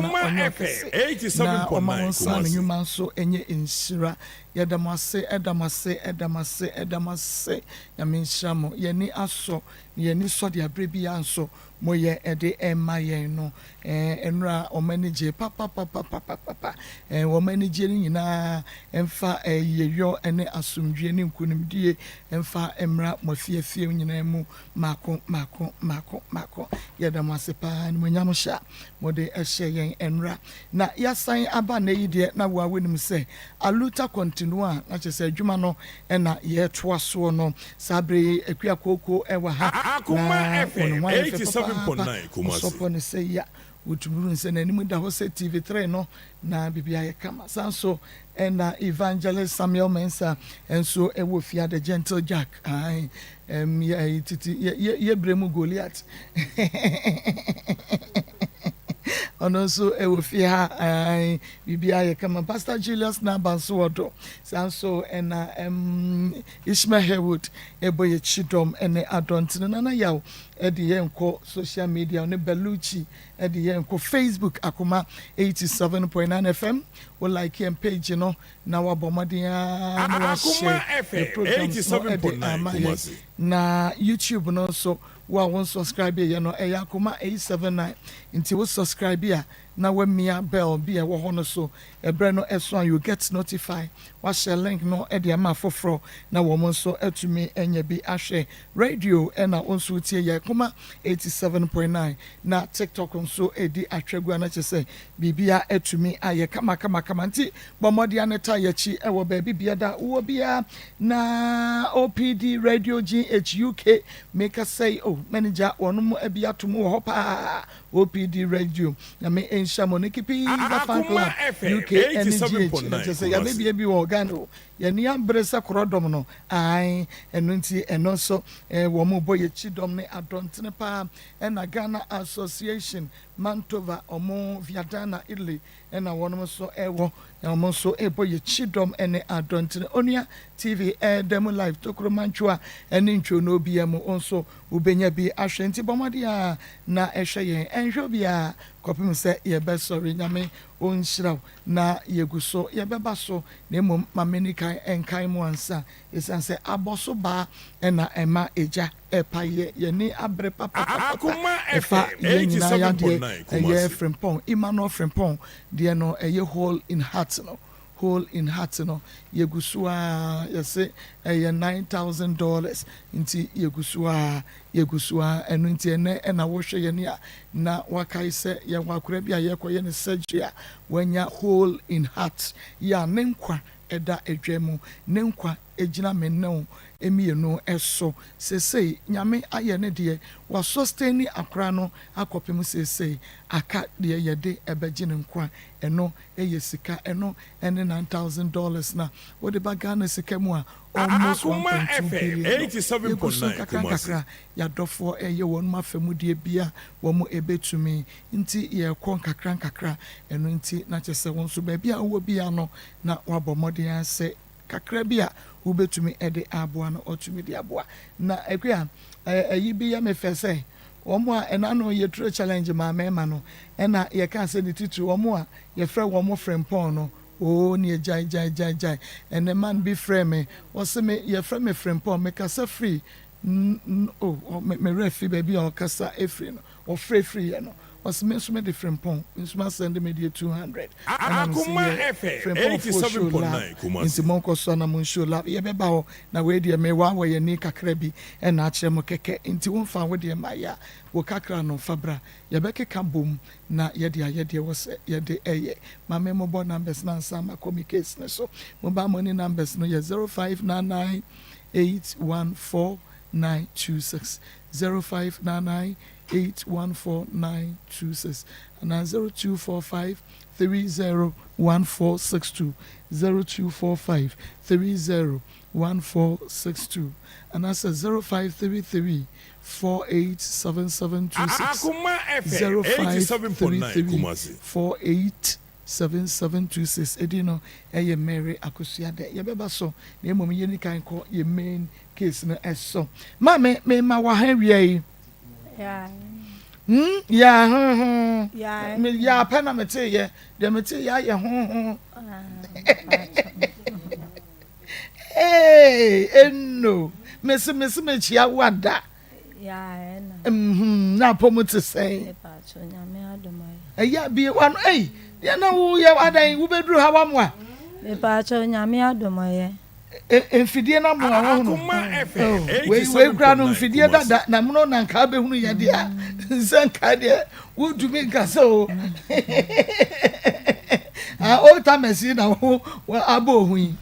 na Akoma ɔnyɛ FM ɔkɛse na ɔma wo 87.9 nsa ano Kumasi. nnwuma nso ɛnyɛ nhyira. Yɛda mo ase, ɛda mo ase, ɛda mo ase, ɛda mo ase. Nyame nhyira mo. Yɛni asɔ na yɛni sɔ de aberɛ biara nso moyɛ ɛde ɛma yɛn no. Ɛɛ nnora wɔn ani gye papapapapapa. Ɛɛ wɔn ani gye no nyinaa ɛmfa ɛyeyɔ ne asomdwie ne nkunimdie ɛmfa mmra mo afiefie nyinaa mu mako mako mako mako. Yɛda mo ase paa, animuonyam hyɛ a mode ɛhyɛ yɛn nnora. Na yɛasan aba nnɛ yi deɛ, na wo a wonim sɛ aluta continua, na kyerɛ sɛ adwuma no ɛna yɛtoa soɔ no. Saa bere yi Akua Kooko ɛwɔ ha Akoma na wɔn FM ho ayɛ fɛ papaapa. 87.9 Kumasi. Ɔsɔpɔ ne sɛ ya wotumi hu sɛ n'anim da hɔ sɛ TV3 no na biribi ayɛ kama. San so ɛna Evangelist Samuel Mensah nso ɛwɔ fia, the Gentle Jack. Ayi yɛ titi yɛ yɛ yɛ brɛ mu Goliath, ɔno nso ɛwɔ fie ha. Ayi, biribi ayɛ kama. Pastor Julius Naba nso wɔ do. Saa nso ɛna Ishmael Herwood ɛbɔ yɛ kyidɔm ɛne adɔntene. Nana Yaw ɛde yɛn kɔ social media, ɔne Belucci ɛde yɛn kɔ Facebook, Akoma 87.9 FM. Wo like yɛn page no na wabɔ mmɔden ara na Akoma wahyɛ FM yɛ programs no ɛde 87.9 ama yɛn. Kumasi. Na YouTube no nso, wo a wɔn subscribe yɛ no, ɛyɛ Akoma 879. Nti wo subscribe a, na wamia bell bi a ɛwɔ hɔ no so. Ɛbrɛ no ɛso a, you get notify. Wahyɛ link no ɛde ama afoforɔ na wɔn nso atumi anya bi ahwɛ. Radio ɛna wɔn nso tie yɛ Akoma 87.9, na TikTok nso edi atwagu a, na kyerɛ sɛ biribia atumi ayɛ kama kama kama. Nti bɔ mmɔden ano ta yɛkyi ɛwɔ baabi bia da wowɔ biara. Na OPD Radio GHUK, meka sɛ oh, manager wɔn bi ato mu wɔ hɔ paa. OPD Radio, Nyame nhyia mo ne kipi the fan Akoma club FM UK ɛne GH. 87.9 Na kyerɛ sɛ Kumasi. yɛabɛbie bi wɔ Ghana o, yɛni abere sɛ korɔdɔm no ae. Ɛno nti ɛno nso wɔn mo bɔ yɛkyi dɔm ne adɔntene paa. Ɛna Ghana Association Mantova, ɔmo Viadana, Italy, ɛna wɔn nso ɛwɔ, wɔn nso ɛbɔ yɛkyi dɔm ɛne adɔntene. Onua TV ɛɛda mu live, tokuro mantwoa ɛne ntwono bia mu nso wobɛnya bi ahwɛ. Nti bɔ mmɔden a na ɛhwɛ yɛn, ɛnhwɛ obiara kɔpem sɛ yɛbɛsɔre. Nyame ɔnhyira wo. Na yɛgu so, yɛbɛba so, na mmom ma m'ani kan ɛnkan mu ansa, ɛsiane sɛ abɔ so baa ɛna ɛma egya ɛpa yɛ. Yɛni abere papapapa. Akoma Ɛfa FM yɛn nyinaa yadeɛ 87.9 ɛyɛ Kumasi. Frimpɔn, Emmanuel Frimpɔn deɛ no, ɛyɛ hole in heart no. Hole in heart no, yɛgu so a yɛsɛ ɛyɛ $9,000. Nti yɛgu so a, yɛgu so a. Ɛno nti ɛnɛ ɛna wɔhwɛ yɛn a, na wakae sɛ yɛwɔ akora bi a yɛkɔyɛ ne surgery a wanya hole in heart yɛ a, ne nkwa ɛda adwa mu, ne nkwa egyina me ne wo mmienu ɛso. Seesei Nyame ayɛ ne deɛ, wasɔsteni akora no akɔpem seesei. Aka deɛ yɛde ɛbɛgye ne nkwa, ɛno ɛyɛ sika, ɛno ɛne $9,000. Na wɔde ba Ghana sika mu a, almost Akoma 1.2 FM billion no. Yɛgu so 87.9 nkakra Kumasi. nkakra. Yɛadɔfoɔ ɛyɛ wɔn mu afɛmudeɛ bia wɔn ɛbɛtumi, nti yɛrekɔ nkakra nkakra. Ɛno nti na kyerɛ sɛ wɔn nso baabi a wɔwɔ bia no, na wabɔ mmɔden asɛ kakra bi a wobɛtumi ɛde aboa no, ɔtumi de aboa. Na akua ɛyi bi yɛ me fɛ sɛ wɔn a ɛna no yɛturo challenge maa mmarima no, ɛna yɛka sɛ ne titiri wɔn a yɛfrɛ wɔn Frempɔn no oo, ne gyae gyae gyae gyae. Ɛnɛ man bi frɛ me, wɔsɛ me yɛfrɛ me Frempɔn, mekasa firi o me werɛ fi baabi a ɔkasa efiri no, ɔfrɛ firi yɛ no, ɔsɛ me nso me de Frempɔn, me nso ma send me deɛ 200. Ɛna me sɛ Akoma yɛ FM Frempɔnfoɔ show love. 87.9 Kumasi. Nti monkɔ so na mo show love. Yɛbɛba hɔ na wei deɛ mewɔ awɔ yɛn ni kakra bi ɛna akyerɛ mo kɛkɛ. Nti womfa wo deɛ ma yɛ a, wo kakra no fa bra, yɛbɛkeka bom na yɛde ayɛ deɛ wɔ sɛ yɛde ɛyɛ. Maame mobɔ numbers na nsa ma kɔ mi case ne so. Mobile money numbers no yɛ 0599 814 926, 0599 814 926, anaa 0245 301462, 0245 301462, anaasɛ 0533 487726. Akoma FM 0533 87.9 Kumasi. 487726. Ɛdi no ɛyɛ Mary Akosua dɛ. Yɛbɛba so, na mmom yɛni kan kɔ yɛ main case no ɛso. Maame, mema wɔ ha wia yi. Hmm, yaa ho ho. Me yaa pɛ na metee yɛ. Deɛ metee yɛ ayɛ ho ho. Hey, eno. Mese mese mekyia wo ada. Mhm, na apɔ mu te sɛn? Ɛyɛ bie wano, ei, deɛ na woyɛ adan wobɛduru ha wamoa. Mepaakyɛw Nyame adom ɔyɛ. Mfidie no amoa wo hono. Wei wei kura no mfidie dada na mono na nka abɛhunu yɛ deɛ a sɛ nka deɛ wontumi nka sɛ o. Ah, old timers yi na wo abɔ ohu yi.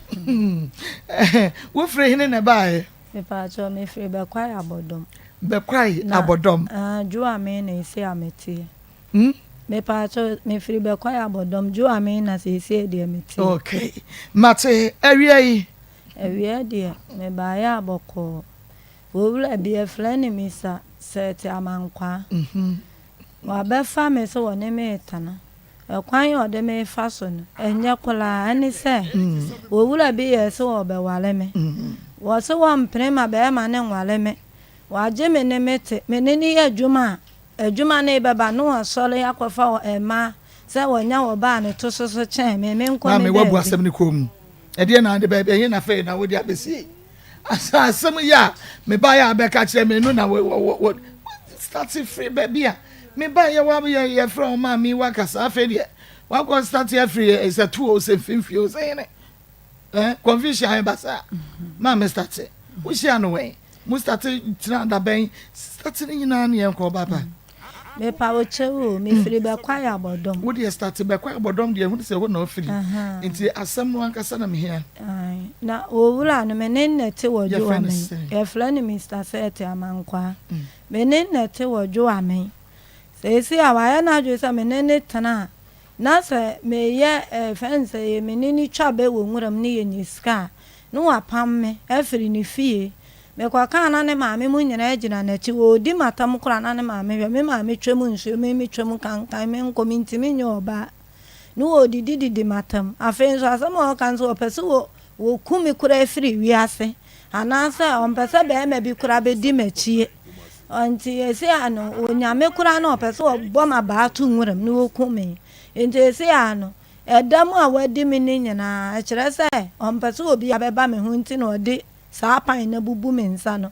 Wofiri hene na ɛbaeɛ? Mepaakyɛw mefiri Bɛkwae Abɔdɔm. Bɛkwae Abɔdɔm. Na Dwoame na esi a meteɛ. Hmm? Mepaakyɛw, mefiri Bɛkwae Abɔdɔm, Dwoame na seesei deɛ mete. Okay. Mate, awia yi? Awia deɛ, mebaeɛ a bɔkɔɔ. Owura bi, yɛfrɛ no Misa Sɛɛte Amankwaa. Wabɛfa me sɛ ɔne me retena. Ɛkwan a ɔde me refa so no, ɛnyɛ koraa. Ɛne sɛ, owura bi yɛɛ sɛ ɔrebɛware me. Ɔse ɔmpene ma barima no nware me. Wagye me ne me te, me ne no yɛ adwuma a, adwuma no rebɛba na wasɔre akɔfa mmaa sɛ wanya ɔbaa a ne to so so kyɛn me, menkɔ Maame, me woabu baabi. asɛm no kɔn mu. Ɛdeɛn na wode bɛ, ɛhe na afei na wode abɛsie? Asa asɛm yi a mebaeɛ a bɛka kyerɛ me no na wɔ, wɔ, wɔ, starte firi baabi a mebaeɛ wa yɛ yɛfrɛ wo maame yi wakasa afei deɛ wakɔ starte afiri sɛ to o sɛ mfimfini o sɛ hene. Eh, confusion ayɛ basaa. Maame starte. Wohyia no wɛn? Mo starte tena da bɛn? Starte ne nyinaa ne yɛn kɔ ɔba pa. Mepa wo kyɛw o, mefiri Bɛkwae Abɔdɔm. Wo deɛ starte Bɛkwae Abɔdɔm deɛ hunu sɛ hɔ na wofiri. Nti asɛm no ankasa na mehia. Ae, na owura no me ne no na ɛte wɔ Yɛfrɛ no Dwoamen. sɛn? Yɛfrɛ no Mister Sɛɛte Amankwaa. Me ne no na ɛte wɔ Dwoamen. Seesei a wayɛ n'adwene sɛ me ne no tena a, Na sɛ meyɛ eh, fɛ no sɛ yɛ me ne no twa bɛ wɔ nwura mu ne yɛnya sika a, ne wapam me afiri ne fie. Mekɔka a na ne maame mo nyinaa gyina n'akyi, ɔredi m'atam koraa na ne maame hwɛ, me maame twam nsuo, me metwam kankan, menkɔ, mentumi nyɛ ɔbaa. Ne ɔredidi didi m'atam. Afei nso asɛm a ɔka nso ɔpɛ sɛ wɔ, wɔku me koraa firi wiase, anaasɛ ɔmpɛ sɛ barima bi koraa bɛdi m'akyie. Ntsi sesei a no onya me koraa na ɔpɛ sɛ ɔbɔ m'abaa to nwura mu na oku me. Ntsi sesei a no, ɛda mu a ɔadi me no nyina, kyerɛ sɛ ɔmmpɛ sɛ obiara bɛba me ho ntsi na ɔde saa pan no abubu me nsa no.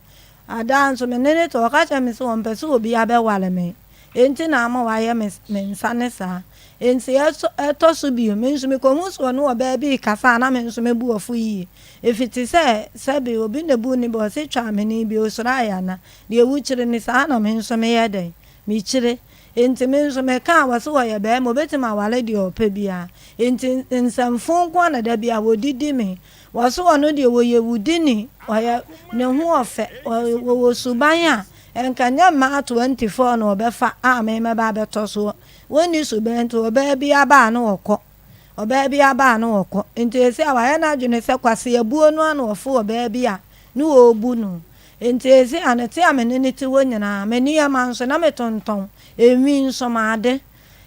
Ada nso me ne no tse, ɔka kyerɛ me sɛ ɔmmpɛ sɛ obiara bɛware me ntsi na ama ɔayɛ me me nsa no saa. Ntsi ɛtɔ so bio, me nso mekohu sɛ ɔne ɔbaa bi rekasa a na me nso me bo afu yie. Efiti sɛ, sɛbe obi na bu ne bɛ, ɔse twa amene bi, osuro ayɛ ana? Deɛ wokyiri no, saa na me nso meyɛ dɛn? Mekyire. Enti me nso meka a, wɔse ɔyɛ barima, obetumi aware deɛ ɔpɛ biara. Enti nsɛmfo nko ara na da biara wɔde di me. Wɔse ɔno deɛ ɔyɛ wudini, ɔyɛ, ne ho ɔfɛ, ɔwɔ suban a, nka nyɛ mmaa 24 na ɔbɛfa a me mɛba abɛtɔ soɔ. Wɔnni suban nti ɔbaa bi aba a na ɔkɔ. Ɔbaa bi aba a na ɔkɔ. Nti seesei a wayɛ n'adwene sɛ kwaseabuo no ara na ɔfo ɔbaa bi a ne ɔrebu no. Nti seesei a ne te a me ne no te hɔ nyinaa, me nneɛma nso na metontɔn, enwi nso m'ade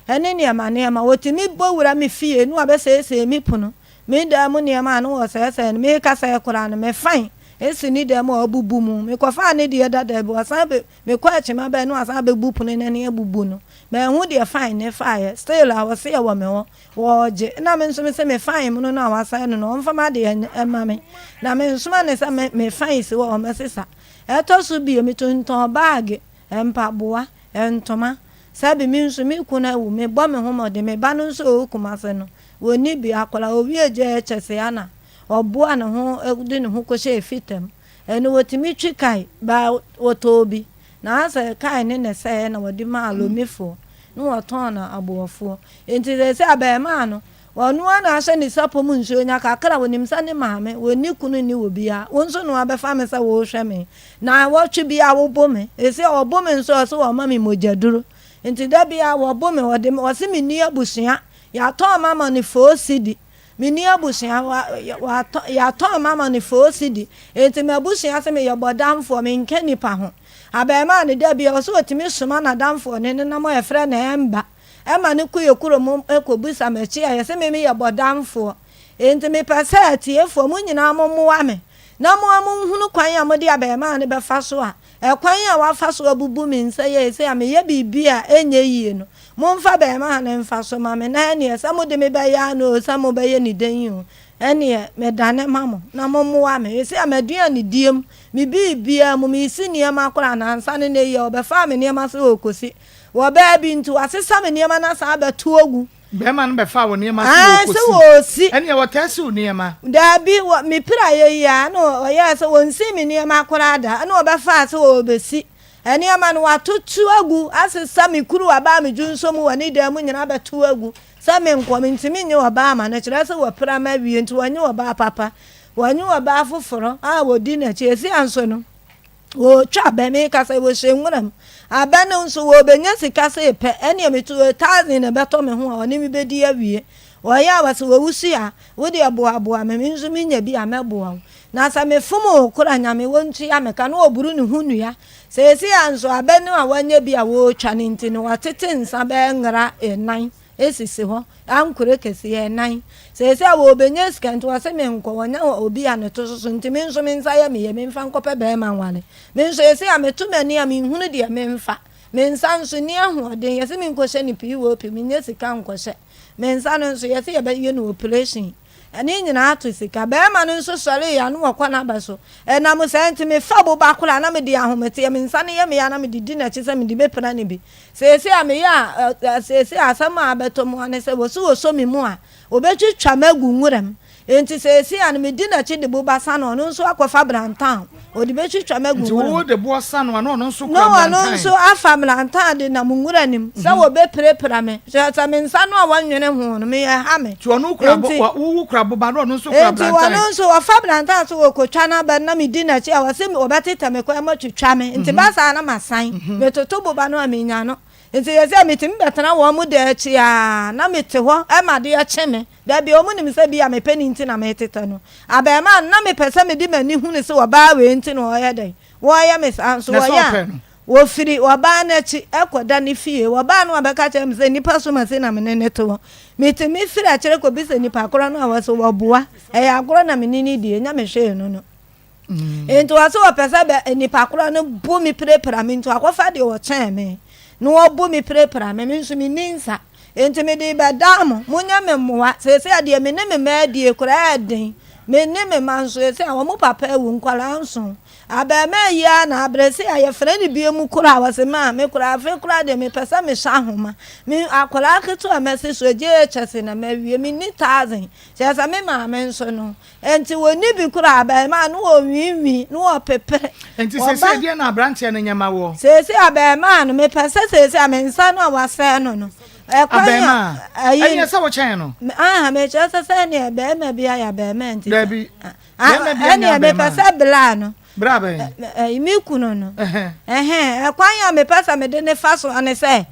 ne nneɛma nneɛma. Ɔtumi bɔ wura me fie na wabɛsɛesɛe me pono, me dan mu nneɛma a na ɔsɛesɛe no. Merekasa yi koraa no, me fan si ne dan mu a wabubu mu. Mekɔfaa ne deɛ dada bi, ɔsan bɛ, mekɔ akyima bɛn na wasan abɛbu pono no ani abubu no. Manhu deɛ fan no faeɛ. Still a ɔse ɛwɔ me hɔ. Wɔregye. Nna me nso mese me fine mono no a wasɛe no no, ɔmfa m'adeɛ mma me. Na mensoma no sɛ me me fine si hɔ a ɔmmɛsesa. Ɛtɔ so bio, metontɔn baage, mpaboa, ntoma. Sɛbe me nso me kunu awu, mebɔ me ho mmɔden. Me ba no nso a ɔwɔ Kumase no, ɔnni bi. Akwadaa, ɔwie JHS a na ɔboa ne ho de ne ho kɔhyɛɛ fitam. Ɛno wɔtumi twi kae, baa wɔtɔɔ bi. Na asɛ kae ne na ɛsɛeɛ na wɔde maa Lomifoɔ na wɔtɔn no aboɔfoɔ. Enti seesei abarimaa no, ɔno ara na ahyɛ ne sapɔ mu nsuo nya kakra, ɔnim sɛ ne maame, ɔnni kunu nni obiara, wo nso na woabɛfa me sɛ worehwɛ me. Naawɔtwe biara wobo me. Seesei ɔbo me nso a, ɔse ɔma me mogyaduro. Enti da biara wɔbo me, ɔde me, ɔse menni abusua. Yɛatɔn me ama no four cedi. Menni abusua, wɔatɔ, yɛatɔn me ama no four cedi. Enti m'abusua se meyɛ bɔdamfoɔ, menka nnipa ho. Abarimaa no, da biara ɔse ɔtumi soma n'adamfoɔ ne nenam a yɛfrɛ no Ɛmba ma no kɔ yɛ kurom kɔbisa m'akyi a, yɛse me meyɛ bɔdamfoɔ. Enti mepɛ sɛ atiefoɔ, mo nyinaa mommoa me. Na mo ara monhunu kwan a mode abarimaa no bɛfa so a, ɛkwan a wafa so abubu me nsa yi a ɛsei a meyɛ biribi a ɛnyɛ yie no, momfa abarimaa no mfa so ma me, na ɛnneɛ sɛ mode me bɛyɛ ano oo, sɛ mobɛyɛ no dɛn oo, ɛnneɛ medane ma mo, na mommoa me. Ɛsei a m'aduanedie mu, me biribiara mu, meresi nneɛma koraa nansa ne nnɛ yi a ɔbɛfaa me nneɛma sɛ ɔrekɔsi wɔ baabi nti, wasesa me nneɛma no asan abɛto agu. Bɛrima no bɛfaa wo nneɛma sɛ Aane, sɛ wɔrekɔsi. wɔresi. Ɛnneɛ wɔtaa si wo nneɛma. Daabi, wɔ, me piraeɛ yi ara na ɔyɛɛ sɛ wɔnsii me nneɛma koraa da, ɛna ɔbɛfaa sɛ ɔrebɛsi nneɛma no, watoto agu, asesa me kuruwa baa me dwonsɔ mu wɔ ne dan mu nyinaa abɛto agu, sɛ menkɔ, mentumi nye ɔbaa ma no, kyerɛ sɛ wapira me awie, nti wɔnye ɔbaa papa, wɔnye ɔbaa foforɔ a ɔdi n'akyi, ɛsia nso no. Wɔretwa abɛ, meka sɛ wɔhyɛ nwura mu. Abɛ no nso wɔrebɛnya sika sei pɛ, ɛnneɛ metu thousand na ɛbɛtɔ me ho a ɔne me bɛdi awie. Wɔyɛ a wɔse wɔwusu a, wo deɛ boaboa me, me nso menya bi a mɛboa wo. Na sɛ mefom wo koraa a, Nyame wɔntua me ka. Na wɔboro ne ho nnua. Seesei a nso abɛ no a wɔanya bi a wɔretwa no nti no, wɔatete nsa bɛyɛ nwera nnan. Esisi hɔ, ankorɛ kɛseɛ ɛnan. Seesei a wɔrebɛnya sika nti wɔse menkɔ, wɔnya obi a ne to soso nti me nso me nsa yɛ me yɛ, memfa nkɔpɛ barima nware. Me nso seesei a meto m'ani a menhunu deɛ memfa. Me nsa nso nni ahoɔden, yɛse menkɔhyɛ no POP, mennya sika nkɔhyɛ. Me nsa no nso yɛse yɛbɛyɛ no operation. Ne nyinaa to sika. Barima no nso sɔree a na ɔkɔ n'aba so. Ɛnam saa nti, mefa boba koraa na mede ahometeɛ, me nsa no yɛ me ya na mede di n'akyi sɛ mede bɛpira no bi. Seesei a meyɛ a, seesei asɛm a abɛtɔ mu ara ne sɛ, wɔse wɔsɔ me mu a, wɔbɛtwitwa me agu nwura mu. Enti seesei a no medi n'akyi de boba sa no, ɔno nso akɔfa brantan, ɔde bɛtwitwa me agu Nti nwura mu. wo de boɔ sa no a, na ɔno nso Na kura ɔno brantan? nso afa brantan de nam nwura no mu sɛ wɔbɛpirapira me. Kyerɛ sɛ me nsa no a wɔnwene ho no, me ɛha me. Nti ɔno kura bo, Enti, wa, wo wo kura boba na ɔno nso kura enti brantan? ɔno nso ɔfa brantan so ɔkɔtwa n'aba no na medi n'akyi a, ɔse wɔbɛtetɛ me kwan mu atwitwa me. Nti ba saa na masan. Metoto boba no a menya no. Nti seesei metumi bɛtena wɔn dan akyi ara na mete hɔ ma adeɛ kye me. Da biara wɔnim sɛ bi a mepɛ no nti na metetɛ no. Abarimaa no, na mepɛ sɛ mede m'ani hunu sɛ ɔbaa wei nti na ɔreyɛ dɛn? Wɔreyɛ me saa. Nso Na sɛ wɔyɛ a, ɔpɛ no? wɔfiri ɔbaa no akyi kɔda ne fie. Ɔbaa no abɛka kyerɛ me sɛ nnipa som ase na me ne no te hɔ. Metumi firi akyire kɔbisa nipa korɔ no a ɔse wɔboa. Ɛyɛ agorɔ na me ne no die, ɛnyɛ me hwee no no. Enti ɔse ɔpɛ sɛ bɛ nipa korɔ no bo me pirapira me nti wakɔfa deɛ ɔkyɛn me na ɔbo me pirapira me, me nso menni nsa enti mede rebɛdaa mo, monyɛ me mmoa, seesei a deɛ me ne me mma adie koraa ɛyɛ den, me ne me mma nso seesei a wɔn papa awu, nkwadaa nson, abarimaa yi ara na abrɛ, sei a yɛfrɛ no biom koraa ɔse maa me koraa afei koraa deɛ mepɛ sɛ mehyɛ ahoma, me akwadaa ketewa mɛse so JHS na mawie, menni thousand, kyerɛ sɛ me maame nso no Enti wɔnni bi koraa, abarimaa no wɔnwiinwii na wɔpepere. Enti Wɔba. seesei deɛn na aberanteɛ no nyɛ ma woɔ? Seesei abarimaa no, mepɛ sɛ seesei a me nsa no a wɔasɛe no no, ɛkwan a Abarimaa? ayi Ɛnneɛ sɛ wokyɛn no. Aha, mekyerɛ sɛ sɛdeɛ barima bi ayɛ abarimaa nti sɛ. Dabi, barima biara nyɛ Ɛnneɛ mepɛ abarimaa. sɛ bla no. Bra bɛn? Ɛyi, me kunu no. Ɛhɛn, ɛkwan a mepɛ sɛ mede no fa so ne sɛ,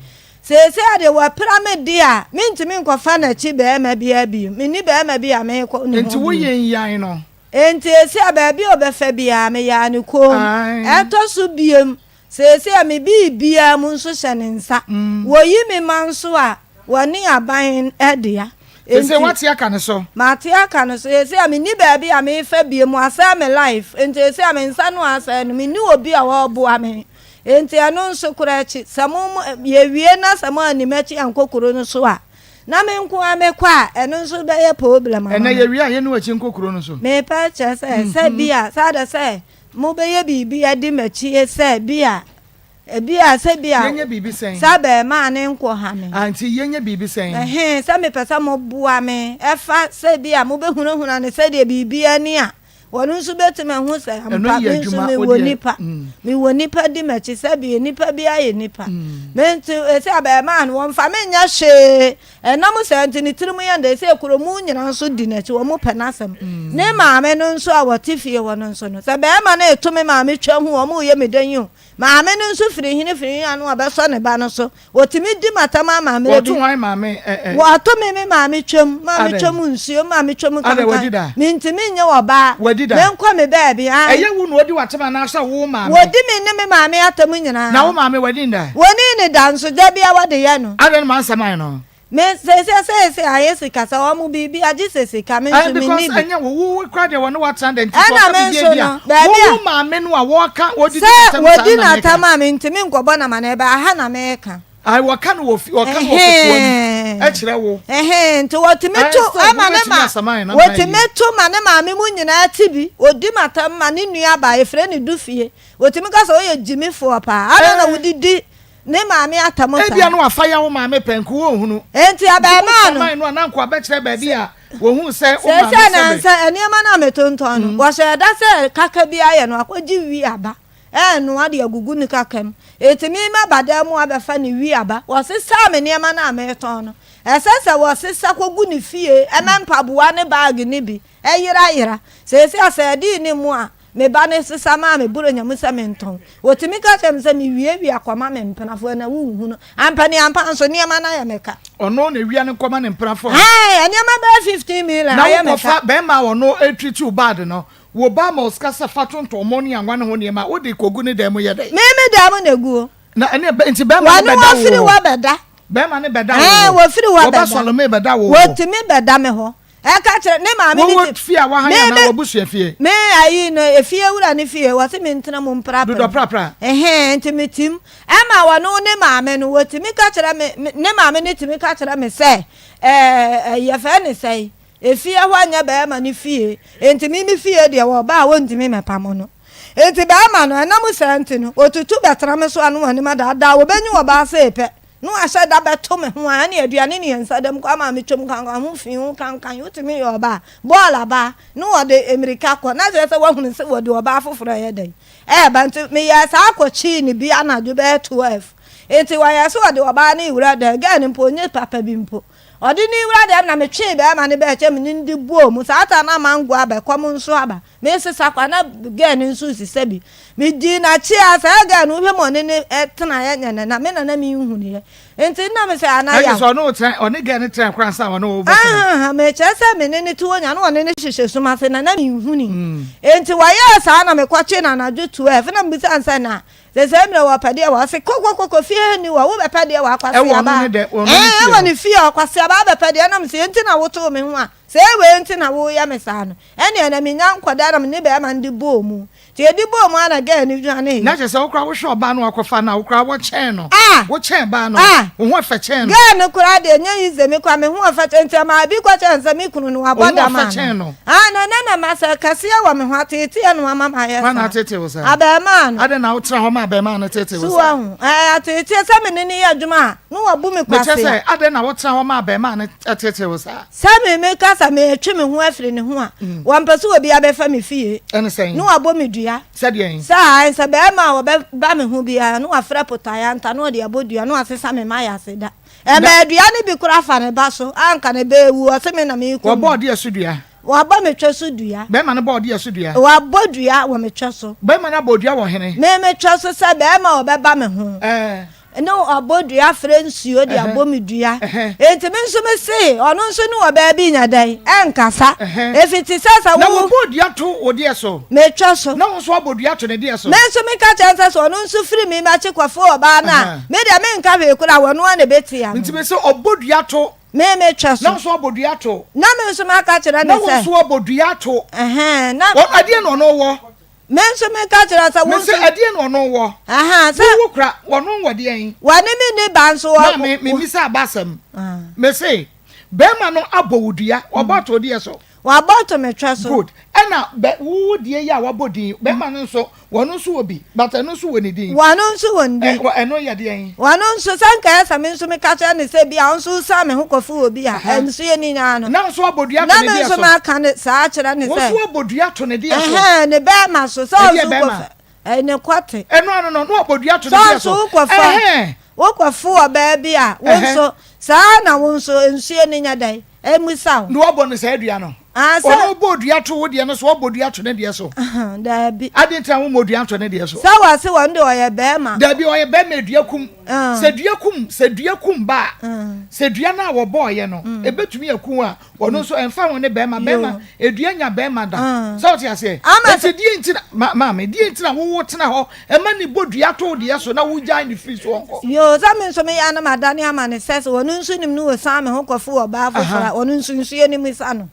seesei a deɛ wapira me de a, mentumi nkɔfa n'akyi barima biara bio. Menni barima bi a merekɔ ne ho Enti bio. woyenyan no? Enti seesei a baabi a ɔbɛfa biara, meyaa no komm. Ɛtɔ so biom, Seesei a me biribiara mu nso hyɛ ne nsa. Wɔyi me ma nso a, wɔne aban dea. Seesei Enti. woate aka ne so. Mate aka no so. Seesei a menni baabi a merefa bio mu, asɛe me life. Enti seesei a me nsa no asɛe no, menni obi a ɔreboa me. Enti ɛno nso koraa akyi, sɛ mo, mo, yɛwie na sɛ moanni m'akyi ankɔ kuro no so a, na me nko ara mekɔ a, ɛno nso bɛyɛ problem ama Ɛnnɛ me. yɛwie a, yɛnni w'akyi nkɔ kuro no so. Merepɛ akyerɛ sɛ, sɛ bi a, saa da sɛ, Mobɛyɛ biribi adi m'akyi sɛ bi a, bi a, sɛ bi a, Yɛnyɛ biribi sɛn? sɛ abarimaa no nkɔ ha me. Ah, nti yɛnyɛ biribi sɛn? Ɛhee, sɛ mepɛ sɛ moboa me, ɛfa sɛ bi a mobɛhunahuna no sɛdeɛ biribi ani a, ɔno nso bɛtumi ahu sɛ Ɛno ampa yɛ me nso adwuma, wo mewɔ deɛ, nipa, mm. mewɔ nipa di m'akyi, sɛ bi nipa bi ayɛ nipa. Me nti, ɛsɛ abarimaa no, wɔmfa me nyɛ hwee. Ɛnam saa nti, ne tirim yɛ no dɛ sɛ kurom nyinaa nso di n'akyi, wɔpɛ n'asɛm. Ne maame no nso a wɔte fie hɔ no nso no, sɛ barima no reto me maame twa hu, wɔreyɛ me dɛn yi o, maame no nso firi hene firi hene ano abɛsɔ ne ba no so. Wɔtumi di m'atam ama mmerɛ bi. Wɔto hwan maame ɛ ɛ? Wɔto me me maame twam, maame Adɛn? twam nsuo, maame twam Adɛn, wadi kankan. da? Mentumi nyɛ ɔbaa. Wadi da? Menkɔ me baabi, ae. Ɛyɛ wo na wɔdi w'atam anaasɛ wo maame? Wɔdi me ne me maame atam nyinaa. Na wo maame wadi nda? Wɔnni ne da nso, da biara wɔde yɛ no. Adɛn na mansɛm ayɛ no? Me seesei seesei ayɛ sika sɛ wɔn biribi agye sɛ sika me nso me ni bi. Ɛnyɛ wo wo kura deɛ wɔne watena dɛ nti sɛ ɔka biribi bi a wo wo maame no a wɔka wɔdidi n'atam saa na meka. Sɛ wɔdi n'atam a mentumi nkɔbɔ no amanneɛ bɛ aha na meka. Ayi wɔka no wɔ fi wɔka no wɔ kokoa mu ɛkyerɛ wo. Ɛhɛn nti wɔtumi to ɛma ne ma wɔtumi to ma ne maame mu nyinaa ti bi odi m'atam ma ne nua baa efrɛ ne Dufie wɔtumi ka sɛ ɔyɛ gyimifoɔ paa adɛn na wodidi ne maame atam saa. Ebia no wafa ya wo maame pɛ nko wɔnhunu. Enti abarimaa no. Nti wo no a na nko abɛkyerɛ baabi a wɔhuu sɛ wo maame sɛbe. Seesei nansa nneɛma no a metontɔn no, wɔhyɛɛ da sɛ kaka bi ayɛ no akɔgye wi aba ɛrenoa de agugu ne kaka mu. Enti me maba dan mu abɛfa ne wi aba. Wɔsesaa me nneɛma no a meretɔn no. Ɛsɛ sɛ wɔsesa kɔgu ne fie, ɛma mpaboa ne baage no bi yerayera. Seesei asɛyɛde nni mu a Me ba no sesa maa me Buronya mu sɛ mentɔn. Wɔtumi ka kyerɛ me sɛ mewiawia kɔma me mpenafoɔ na wonhu no. Ampaneampa nso, nneɛma no ayɛ me ka. Ɔno na ewia no kɔma ne mpenafoɔ no. Ae, nneɛma bɛyɛ 15 million Na ayɛ me ka. wokɔfa bɛrima a ɔno retreat wo bad no, wo ba ma wo sika sɛ fa tontɔn mo ne anwa ne ho nneɛma a, wode kɔgu ne dan mu yɛ dɛn? Me me dan mu na egu o. Na ɛne nti bɛrima no Wɔne bɛda wo wɔfiri hɔ? hɔ bɛda. Bɛrima no bɛda wo Ɛɛ, hɔ? wɔfiri hɔ Wɔba bɛda. Salome bɛda wo hɔ? Wɔtumi bɛda me hɔ. Ɛka kyerɛ ne maame ne Wowɔ ti. fie a wahan Me anaa me w'abusua fie? me ayi no efie wura ne fie wɔse me ntena mu mprapra. Dodɔ prapra. Ɛhɛn nti me tim. Ɛma wɔno ne maame no wɔtumi ka kyerɛ me ne maame no tumi ka kyerɛ me sɛ ɛɛ yɛfɛ ne sɛe efie hɔ nyɛ bɛrima ne fie nti me me fie deɛ wɔba a wɔntumi mɛpamo no. Nti bɛrima no ɛnam saa nti no wɔtutu bɛtena me so ano anim adaadaa wɔbɛnyi ɔbaa sei pɛ. Na wahyɛ da bɛto me ho a, ɛne aduane ne yɛn nsa da mu kɔ ama metwam kankan ho fi ho kankan. Wotumi yɛ ɔbaa, bɔɔl aba na wɔde mmirika kɔ, na kyerɛ sɛ woahunu sɛ wɔde ɔbaa foforɔ ɛyɛ dɛn ɛreba. Nti meyɛɛ saa kɔkyii no bi anadwo bɛyɛ 12. Nti wɔyɛɛ sɛ wɔde ɔbaa no rewura dan, girl no mpo ɔnyɛ papa bi mpo. Ɔde no rewura dan mu na metwee bɛrima no bɛɛ kyɛ me ne no de bɔɔ mu. Saa time no na mango aba, ɛkɔm nso aba. Mesesa kwa na girl no nso resesa bi. Medii n'akyi ara, saa girl no wohwɛ mu ɔne no tenaeɛ nyɛ ne na, me na na menhunuiɛ. Nti na mesɛ ana Ɛnti yaw. sɛ ɔne wo tena, ɔne girl no tena koraa ansa ɔne wo bɛtena? Ahaha, mekyerɛ sɛ me ne no te hɔ nyinaa na ɔne no hyehyɛ sum ase na na menhunui. Nti wɔyɛɛ saa na mekɔkyee no anadwo 12 na mebisaa no sɛ na sɛsɛɛ mmerɛ wɔpɛ deɛ wɔ? Ɔse kɔkɔkɔkɔ fie ha nni hɔ, wobɛpɛ deɛ wɔ Ɛwɔ ɔno Akwaseabaa. ne dɛ, ɔno ne Ɛɛ, fie ɛwɔ hɔ. ne fie hɔ, Kwaseabaa bɛpɛ deɛ na mese enti na wotoo me ho a Sɛ wei nti na woreyɛ me saa no, ɛnneɛ na mennya nkɔda na me ne barima no de bɔɔ mu. Nti yɛde bɔɔ mu ara na girl no dwaneeɛ. Na kyerɛ sɛ wo koraa wohwɛ ɔbaa no a wakɔfa no a, wo koraa wokyɛn no. Ah! Wokyɛn baa no. Ah! Wo ho fɛ kyɛn no. Girl no koraa deɛ ɛnyɛ easy, me koraa me ho ɔfɛ kyɛn nti ɛmaa bi kɔkyerɛɛ no sɛ me kunu no wabɔ Wo ho dam ɔfɛ anaa. kyɛn no. Ah, na ɛnɛ na masɛ kɛseɛ wɔ me ho, ateeteɛ na wama mayɛ Hwan na saa. ateetee wo saa? Abarimaa no. Adɛn na wotena hɔ ma abarimaa no teetee wo So saa? wahu? Ɛɛ, ateeteɛ sɛ me ne no yɛ adwuma a, na wabu me Mekyerɛ kwasea. sɛ, adɛn na wotena hɔ ma abarimaa no teetee wo saa? Sɛ me meka sɛ meretwe me ho afiri ne ho a, wɔmpɛ sɛ obiara bɛfa me fie Ɛne sɛn? na wabɔ me dua. Sɛdeɛn? Sɛ ae, sɛ barima a ɔbɛba me ho biara na wafrɛ potaeanta na ɔde abɔ dua na wasesa me mayase da. Ɛmaa dua no bi koraa fa ne ba so a anka ne ba rewu, ɔse me na merekum Wɔbɔɔ no. deɛ so dua? Wabɔ me twɛ so dua. Barima no bɔɔ deɛ so dua? Wabɔ dua wɔ me twɛ so. Barima no abɔ dua wɔ hene? Me me twɛ so sɛ barima a ɔbɛba me ho. Ɛɛ. Ne ɔbɔ dua frɛ nsuo de abɔ me dua. Enti me nso me se, ɔno nso ne ɔbaa bi nya dɛn? Ɛnkasa. Ɛfiti sɛ sɛ wo. Na wɔbɔ dua to wo deɛ so. Metwa so. Na wo nso abɔ dua to ne deɛ so. Me nso meka kyerɛ no sɛ sɛ ɔno nso firi me m'akyi kɔfo ɔbaa no a, me deɛ menka hwee koraa, ɔno ara na ɛbɛtia no. Nti me se ɔbɔ dua to. Me metwa so. Na wo nso abɔ dua to. Na me nso maka kyerɛ no sɛ. Na wo nso abɔ dua to. Ɛhɛn, na. Ɛdeɛn na ɔno wɔ? Me nso meka kyerɛ sɛ wo nso. Mese ɛdeɛn na ɔno wɔ? Ahaa, sɛ. Wo kura, ɔno wɔ deɛn? Wɔne me nni ba nso wɔ. Maame, memmisa aba asɛm. Mese, bɛrima no abɔ wo dua, wabɔ ato deɛ so. Wabɔ ato me twɛ so. Good. Ɛna bɛ, wo deɛ yi a wabɔ din, bɛrima no nso, wɔno nso wɔ bi, but ɛno nso wɔ ne din. Wɔno nso wɔ ne din. Ɛ, ɛno yɛ deɛn? Wɔno nso, sɛ nka ɛyɛ sɛ me nso meka kyerɛ no sɛ bi a ɔnso resian me ho kɔfo obi a, nso yɛ ne nyinaa no. Na nso abɔ dua to ne deɛ so. Na me nso maka ne saa akyerɛ ne sɛ. Wo nso abɔ dua to ne deɛ so. Ɛhɛn, ne bɛrima so, sɛ ɔnso kɔfa, ɛɛ, ne kɔte. Ɛno ano no, na wabɔ dua to ne deɛ so. Sɛ ɔnso wokɔfa, wokɔfo ɔbaa bi a, wo nso, saa na wo nso, nsuo no nyɛ dɛn? Ɛmmisa wo. Na wabɔ no saa dua no. Ah, sɛ. Ɔno bɔ dua to wo deɛ no so, ɔbɔ dua to ne deɛ so. Daabi. Adi nti na wommɔ dua nto ne deɛ so. Sɛ wɔse wɔn de ɔyɛ bɛrima. Daabi, ɔyɛ bɛrima dua kum. Sɛ dua kum, sɛ dua kum ba a, sɛ dua no a wɔbɔɔyɛ no, ebetumi aku a, ɔno nso ɛmfa ho ne bɛrima. Bɛrima, edua nya bɛrima da. Sɛ wote aseɛ? Enti deɛ nti na, maame, deɛ nti na wowo tena hɔ ɛma ne bɔ dua to wo deɛ so na wogyae ne firi so ɔnkɔ? Yoo, sɛ me nso meyɛ a na madane ama no sɛ sɛ ɔno. ɔno nso nim no ɔsan me ho kɔfo ɔbaa foforɔ a, ɔno nso nsuo no mmisa no.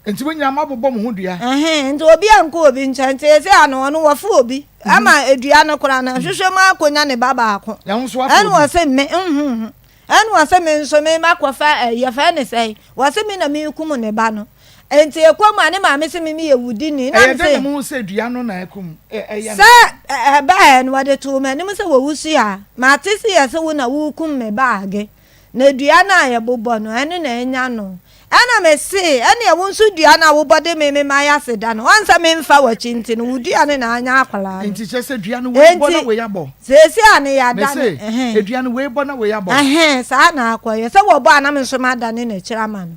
Nti mo nyinaa moabobɔ mo ho dua. Ɛhɛn, nti obi ankɔ obi nkyɛn, nti seesei ano ɔno wɔfo obi ama dua no koraa no, ahwehwɛ mu akɔnya ne ba baako. Na wo nso woafa Ɛna obi. ɔse me, nhuhu. Ɛna ɔse me nso me makɔfa ɛ, yɛfrɛ ne sɛn, wɔse me na mekum ne ba no. Nti ɛkɔ mu a ne maame se me meyɛ wudini, na Ɛyɛ me dɛn se. na mohu sɛ dua no na akum ɛ, ɛyɛ no? Sɛ ɛbaeɛ no wɔde too m'anim sɛ wɔwusu a, mate se yɛse wo na worekum me ba age. Na dua no a yɛbobɔ no, ɛno na anya no. Ɛnna mesee, Ɛnneɛ wo nso dua no a wobɔ de me mema ayɛ aseda no, woahu sɛ memfa w'akyi nti no, wo dua no na anya akwadaa no. Enti kyerɛ sɛ dua no wei bɔ na Enti wei abɔ. seesei a no yɛadane, Mese, ɛhɛn. dua no wei bɔ na wei abɔ. Ɛhɛn, saa na akɔyɛ. Sɛ wɔbɔ a na me nso madane n'akyiri ama no.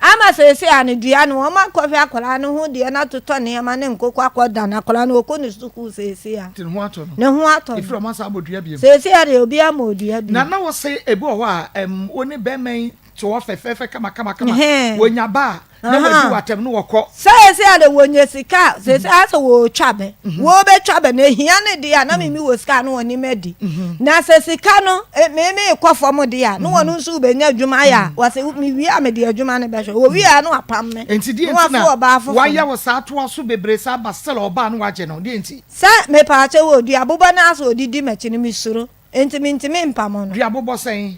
Ama seesei a no dua no, wɔakɔhwɛ akwadaa no ho deɛ na atotɔ nneɛma ne nkokɔ akɔdan akwadaa no, ɔkɔ ne sukuu seesei a. Nti ne ho atɔ no. Ne ho atɔ no. Ɛfiri ɔmo asan abɔ dua biom. Seesei a deɛ obiara mmɔɔ dua biom. Na na wose ebi wɔ hɔ a ɛm wo ne bɛrima yi te hɔ fɛfɛɛfɛ kama kama kama, Ɛhɛn. wɔnya ba a na wadi Ahaa. wo atɛm na wɔkɔ. Seesei a deɛ wɔnya sika a, seesei ayɛ sɛ wɔretwa bɛ. Wɔrebɛtwa bɛ no, ɛhia no deɛ a, na me mewɔ sika a na wɔne me adi. Na sɛ sika no, me merekɔ fam deɛ a, na wɔn nso rebɛnya adwuma ayɛ a, wɔse mewie a mede adwuma no bɛhwɛ. Wɔwie a na wɔapam me, Enti deɛ na nti na wɔafa ɔbaa foforɔ. wayɛ wo saa toa so bebree saa ba still ɔbaa no wagye no, deɛ nti? Sɛ mepaakyɛw o, duabobɔ no ara sɛ ɔde di m'akyi no, mesuro. Enti mintumi mpamo no. Duabobɔ sɛn?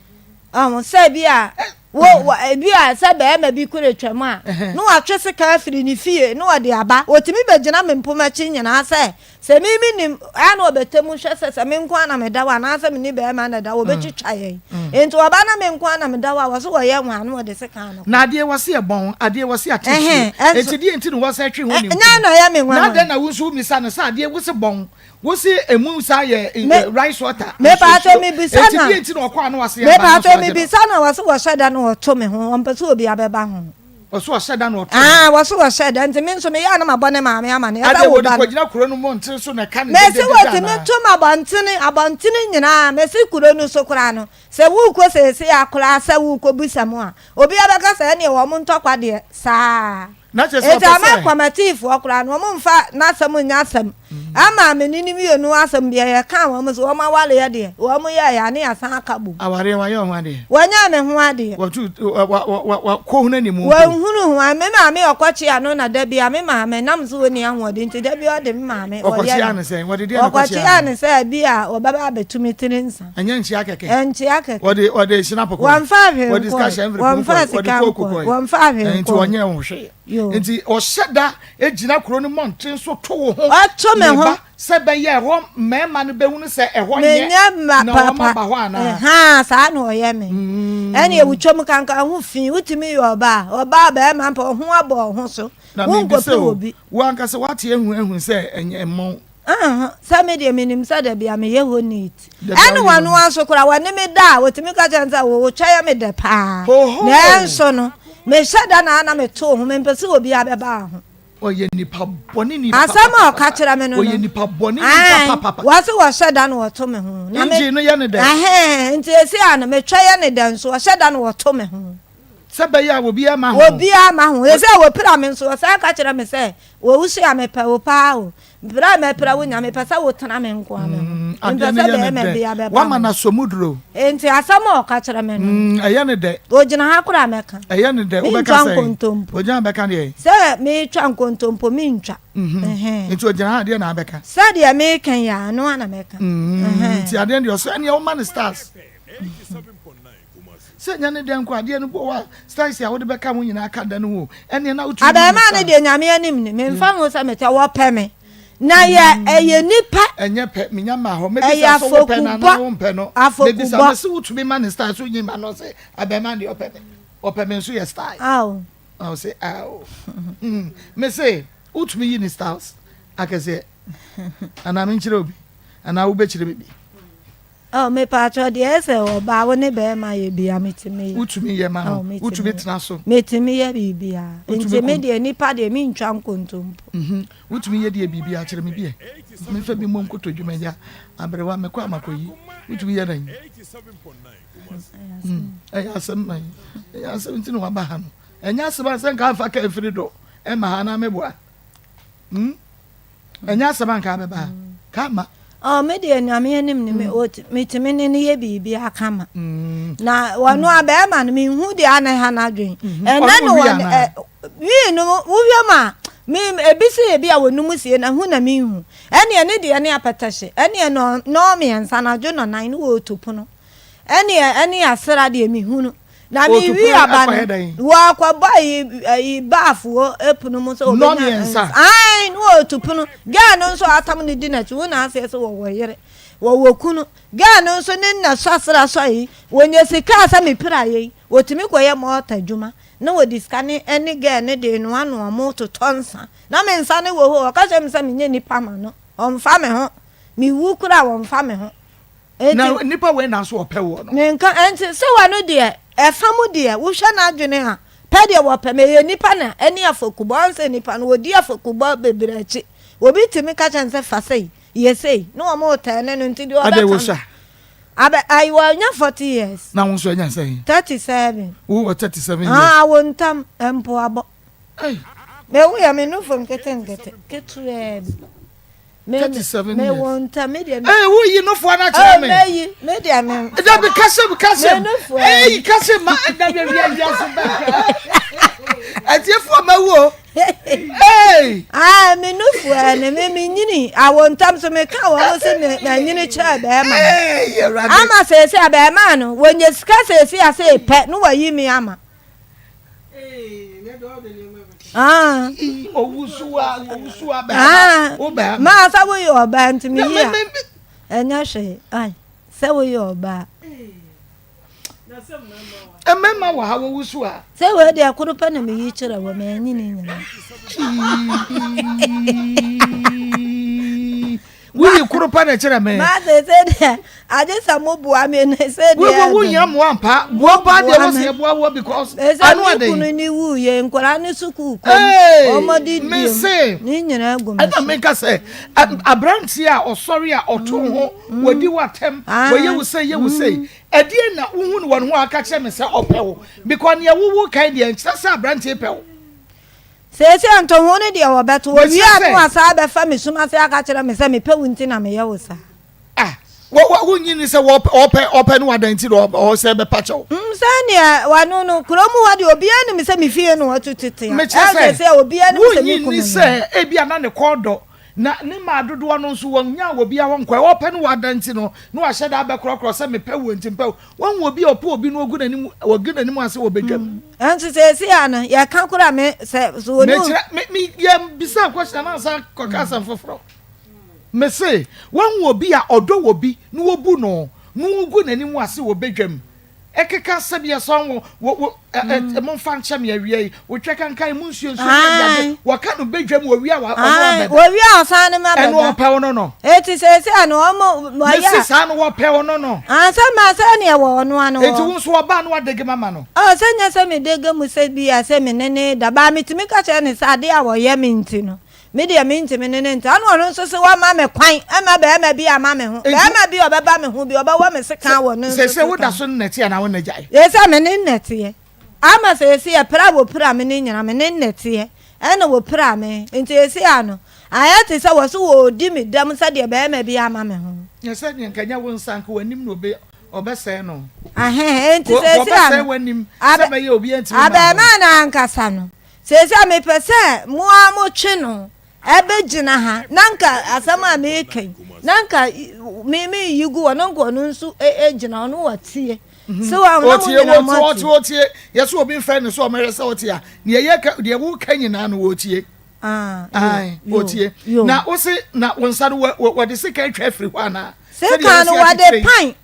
Ɔho, sɛ bi a, wo, wɔ, ebi a sɛ barima bi koro atwam a, na watwe sekan afiri ne fie na ɔde aba. Otumi begyina me mpoma akyi nyinaa sɛ, sɛ me minnim, a na ɔbɛtɛ mu hwɛ sɛ, sɛ me nko ara na meda hɔ anaasɛ me ne barima na ɛda hɔ, obetwitwa yɛn. Enti ɔba na me nko ara na meda hɔ a, wɔse wɔyɛ nwa na wɔde sekan no kɔ. Na adeɛ wɔse ɛbɔn, adeɛ wɔse ate Ɛhɛn, nsuo. ɛnso. Enti deɛ nti na wɔsan twe ho Ɛ, ninkunu? nyɛ na ɛyɛ me Na nwanwa. adɛn na wo nso wommisa no sɛ adeɛ wose bɔn, Wo se emu saa yɛ rice water. Mepatɔ mi bisa na. Eti di eti na ɔkɔ ano ase aba na so agye no. Mepatɔ mi bisa na wɔse wɔhyɛ da na wɔto me ho wɔn pɛ sɛ obi abɛba ho. Wɔse wɔhyɛ da na ɔto. Ah wɔse wɔhyɛ da nti me nso me yɛ a na ma bɔ ne maame ama ne. Ɛsɛ wo ba no. Ade wɔde kɔgyina kuro no mmɔntene so na ɛka ne dede dede anaa. Mese wɔtumi to ma abɔntene abɔntene nyinaa mese kuro no so koraa no sɛ wokɔ seesei a koraa sɛ wokɔ bisa mu a obi abɛka sɛ ɛneɛ wɔn ntɔkwa deɛ saa. Na kyerɛ sɛ Enti ɔpɛ ama sɛ. kɔmɛtiifoɔ koraa no, wɔmfa n'asɛm nyɛ asɛm. Ama me ne no mmienu asɛm deɛ, yɛkaa wɔn sɛ wɔn awareɛ deɛ, wɔn yɛeɛ a, ne yɛasan aka bom. Awareɛ, wayɛ wo ho adeɛ? Wanyɛ me ho adeɛ. Watu, wa, wa, wa, wa, wakɔhunu anim mpo? Wanhunu ho. Me maame ɔkɔkyea no na da biara me maame, nam sɛ ɔnni ahoɔden nti, da biara ɔde me maame, ɔyɛ Ɔkɔkyea no. no sɛn? Wɔde deɛn na ɛkɔkyea Ɔkɔkyea no? no sɛ bi a ɔbɛba abɛtu me tiri nsa. Ɛnyɛ nkyea kɛkɛ. Ɛnkyea kɛkɛ. Wɔde, wɔde hyinapɔ kɔe. Wɔmfaa hwee Wɔde sika nkɔe. hyɛ envelope mu Wɔmfaa kɔe. Wɔde sika kooko nkɔe. kɔe. Wɔmfaa hwee Nti nkɔe. ɔnyɛɛ wo hwee. Yoo. Nti ɔhyɛ da gyina kuro no mmɔnten so to wo ho Ɔto me ne ho. ba sɛ ɛbɛyɛ a ɛhɔ mmarima no bɛhunu sɛ ɛhɔ nyɛ Menyɛ ma na wɔn papa. aba hɔ anaa? Ɛhaa, saa na ɔyɛ me. Ɛnneɛ wotwam kankan ho fi. Wotumi yɛ ɔbaa. Ɔbaa barima mpo, ɔho abɔ ɔho so. Na mebisa Wonkɔpere o, obi. wo ankasa woate ahu ahu sɛ ɛnyɛ mmɔn? Ahaa, sɛ me deɛ menim sɛ dabi a meyɛ hɔ neat. Dabi a Ɛne woyɛ hɔ wɔn neat. nso koraa wɔne me da a, wɔtumi ka kyerɛ me sɛ wo wo kyɛ yɛ me dɛ paa. Hoho! Nanso no, mehyɛ da na na meto ho, mempɛ sɛ obiara bɛba ho. Ɔyɛ nipa bɔne ni Asɛm a ɔka kyerɛ me no no, Ɔyɛ nipa bɔne ni ae, papapapa. wɔse wɔhyɛ da na wɔto me ho. Na me, Engine no yɛ ne dɛ. ɛhɛn, nti esi a no metwa yɛ ne dɛ nso, ɔhyɛ da na wɔto me ho. Sɛ ɛbɛyɛ a obiara mma ho. Obiara mma ho. Ese a wɔpira me nso, wɔsan ka kyerɛ me sɛ, Wɔwusu a, mepɛ wo paa o. Bere a mapira wo nyinaa, mepɛ sɛ wotena me nko ara me ho. Mm, Mempɛ adeɛ no sɛ yɛ no barima dɛ. biara bɛba Woama ho. no asɔ mu duro. Enti asɛm a ɔka kyerɛ me no, Mm, ɛyɛ no dɛ. ogyina ha koraa a mɛka. Ɛyɛ no dɛ. Wobɛka Mentwa sɛn? nkontompo. Ogyina ha bɛka deɛ? Sɛ metwa nkontompo, mentwa. Mhm. Ɛhɛn. Nti ogyina ha a, deɛ na abɛka? Sɛdeɛ meka yi ara, ɛno ara na mɛka. Mm, Ɛhɛn. nti adeɛ no deɛ ɔsɛ ɛneɛ woma no stars. Sɛ ɛnyɛ ne dɛn nko adeɛ no bɔ hɔ a styles a wode bɛka ho nyinaa ka da no ho o ɛneɛ na wotumi ma no Abarimaa no style. deɛ Nyame anim ni memfa ho sɛ mete wɔpɛ me na yɛ ɛyɛ nipa Ɛnyɛ pɛ menya mmaa hɔ ɛyɛ mɛbisa sɛ wopɛ no afokubɔ anaa wompɛ no mɛbisa afokubɔ. mese wotumi ma no style so wonyi ma no ɔse abarimaa deɛ ɔpɛ me ɔpɛ me nso yɛ style Ao. Ɔse ao mese wotumi yi ne styles akɛseɛ anaa menkyerɛ obi anaa wobɛkyerɛ me bi. Oh mepakyɛw deɛ ɛsɛ ɔbaa wo ne bɛɛma yɛ bia metumi yɛ. Wotumi yɛ ma no Oh metumi wotumi yɛ. tena so. Metumi yɛ biribiara Wotumi nti me kum. deɛ nipa deɛ mentwa nkontompo. Mhm wotumi yɛ deɛ biribiara kyerɛ me bi ɛ menfa bi mmɔ nkotodwe m'agya aberewa mekɔ a makɔyi wotumi yɛ dɛn mm ɛyɛ asɛm man ɛyɛ asɛm nti na waba ha no ɛnyɛ asɛm a sɛ nka amfa ka mfiri do ɛma ha na meboa mm. Ɛnyɛ asɛm a nka abɛba ha. Ka ama. Oh, me deɛ Nyame anim ne me metumi ne no yɛ biribiara kama. Na ɔno a bɛrima no menhu deɛ a na ɛha n'adwene. Ɛnɛ no wɔ wii no wohwɛ mu a me ebi sɛ ebi a wɔnum sie na hu na menhu. Ɛneɛ ne deɛ ne apɛtɛhye ɛneɛ nɔ nɔɔmiɛnsa anadwo nɔnan ne wɔretu pono. Ɛneɛ ɛne asra deɛ mehunu. Na me wi aba no, wɔakɔbɔ ayi ayi baaf wɔ epono mu sɛ wɔbɛnya nsa. Ae, na wɔretu pono. Gɛɛ no nso atam no di n'akyi, wo na aseɛ sɛ wɔwɔ yere, wɔwɔ kunu. Gɛɛ no nso ne nna sɔ asra sɔ yi, wɔnya sika a sɛ mepira yei, wɔtumi kɔyɛ mɔɔta adwuma, na wɔde sika ne ɛne gɛɛ no de noanoa mo totɔ nsa. Na me nsa no wɔ hɔ, ɔka kyerɛ me sɛ menyɛ nipa ma no, ɔmfa me ho. Mewu koraa a wɔmfa me ho. Enti, Na nipa wei na nso ɔpɛ woɔ no. Menka, enti sɛ wɔno deɛ, ɛfa mu deɛ, wohwɛ n'adwene a, pɛ deɛ wɔpɛ, meyɛ nipa na ɛne afɔkubɔ, ɔn sɛ nipa no, wɔdi afɔkubɔ bebree akyi, obi tumi ka kyerɛ no sɛ fa sei, yɛ sei, ne wɔn retɛne no, nti deɛ Adɛn ɔbɛka wo no, sua? abɛ, ayi, wɔanya 40 years. Na wo nso anya sɛn? 37. Wo wɔ 37 years? Ah, awo ntam, mpoabɔ. Ei. Mewu yɛ me nufo nketenkete, ketewaa bi. 37 years. Mewɔ nta me deɛ. Ee woyi nufoɔ no akyerɛ me. Meyi me deɛ me. Dabi kasem kasem. Ee kasem ma dabi awia wiase bɛ. Atiefoɔ ma wo. Ee. Aa me nufoɔ ne me me nyini awɔ ntam so me ka wɔn se me ma nyini kyerɛ bɛrima. Ee awurade. Ama sɛsɛ bɛrima no wɔnyɛ sika sɛsɛ ase pɛ no wɔyi mi ama. Ah. Ah. Maa sɛ woyɛ ɔbaa nti meyi a ɛnyɛ hwee ai sɛ woyɛ ɔbaa. Mmarima wɔ ha wɔwusu a. Sɛ wei deɛ koro pɛ na meyi kyerɛ wɔ manyi ne nyinaa. Woyi koro pa na ɛkyerɛ me. Maa sɛ sɛ deɛ agye sɛ mo boa me ne sɛ deɛ. Wo wo hia mmoa mpa. Boa paa deɛ wɔ sɛ ɛboa woɔ because ano ade. Ɛsɛ me kunu ne wu yɛ nkwadaa ne sukuu kɔm. Wɔn de diem. Ne nyinaa gu me so. Ɛna meka sɛ aberanteɛ a ɔsɔre a ɔto ho wɔdi wo atɛm wɔyɛ wo sɛ yɛ wo sɛ ɛdeɛ na wohu no wɔn ho aka kyerɛ me sɛ ɔpɛ wo because neɛ wowo kan deɛ nkyerɛ sɛ aberanteɛ pɛ wo. Seesei ntoho no deɛ wɔbɛto. Wɔwie a na wɔasan abɛfa me sum ase aka akyerɛ me sɛ mepɛ wo nti na meyɛ wo saa. Ah, wɔ wɔ wonnye nni sɛ wɔpɛ ɔpɛ ɔpɛ ne wadan nti na ɔwɔ sɛ ɛbɛpa kyɛw? Mm, sɛdeɛ wɔno no, kurom hɔ deɛ obiara nim sɛ me fie na wɔto tete a. Mekyerɛ Ɛsɛ sɛ, sɛ obiara nim sɛ me wonnye kunu nni no. sɛ ebia na ne kɔn dɔ, na ne mmaa dodoɔ no nso wɔnyaa obiara hɔ nkɔɛ. Ɔpɛ ne wadan nti no, na wahyɛ da abɛkorɔkorɔ sɛ mepɛ wo nti mepɛ wo. Wahu obi a ɔpɛ obi na ogu n'anim ɔgu n'anim ase wɔ badwam. Nanso seesei a no yɛka koraa me sɛ so wɔn. Mekyerɛ me me yɛ bisa question na ansa kɔka asɛm foforɔ. Me se wahu obi a ɔdɔ wɔ bi na obu no na ogu n'anim ase wɔ badwam ɛkeka sɛbi ɛsɔn wɔ wɔ wɔ ɛ ɛ momfa nkyɛ me awia yi wotwɛ kankan mu nsuo nsuo ne ade ade wɔka no badwam wɔwie a ɔno abɛda. Wɔwie a ɔsan ne ma bɛda. Ɛno ɔpɛ wo no no. Eti seesei a no ɔmo wɔyɛ. Mesi saa no wɔpɛ wo no no. Ah sɛ ma sɛ neɛ wɔ ɔno ano hɔ. Eti wo nso ɔbaa no wadege ma ma no. Oh sɛ nyɛ sɛ me dege mu sɛ bi a sɛ me ne ne da baa metumi ka kyerɛ ne sɛ adeɛ a wɔyɛ me nti no me deɛ me ntumi ne ne ntra ɛna ɔno nso se wama me kwan ɛma bɛɛma bi ama me ho bɛɛma bi a ɔbɛba me ho bi ɔbɛwɔ me sekan wɔ ne nso sekan. Sese wo da so ne nɛteɛ anaa wo nɛ gyae. Sese me ne nɛteɛ. Ama seesei pira a wɔpira me no nyinaa, me ne nnɛteɛ na wɔpiraa me. Enti seesei ano, ayɛ te sɛ wɔse wɔredi me dɛm sɛdeɛ barima bi ama me ho. Na sɛdeɛ nka ɛnyɛ wo nsa, anka w'anim na ɔbɛsɛe no. Ɛhɛn, enti seesei ano, Wɔbɛsɛe w'anim sɛ ɛbɛyɛ obiara ntumi mma ho. Abarimaa no ankasa no, seesei mepɛ sɛ mo ara motwe no ɛbɛgyina ha na nka asɛm a meka yi na nka me meyi gu hɔ na nka ɔno nso gyina ɔno ɔteɛ mhm. so wɔn na mo nyinaa mo ate ɔtie ɔtie yɛsɛ obi nfrɛ ne so ɔmɛhwɛ sɛ ɔte a deɛ yɛ ka deɛ woka nyinaa no wɔtie ah, ɔtie na wose na wo nsa no wɔde sika atwa afiri hɔ anaa sika no wɔde pan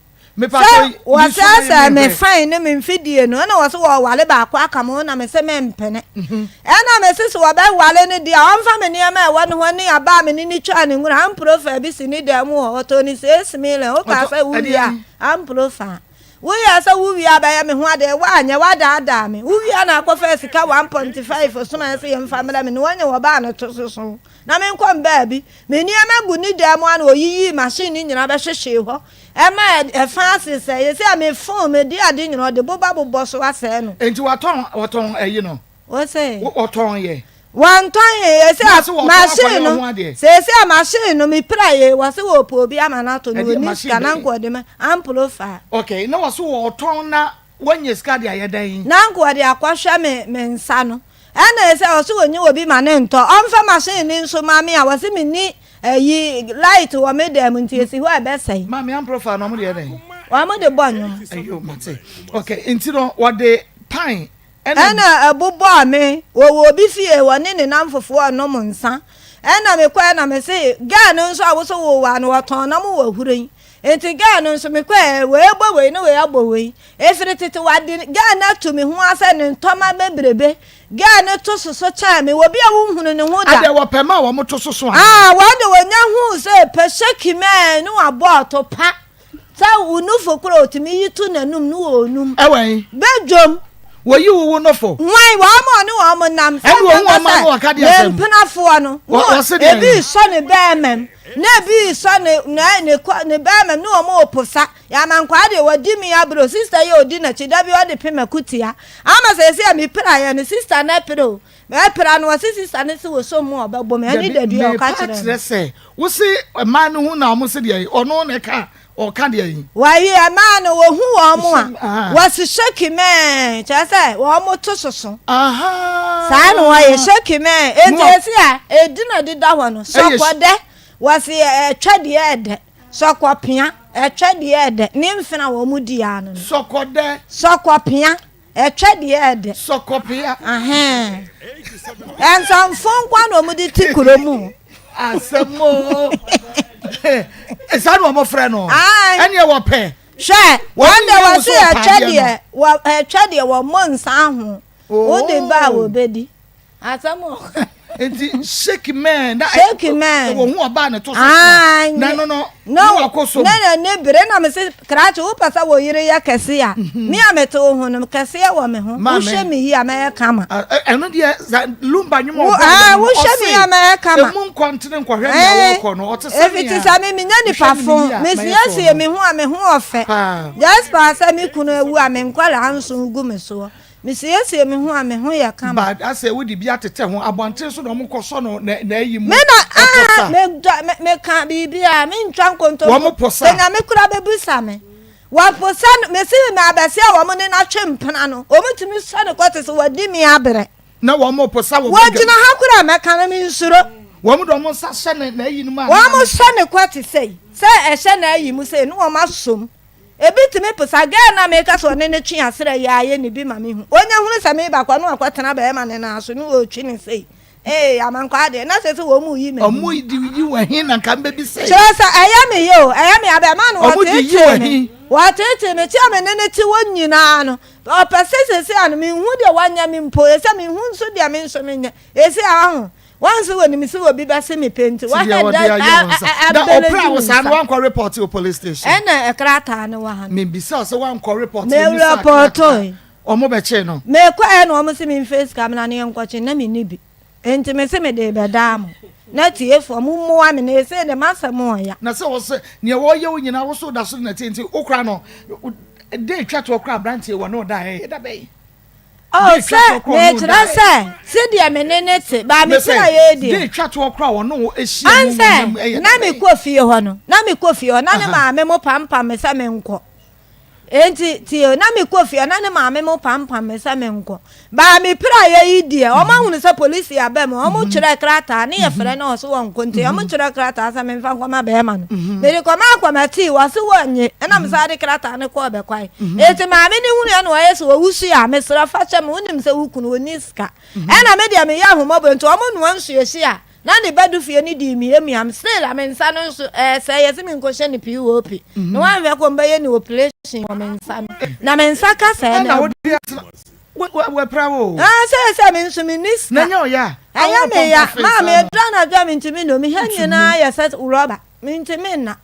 Sɛ wɔsɛesɛe me fan ne me mfidie no, ɛna wɔse wɔware baako aka me ho na mese mempene. Mhm. Ɛna mese sɛ wɔbɛware no deɛ a, ɔmfa me nneɛma a ɛwɔ ne hɔ ne aba a me ne no twaa ne nwura amprofa bi si ne dan mu hɔ, ɔtɔɔ ne 6 million, wokaa sɛ wowie a, amprofa. Woyɛɛ sɛ wowie a bɛyɛ me ho adeɛ, woanyɛ, woadaadaa me. Wowie a na akɔfa sika 1.5 somaeɛ sɛ yɛmfa mmrɛ me na wɔnyɛ wɔbaa no to so so. Na menkɔ mbaabi. Me nneɛma gu ne dan mu a na ɔyiyii machine no nyinaa bɛhyehyee hɔ. Ɛma ɛfa ase sɛ, seesei a me phone, mede ade nyinaa, ɔde boba bobɔ so asɛe no. Enti watɔn, wɔtɔn ayi no? Wose? Wɔtɔn yɛ? Wɔntɔn yɛ Na sɛ ɔse wɔtɔn machine akɔyɛ no ɔho adeɛ. seesei a machine no mepira yei wɔse wɔpɛ obi ama no atɔ no Ɛdeɛ wɔnni machine sika na bɛn? nka ɔde ma amplify. Okay, na wɔse wɔtɔn na wɔanya sika de ayɛ dɛn? Na nka ɔde akɔhwɛ me me nsa no ɛna ɛsɛ ɔse wɔnya obi ma no ntɔ ɔmfa machine no nso ma me a wɔse menni ayi light wɔ me dan mu nti ɛsi hɔ a ɛbɛsɛe. Maame amplify no wɔde yɛ dɛn? Wɔde bɔ nnwom. Ayo mate. Okay, nti no wɔde pan Ɛna ɛbobɔɔ me, wɔwɔ obi fie, wɔne ne namfofoɔ renom nsa. Ɛna mekɔɛ na mese, girl no nso a wose wowaa no wɔtɔn nam wɔ Huren. Nti girl no nso mekɔɛ, wei bɔ wei ne wei abɔ wei. Ɛfiri tete wade girl no atu me ho asɛ ne ntɔma bebrebe. Girl no to soso kyɛn me, obi a wonhunu ne ho da. Adeɛ wɔpɛ ma wɔn to soso anaa? Ah, wɔn de wɔnya huu sɛ pɛ shaki mɛɛ ne wabɔ ɔto pa. Sɛ wo nufo koro a otumi yi to n'anum no wɔ onum. Ɛwɔ he? Badwam. Wɔyi wo wo nofo. Hwan? Wɔn a ɔne wɔn nam. Sɛ Ɛne nka wɔn sɛ a wɔka de ne asɛm. mpenafoɔ no, Wɔ- na wɔse deɛn? ebi resɔ ne bɛɛma mu, na ebi resɔ ne ne ne kɔ ne bɛɛma mu, ne wɔn reposa. Yɛamankwaa deɛ wɔdi me abere o, sista yi a ɔdi n'akyi, da bi ɔde pem akutia. Ama seesei a mepiraeɛ no, sista no apira o. Mɛpira no, ɔse sista no se wɔsɔ mu a ɔbɛbɔ me, ɛne Dabi, dadu a ɔka mepa kyerɛɛ kyerɛ no. sɛ, wo se mmaa no hu na wɔn se deɛ ɔno na ɛka ɔka deɛ yi. Wɔyi mmaa no, wɔhu wɔn a, Aha. wɔse shaki mɛɛ, kyerɛ sɛ wɔn to soso. Aha. Saa na wɔyɛ, shaki mɛɛ. Enti Mo a- esi a, edi na deda hɔ no, Ɛyɛ sh- sɔkɔdɛ, wɔse ɛtwa deɛ ɛdɛ, sɔkɔpea, ɛtwa deɛ ɛdɛ, ne mfena wɔn di ano no. Sɔkɔdɛ. Sɔkɔpea. Ɛtwɛ deɛ ɛdɛ. Sɔkɔpea. Ahɛn. Nsamfo nkoa na wɔn de te kuro mu. Asɛm o. Saa na wɔn frɛ no. Ɛnneɛ wɔpɛ. Hwɛ, wɔn de wɔsi ɛtwɛ deɛ wɔ ɛtwɛ deɛ wɔn mo nsa ho. Wode ba a wɔbɛdi. Asɛm o. Nti shake man na shake man. Wɔ hu ɔbaa ne to so so. Na no no na wakɔ so. Na na ne bere na me se krakye wo pɛ sɛ wo yere yɛ kɛse a. Me a mete wo ho no kɛseɛ wɔ me ho. Wo hwɛ me yi a mɛyɛ kama. Ɛno deɛ lumba nwom ɔbɔ yɛ no. Wo hwɛ me yi a mɛyɛ kama. Emu nkɔntene nkɔhwɛ nea wɔkɔ no ɔte sɛ nea. Efi te sɛ me menya nipa fo. Me siesie me ho a me ho ɔfɛ. Just pa sɛ me kunu awu a me nkwadaa nso gu me soɔ. Mesiesie me ho a, me ho yɛ kama. But asɛ wode bi atetɛ ho, abɔnten so na wɔn kɔ sɔ no na na ayi mu. Me na ɛposa. ah me dɔ me me ka biribi a me ntwa nkontompo. Wɔn posa. Sɛ nyame kura bɛbisa me. Wɔposa no mesi me abɛsi a wɔn ne no atwe mpena no wɔn tumi sɔ no kɔ te sɛ wɔdi me abrɛ. Na wɔn posa wɔ badwam. Wɔgyina ha kura mɛka no me nsuro. Wɔn de wɔn nsa hyɛ ne n'ayi no mu anaa? Wɔn sɔ ne kɔ te sɛ sɛ ɛhyɛ n'ayi mu sei ne wɔn asom. Ebi tumi posa girl no a meka sɛ ɔne no twe asrɛ yi ara yɛ ne bi ma me hu. Onya hunu sɛ meba kɔ na wakɔ tena bɛɛma no nan so na ɔretwi no sei. Ee amankwaa deɛ na sɛ sɛ wɔn mu yi m'ani. Wɔn de yi wɔ he na nka mbɛbisa yi. Kyerɛ sɛ ɛyɛ me yɛ o, ɛyɛ me ya bɛɛma no Wɔn de yi wɔteetee wɔ me. he? Wɔteetee me, te a me ne no te hɔ nyinaa no, ɔpɛ sɛ seesei a no menhu deɛ wanyɛ me mpo, ɛsɛ menhu nso deɛ me nso menyɛ. Seesei a wahu, Wɔn nso wɔnim sɛ obi bɛse me pɛ nti, Ti deɛ wɔahɛ wɔde da ayɛ wɔn nsa. Na abɛlɛgye ɔpra me wo saa no nsa. wankɔ report wɔ police station. Ɛna krataa no wɔ ha no. Mebisa wo sɛ wankɔ report Me ɛni saa krataa. repɔtoe. Wɔn bɛkyee no. Mekɔɛ na wɔn se memfa sika mmra na yɛnkɔkye na menni bi. Enti mese mede rebɛdaa mo. Na tiefoɔ mommoa me na ɛsei de m'asɛm ɔɔya. Na sɛ wɔsɛ nea wɔyɛ wo nyinaa wo so da so de na ɛte nti wo koraa no da etwa toɔ koraa aberanteɛ wɔ ne wo da ɛyɛ da bɛn? Oh, sɛ mekyerɛ sɛ sedeɛ me ne ne te baa me tena yɛ deɛ. Ansɛ na mekɔ fie hɔ no na mekɔ fie hɔ na ne maame mo pampam me sɛ menkɔ enti tie na mekɔ fie hɔ na ne maame mo pampam me sɛ menkɔ baa me pira yɛ yi deɛ wɔn ahunu sɛ polisi aba mu wɔn kyerɛ krataa ne yɛ frɛ no ɔso wɔn nko nti wɔn kyerɛ krataa sɛ memfa nkɔma bɛrima no mede kɔma akɔmɛtii wɔse wɔnnye ɛna me saa de krataa no kɔɔ bɛkwae Enti maame no hunuiɛ na ɔyɛ sɛ ɔwusu a, mesrɛ fa kyɛ me, wonim sɛ wo kunu ɔnni sika. Ɛna me deɛ meyɛ ahummɔborɔ nti wɔn noa nsuohye a, na ne ba du fie no dii miamia me, still a me nsa no nso ɛresɛe, yɛse menkɔhyɛ no POP na wanhwɛ kɔ mbɛyɛ no operation wɔ me nsa no, na me nsa ka sɛɛ na abu. Wapira wo o. Ah, sɛ sɛ me nso menni sika. Na nyɛ ɔya a. Ɛyɛ me ya, maame ɛduru anadwo a mentumi nna o, me ha nyinaa yɛ sɛ rɔba, mentumi nna.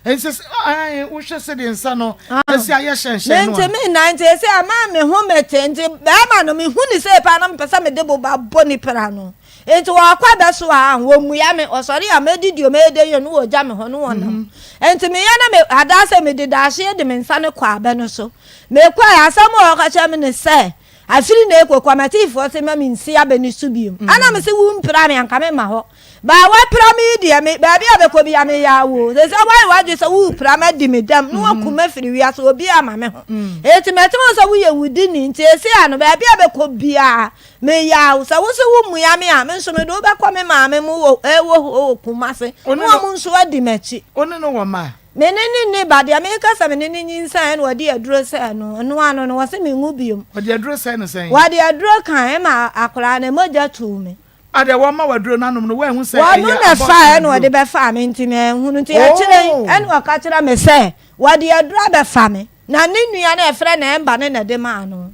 Ɛnsɛ sɛ ae wohwɛ sɛdeɛ nsa no asi ayɛ hyɛnhyɛn no a. Mentumi nna nti ɛsɛ ama me ho mete nti bɛrima no mehu ne sei paa na mepɛ sɛ mede boba bɔ ne pira no nti wɔkɔ abɛ so a wɔmmua me ɔsɔre a mɛdidi o mɛyɛ dɛ yɛ no wɔgya me hɔ no wɔnam nti meyɛ na me adaa sɛ mede daahyeɛ de me nsa no kɔ abɛ no so mekɔɛ asɛm a ɔka kyerɛ me ne sɛ. Afiri na ɛkɔ Kwamatifoɔ se ma mensi abɛ no so biom. Ɛna mese wo mpira me anka memma hɔ. Baa woapira me yi deɛ me baabi a bɛkɔ bia meyɛ awo. Sɛ sɛ woayɛ w'adwene sɛ worepira me adi me dɛm na woaku me afiri wiase obiara ma me ho. Enti mɛte wo sɛ woyɛ wudini nti ese ano baabi a bɛkɔ biara meyɛ awo. Sɛ wo se wo mmua me a me nso mede wo bɛkɔ me maame mo wɔ ɛwɔ hɔ wɔ Kumase na wɔn nso adi m'akyi. Wo ne no wɔ mma? Me ne no nni ba, deɛ meka sɛ me ne no nyinsɛn ɛna ɔde aduro sɛɛ no, ɛno ano no wɔse menwo biom. Ɔde aduro sɛɛ no sɛn? Wɔde aduro kan ɛma akwadaa no mogya tuu me. A deɛ wɔma wo aduro no anom no woanhu sɛ ɛyɛ Wɔno na abortion ɛfae ɛna aduro? ɔde bɛfaa me nti manhunu nti akyire yi Oh! ɛna ɔka kyerɛ me sɛ wɔde aduro abɛfa me na ne nua no a yɛfrɛ no Ɛmba no na ɛde maa no.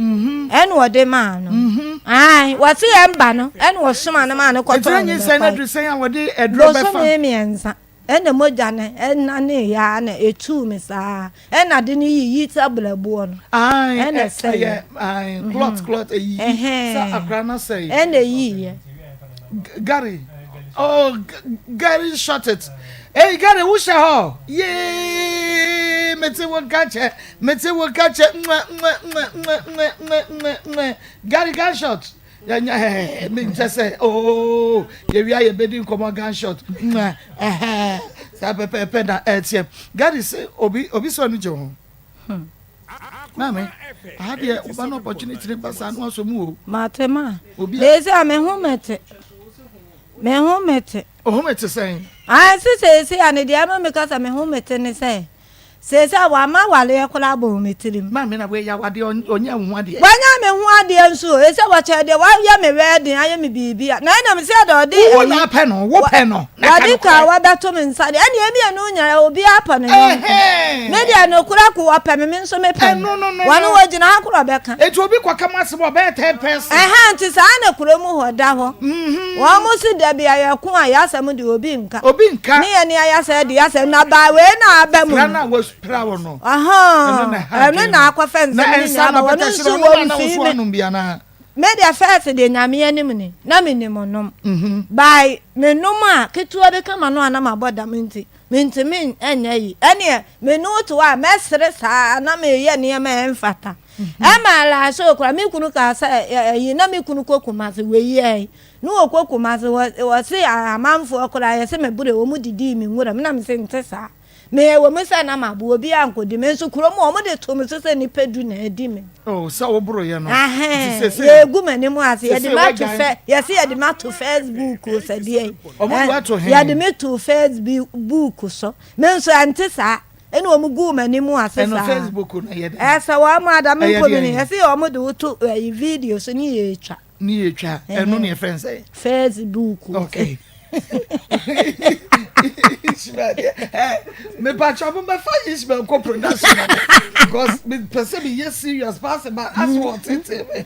Ɛna ɔde maa no. Ae, wɔse Ɛmba no ɛna ɔsoma no maa no Nti kɔtɔɔ na no nyinsɛn no bɛkɔe. aduru sɛn a wɔde aduro bɛfa? Bosome mmiɛnsa. Ɛna mogya no naneeɛ ara na ɛtuu me saa ɛna ade no yiyi sɛ brɛboɔ no ɛna ɛsɛeɛ. Ae, clot clot ɛyiyi sɛ akora no asɛe. Ɛna ɛyiiɛ. Gary, oh Gary shot it. Hey Gary, wo hyɛ hɔ? Yee, mete wo nka kyɛ, mete wo nka kyɛ, mwɛ mwɛ mwɛ mwɛ mwɛ mwɛ mwɛ mwɛ. Gary gunshot. Yɛnyɛ hɛhɛhɛ me nkyɛ sɛ oo yɛwia yɛbɛdi nkɔmmɔ gunshot mwɛ ɛhɛɛ saa pɛpɛɛpɛ na ɛteɛ Gary sɛ obi obi sɛ ɔno gye ho hmm. Maame aha deɛ woba no opportunity ne ba saa no asɔ mu o. Mate ma. Obi a. Sɛ me ho mete. Me ho mete. Oho mete sɛn? Ah, sɛ sɛ a ne deɛ ama me kasa me ho mete ne sɛ. Seesei a wama awareɛ koraa abɔ me tirim. Maame na wei yɛ awadeɛ ɔnyɛ wo ho adeɛ. Wanya me ho adeɛ nso o, ɛsɛ wɔkyɛ deɛ wayɛ me wedding ayɛ me biribi a na ɛnam sɛ deɛ ɔde Wo na apɛ no, wo pɛ no na ka wɔde nokorɛ. kaa wabɛto me nsa deɛ ɛne mmienu nyinaa obiara pɛ ne yɔnko. Ɛhɛn. Me deɛ nokorɛ ko ɔpɛ me, me nso mepɛ no. Ɛno no no Wɔne no. wɔgyina ha korɔ ɔbɛka. Enti obi kɔka mo asɛm a ɔbɛyɛ third person. Ɛhɛn nti saa na kuro mu hɔ da hɔ. Wɔn se da bi a yɛko a yɛasɛm deɛ obi nka. Obi nka. Ne yɛ ne ayɛ sɛ de asɛm na baa wei na aba mu. Pra na wɔpira wo no. Ɛno na ɛha Ɛno na akɔfɛ nsɛm Na ne nsa nyinaa na ba wɔn bɛtɛ nso hyerɛ ɔnom wɔn a na mfii woso me. anom bi anaa? Me deɛ first deɛ Nyame anim ni na me nim nom. By me nom a ketewa bi ka ma no a na mabɔ dam nti mentumi nyɛ yi. Ɛneɛ me ne wo te hɔ a mɛsere saa na meyɛ nneɛma a ɛmfata. Ɛma last koraa me kunu kaa sɛ ɛyi na me kunu kɔ Kumasi wei yɛɛ Ne wɔkɔ Kumasi wɔ wɔse amanfoɔ koraa yɛse me bore wɔn didii me nwura mu na mese nte saa me ɛwɔ mu sɛ na mabo obiara ankɔdi me nso kurom hɔ wɔn de too me so sɛ nnipa du na adi me. Oh sɛ wo boro yɛ no. Ahɛn yɛgu m'anim ase yɛde me ato fɛ yɛse yɛde me ato Facebook sɛ deɛ wɔn de ato he yɛde me to Facebook so me nso ɛnte saa ɛna wɔn guu m'anim ase saa ɛno Facebook no yɛ dɛ ɛsɛ wɔn ada me mpo mi ni yɛse wɔn de wo to ɛyi video so ne yɛtwa. Ne yɛ twa ɛno ne yɛfrɛ no sɛ. Facebook. Okay. Ishmael deɛ ɛ mepatwa mo bɛfa Ishmael kɔ production na because mepɛ sɛ meyɛ serious paa sɛ ba asɛ ɔtete me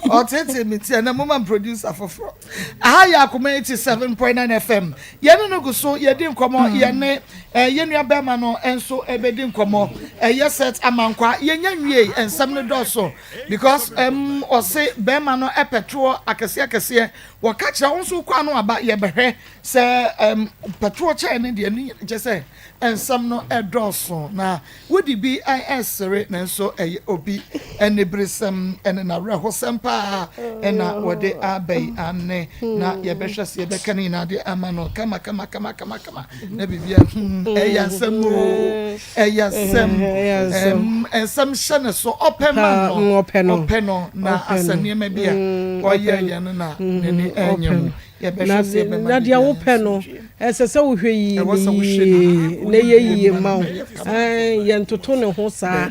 ɔtete me ti ɛnɛ mo ma producer foforɔ aha yɛ akoma 87.9 FM yɛne no gu so yɛdi nkɔmmɔ yɛne eh, yɛn nua bɛrima no nso ɛbɛdi nkɔmmɔ ɛyɛ set amankwa yɛnya nwie nsɛm no dɔɔso Because ɛm ɔse bɛɛma no pɛ toɔ akɛseɛ akɛseɛ wɔka kyerɛ wo nso wokɔ ano aba yɛbɛhwɛ sɛ ɛm pɛtoɔ kyɛn ne deɛ ne kyɛ sɛ nsɛm no ɛdɔɔso na wodi bi ɛsere nanso ɛyɛ obi aniberesɛm ɛne n'awerɛhosɛm paa ɛna wɔde aba yi ane na yɛbɛhwɛ sɛ yɛbɛka ne nyinaa de ama no kama kama kama kama kama na biribia hmm, ɛyɛ nsɛm o ɛyɛ nsɛm nsɛm hyɛ ne so ɔpɛ ma no mm, ɔpɛ no na asɛ nneɛma bi a mm, ɔyɛ yɛ no na mm, n'ani ɛnyɛ mu yɛbɛhwɛ sɛ yɛbɛma na deɛ wopɛ no ɛsɛ sɛ wohwɛ yie ne yie na ɛyɛ yie ma wo yɛntoto ne ho saa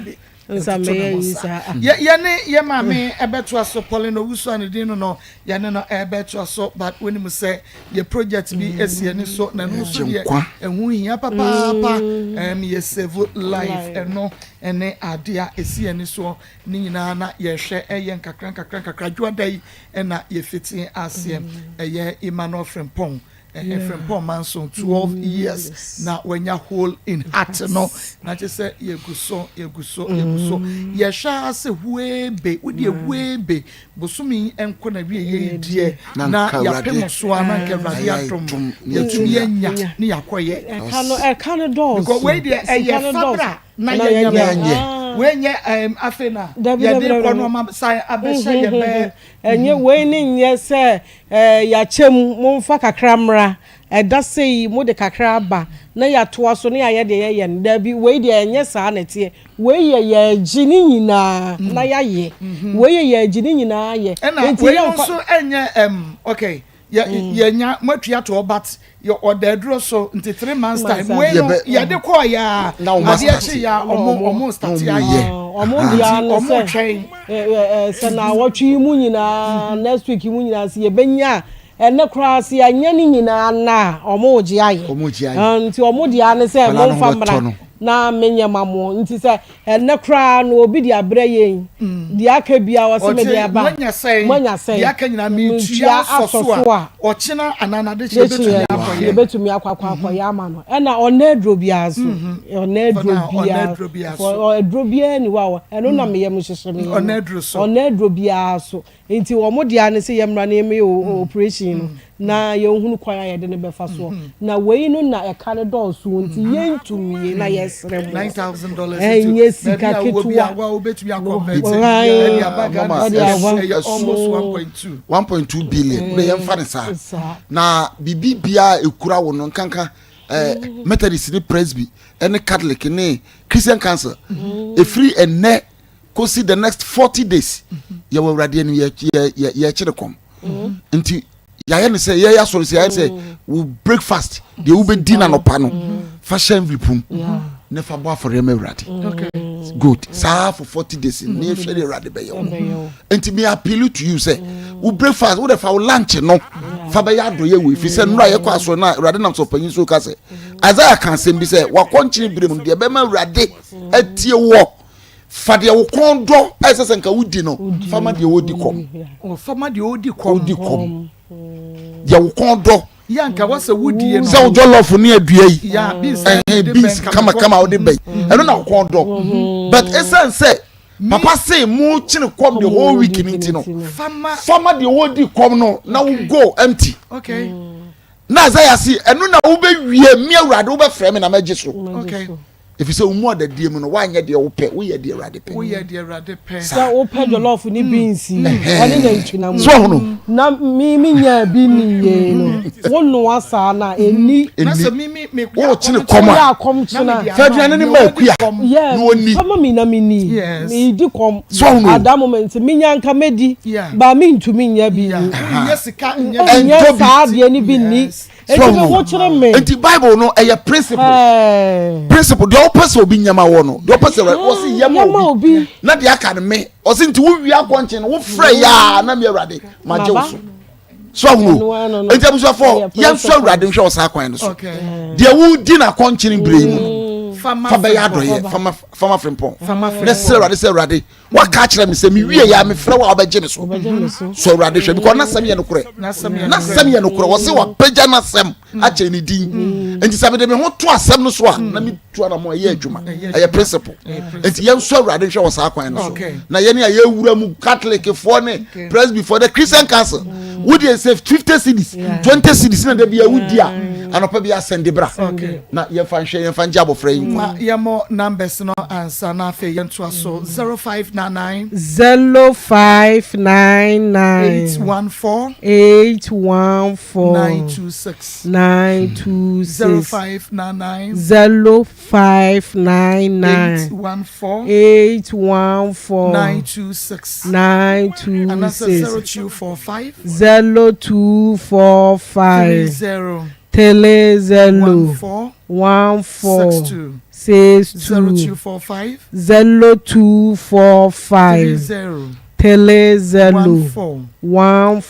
Nsa mɛyɛ yi saa. Ah. Yɛ yɛne yɛ maame ɛbɛtoa so Pauline Owusu a ne din no no yɛne no ɛbɛtoa so but wonim sɛ yɛ project bi esi ani so na ɛno nso deɛ ɛho hia papaapa ɛm yɛ save life ɛno ɛne adeɛ a esi ani soɔ ne nyinaa na yɛhwɛ ɛyɛ nkakra nkakra nkakra dwoada yi ɛna yɛfiti aseɛ ɛyɛ Emmanuel Frimpong Ɛhɛ Frimpong Manson 12 years na wanya hole in heart no na kyerɛ sɛ yɛgu so yɛgu so yɛgu so yɛhwɛ ara sɛ huebe wodeɛ huebe bosome yi nkɔ na wie yɛ deɛ na yɛapem so a na nka Awurade adom yɛtumi anya ne yɛakɔyɛ ɛka no ɛka no dɔɔso because wei deɛ ɛyɛ fabra na yɛnyɛ. Wei nyɛ ɛɛm afei na yɛde kɔ no ɔma san abɛhyɛ yɛ bɛɛ. Ɛnyɛ wei ne nyɛ sɛ ɛɛ yɛakyɛ mu momfa kakra mmra ɛda sei mode kakra aba na yɛatoa so na yɛayɛ deɛ yɛyɛ no daabi wei deɛ ɛnyɛ saa na ɛteɛ wei yɛ yɛregye ne nyinaa na yɛayɛ wei yɛ yɛregye ne nyinaa ayɛ. Ɛna wei no nso ɛnyɛ ɛm okay. Yɛ yɛ nya mo atua toɔ but yɛ ɔda aduro so nti 3 months time wei no yɛde kɔɔ yɛ a adeɛ kye yɛ a ɔmo ɔmo start ayɛ. Ɔmo deɛ ano sɛ twɛn. Sɛ na awɔtwe yi mu nyinaa, next week yi mu nyinaa sɛ yɛbɛnya a, ɛnɛ koraa sɛ yɛanyɛ ne nyinaa na ɔmo gye ayɛ. Ɔmo gye ayɛ. Nti ɔmo deɛ ano sɛ Nkwadaa no momfa ho bɛtɔ mmra no. na menyɛ ma mo. Nti sɛ ɛnɛ koraa no obi de abrɛ yɛn deɛ aka bia ɔsɛ mede aba. Moanya sɛn? Moanya sɛn? Deɛ aka nyinaa metua asɔ so a ɔkyena anaa nade kye yɛbɛtumi akɔyɛ. Yɛbɛtumi akɔ akɔyɛ ama no. Ɛna ɔnɛ aduro biara so, ɔnɛ For now, aduro ɔnɛ biara aduro biara for so. Aduro biara ni hɔ a ɛno na meyɛ mo hyehyɛ me. Ɔnɛ aduro so. Ɔnɛ aduro biara so, nti wɔn deɛ ne sɛ yɛmmra na yɛmmɛyɛ operation no na yɛnhunu kwan a yɛde ne bɛfa soɔ. Na wei no na ɛka no dɔɔso, nti yɛntumie na yɛsrɛ mo. $9,000. Ɛnyɛ sika ketewa. Wa wobɛtumi akɔconvert ɛde aba Ghana. Mama, Ɛde aba. Ɛyɛ almost 1.2. 1.2 billion na yɛmfa ne saa. Saa. Na biribi biara ekura wo no nkanka Methodist ne Presby ɛne Catholic ne Christian Council, efiri ɛnɛ kosi the next 40 days, yɛwɔ Awurade anim, yɛ yɛ yɛ yɛkyerɛ kɔm. Nti yɛayɛ ne sɛ yɛyɛ asɔre sɛ yɛayɛ sɛ wo breakfast deɛ wobɛdi na nɔpa no, fa hyɛ envelope mu ne fa bɔ afɔreɛ ma Awurade. Good, saa for 40 days ne yɛhwɛ de Awurade bɛyɛ wo. Nti me appeal to you sɛ wo breakfast, wo de fa wo lunch no fa bɛyɛ adɔyɛ wei, fi sɛ nnura yɛkɔ asɔre na Awurade nam sɛ ɔpanyin so ka sɛ Isaiah ka asɛm bi sɛ wakɔnkyene bere mu deɛ bɛma Awurade atie wɔ fa deɛ wo kɔn dɔ ɛsɛ sɛ nka wodi no fama deɛ wɔdi kɔm. Fama deɛ ɔdi kɔm. Ɔdi kɔm, deɛ wo kɔn dɔ. Yɛ anka wɔsɛ wodie no. Sɛ wo jollof ne adua yi ya beans. Ɛhɛn, beans kamakama a wode bɛyi, ɛno na wo kɔn dɔ, but ɛsiane sɛ papa se mo kyene kɔm the whole week ni nti no, fama. Fama deɛ wɔdi kɔm no na wo go empty. Na Isaiah se ɛno na wobɛwie mi, Awurade wobɛfrɛ me na mɛgye so, ɛfiri sɛ wo mu adadie mu no, woanyɛ deɛ wopɛ, woyɛ deɛ Awurade pɛ. Woyɛ deɛ Awurade pɛ. Sɛ wopɛ jollof ne beans ɛne nantwinam So ɔhono. Na mi nya bi ni yie no, wo noa saa na ɛni. Na sɛ mi Wokyene kɔm a, woyɛ akɔm kyena. Fa aduane no ma akua yeah na ɔni. Fama mi na mi ni. Mi di kɔm. So ɔhono. At that moment mi nya nka mɛ di ba mi ntumi nya bi ni. Nyɛ sika nyɛ. Ɛnyɛ Ɛntɔ bi. Saa adeɛ ni bi ni So eti mi ɔhono. ho kyerɛ mi. Nti Bible no ɛyɛ principle. Principle, deɛ wopɛ sɛ obi nyɛma wɔ no, deɛ wopɛ sɛ wɔsi yɛma yɛma obi obi. Na deɛ aka no me ɔsi nti wowie akɔnkyen no, wofrɛ yaa na me Awurade ma gye wo Maba. so. So ahono. Ɛno ano no. Nti abusuafo, Ɛyɛ yɛnsɔ principle. Awurade nhwɛ wɔ saa kwan no so. Deɛ wodi na akɔnkyene bere yi mu no, fama fa bɛyɛ adɔyɛ, fama fama Frimpɔn Fama na srɛ Awurade sɛ, Awurade, waka akyerɛ me sɛ mewie yɛ a mefrɛ wo a wobɛgye me so. Ɔbɛgye me so. So Awurade hwɛ, because n'asɛm yɛ nokorɛ. N'asɛm yɛ N'asɛm yɛ nokorɛ. Wɔse wapagya n'asɛm akyɛ ne din, nti sɛ mede me ho to asɛm no so a na metu anamo, ɛyɛ adwuma. Ɛyɛ principle, nti yɛnsɔ Awurade nhwɛ wɔ saa kwan no so. Na yɛne a yɛwura mu, Catholic foɔ ne Presby foɔ, the Christian Council, wodeɛ sɛ 50 cedis, 20 cedis na da bia wodi a anɔpa bi asɛnde bra na yɛmfa nhwɛ, yɛmfa ngye abɔfra yi nkwa. Ma yɛmmɔ numbers no ansa na afei yɛntoa so. 0599 0599 814 814 926. 926. 0599 0599 814 814 926 926. Anaasɛ 0245 0245 30 30 14 14 62. 62. 0245 0245 30 30 14 14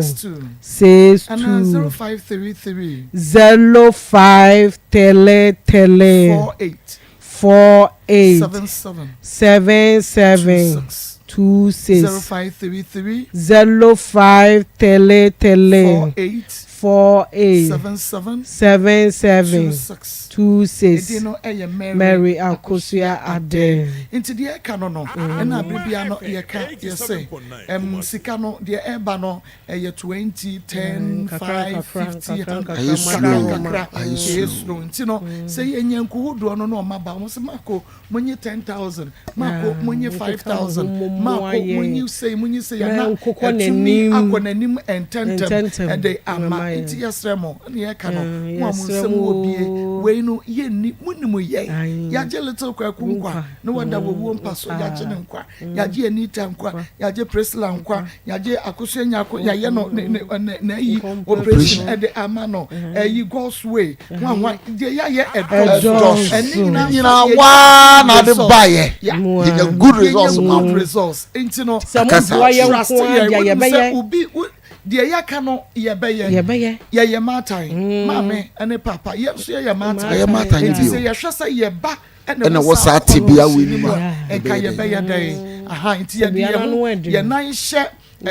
62 6 ana 2 0533 0533 48 48 77 77 26. 26. 0533 0533 48 48 77 77 26. 26. Edin no yɛ Mary Mary Akosua Adeh. Nti deɛ ɛka no no, ɛna abere biara no yɛka yɛsɛ ɛm sika no deɛ ɛba no ɛyɛ 20, 10, Kakra, 5, kakra, 50, kakra, 100, kakra, Ɛyɛ kakra slow. kakra, Ɛyɛ ɛyɛ slow. slow. Nti no sɛ yɛnya nkuhodoɔ no na ɔma ba wɔn sɛ mako monye 10,000, mako monye 5,000, mako monye sei monye sei ana ɛtumi akɔ n'anim ntɛntɛm ɛde ama. Nti yɛsrɛ mo ɛna yɛka no mo a mo nsɛm wɔ bie wei no yɛnni mo nim yɛn yɛagye little Kwaku nkwa na wada wɔ wuo mpa so, yɛagye ne nkwa, yɛagye Anita nkwa, yɛagye Priscilla nkwa, yɛagye Akosua Nyako, yɛayɛ no ne ne ne n'ayi operation ɛde ama no, ɛyi God's way hwanhwan deɛ yɛayɛ ɛdɔɔso, ɛne nyinaa nyinaa waa na ade baayɛ yɛnya good results ma good results. Nti no sɛ mo boa yɛn nko ara deɛ yɛbɛyɛ sɛ obi deɛ yɛaka no yɛbɛyɛ yɛbɛyɛ yɛyɛ maatan maame ɛne papa yɛn nso yɛyɛ maatan yɛyɛ maatan nti bio sɛ yɛhwɛ sɛ yɛba ɛna wɔ saa tebea wei mu a nka yɛbɛyɛ dɛn aha? Nti yɛde yɛn ho yɛn nan hyɛ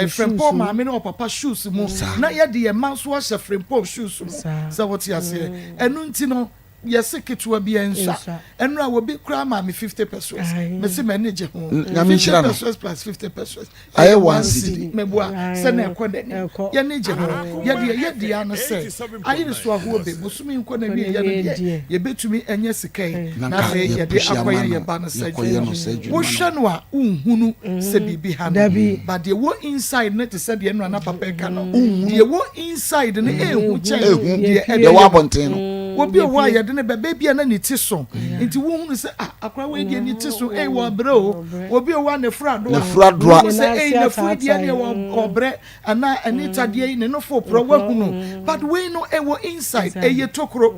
Frimpong maame ne ɔpapa shoes mu na yɛde yɛn mma nso ahyɛ Frimpong shoes mu sɛ wɔte aseɛ. Ɛno nti no yɛse ketewa bi nsa ɛno a wɔbi koraa maame 50 pesewas, mesi m'ani gye ho. 50 pesewas plus 50 pesewas ayɛ 1 cedi. Meboa sɛ na ɛkɔ n'anim, yɛne gye ho. Yɛdeɛ yɛdeɛ no sɛ ayere so ahoɔ be bosome nkɔ na wie yɛ no deɛ yɛbɛtumi anya sika yi na afei yɛde akɔyɛ yɛ ba no sɛ wohwɛ no a wonhunu sɛ biribi ha no, but deɛ wɔ inside no te sɛ deɛ no ana papa ka no, deɛ wɔ inside no ɛhu kyɛn deɛ ɛdeɛ wɔ abɔnten no. Obi wɔ hɔ a yɛde ne bɛbɛ bi a na ne ti so nti wohunu sɛ ah, akora wei deɛ ne ti so ɛyɛ wɔ ɔbrɛ o. Obi wɔ hɔ a n'afuru adoa, n'afuru adoa, wohunu sɛ ɛyɛ n'afuru deɛ deɛ wɔ ɔbrɛ anaa Anita deɛ yi ne nofo porɔ wahunu, but wei no ɛwɔ inside, ɛyɛ tokuro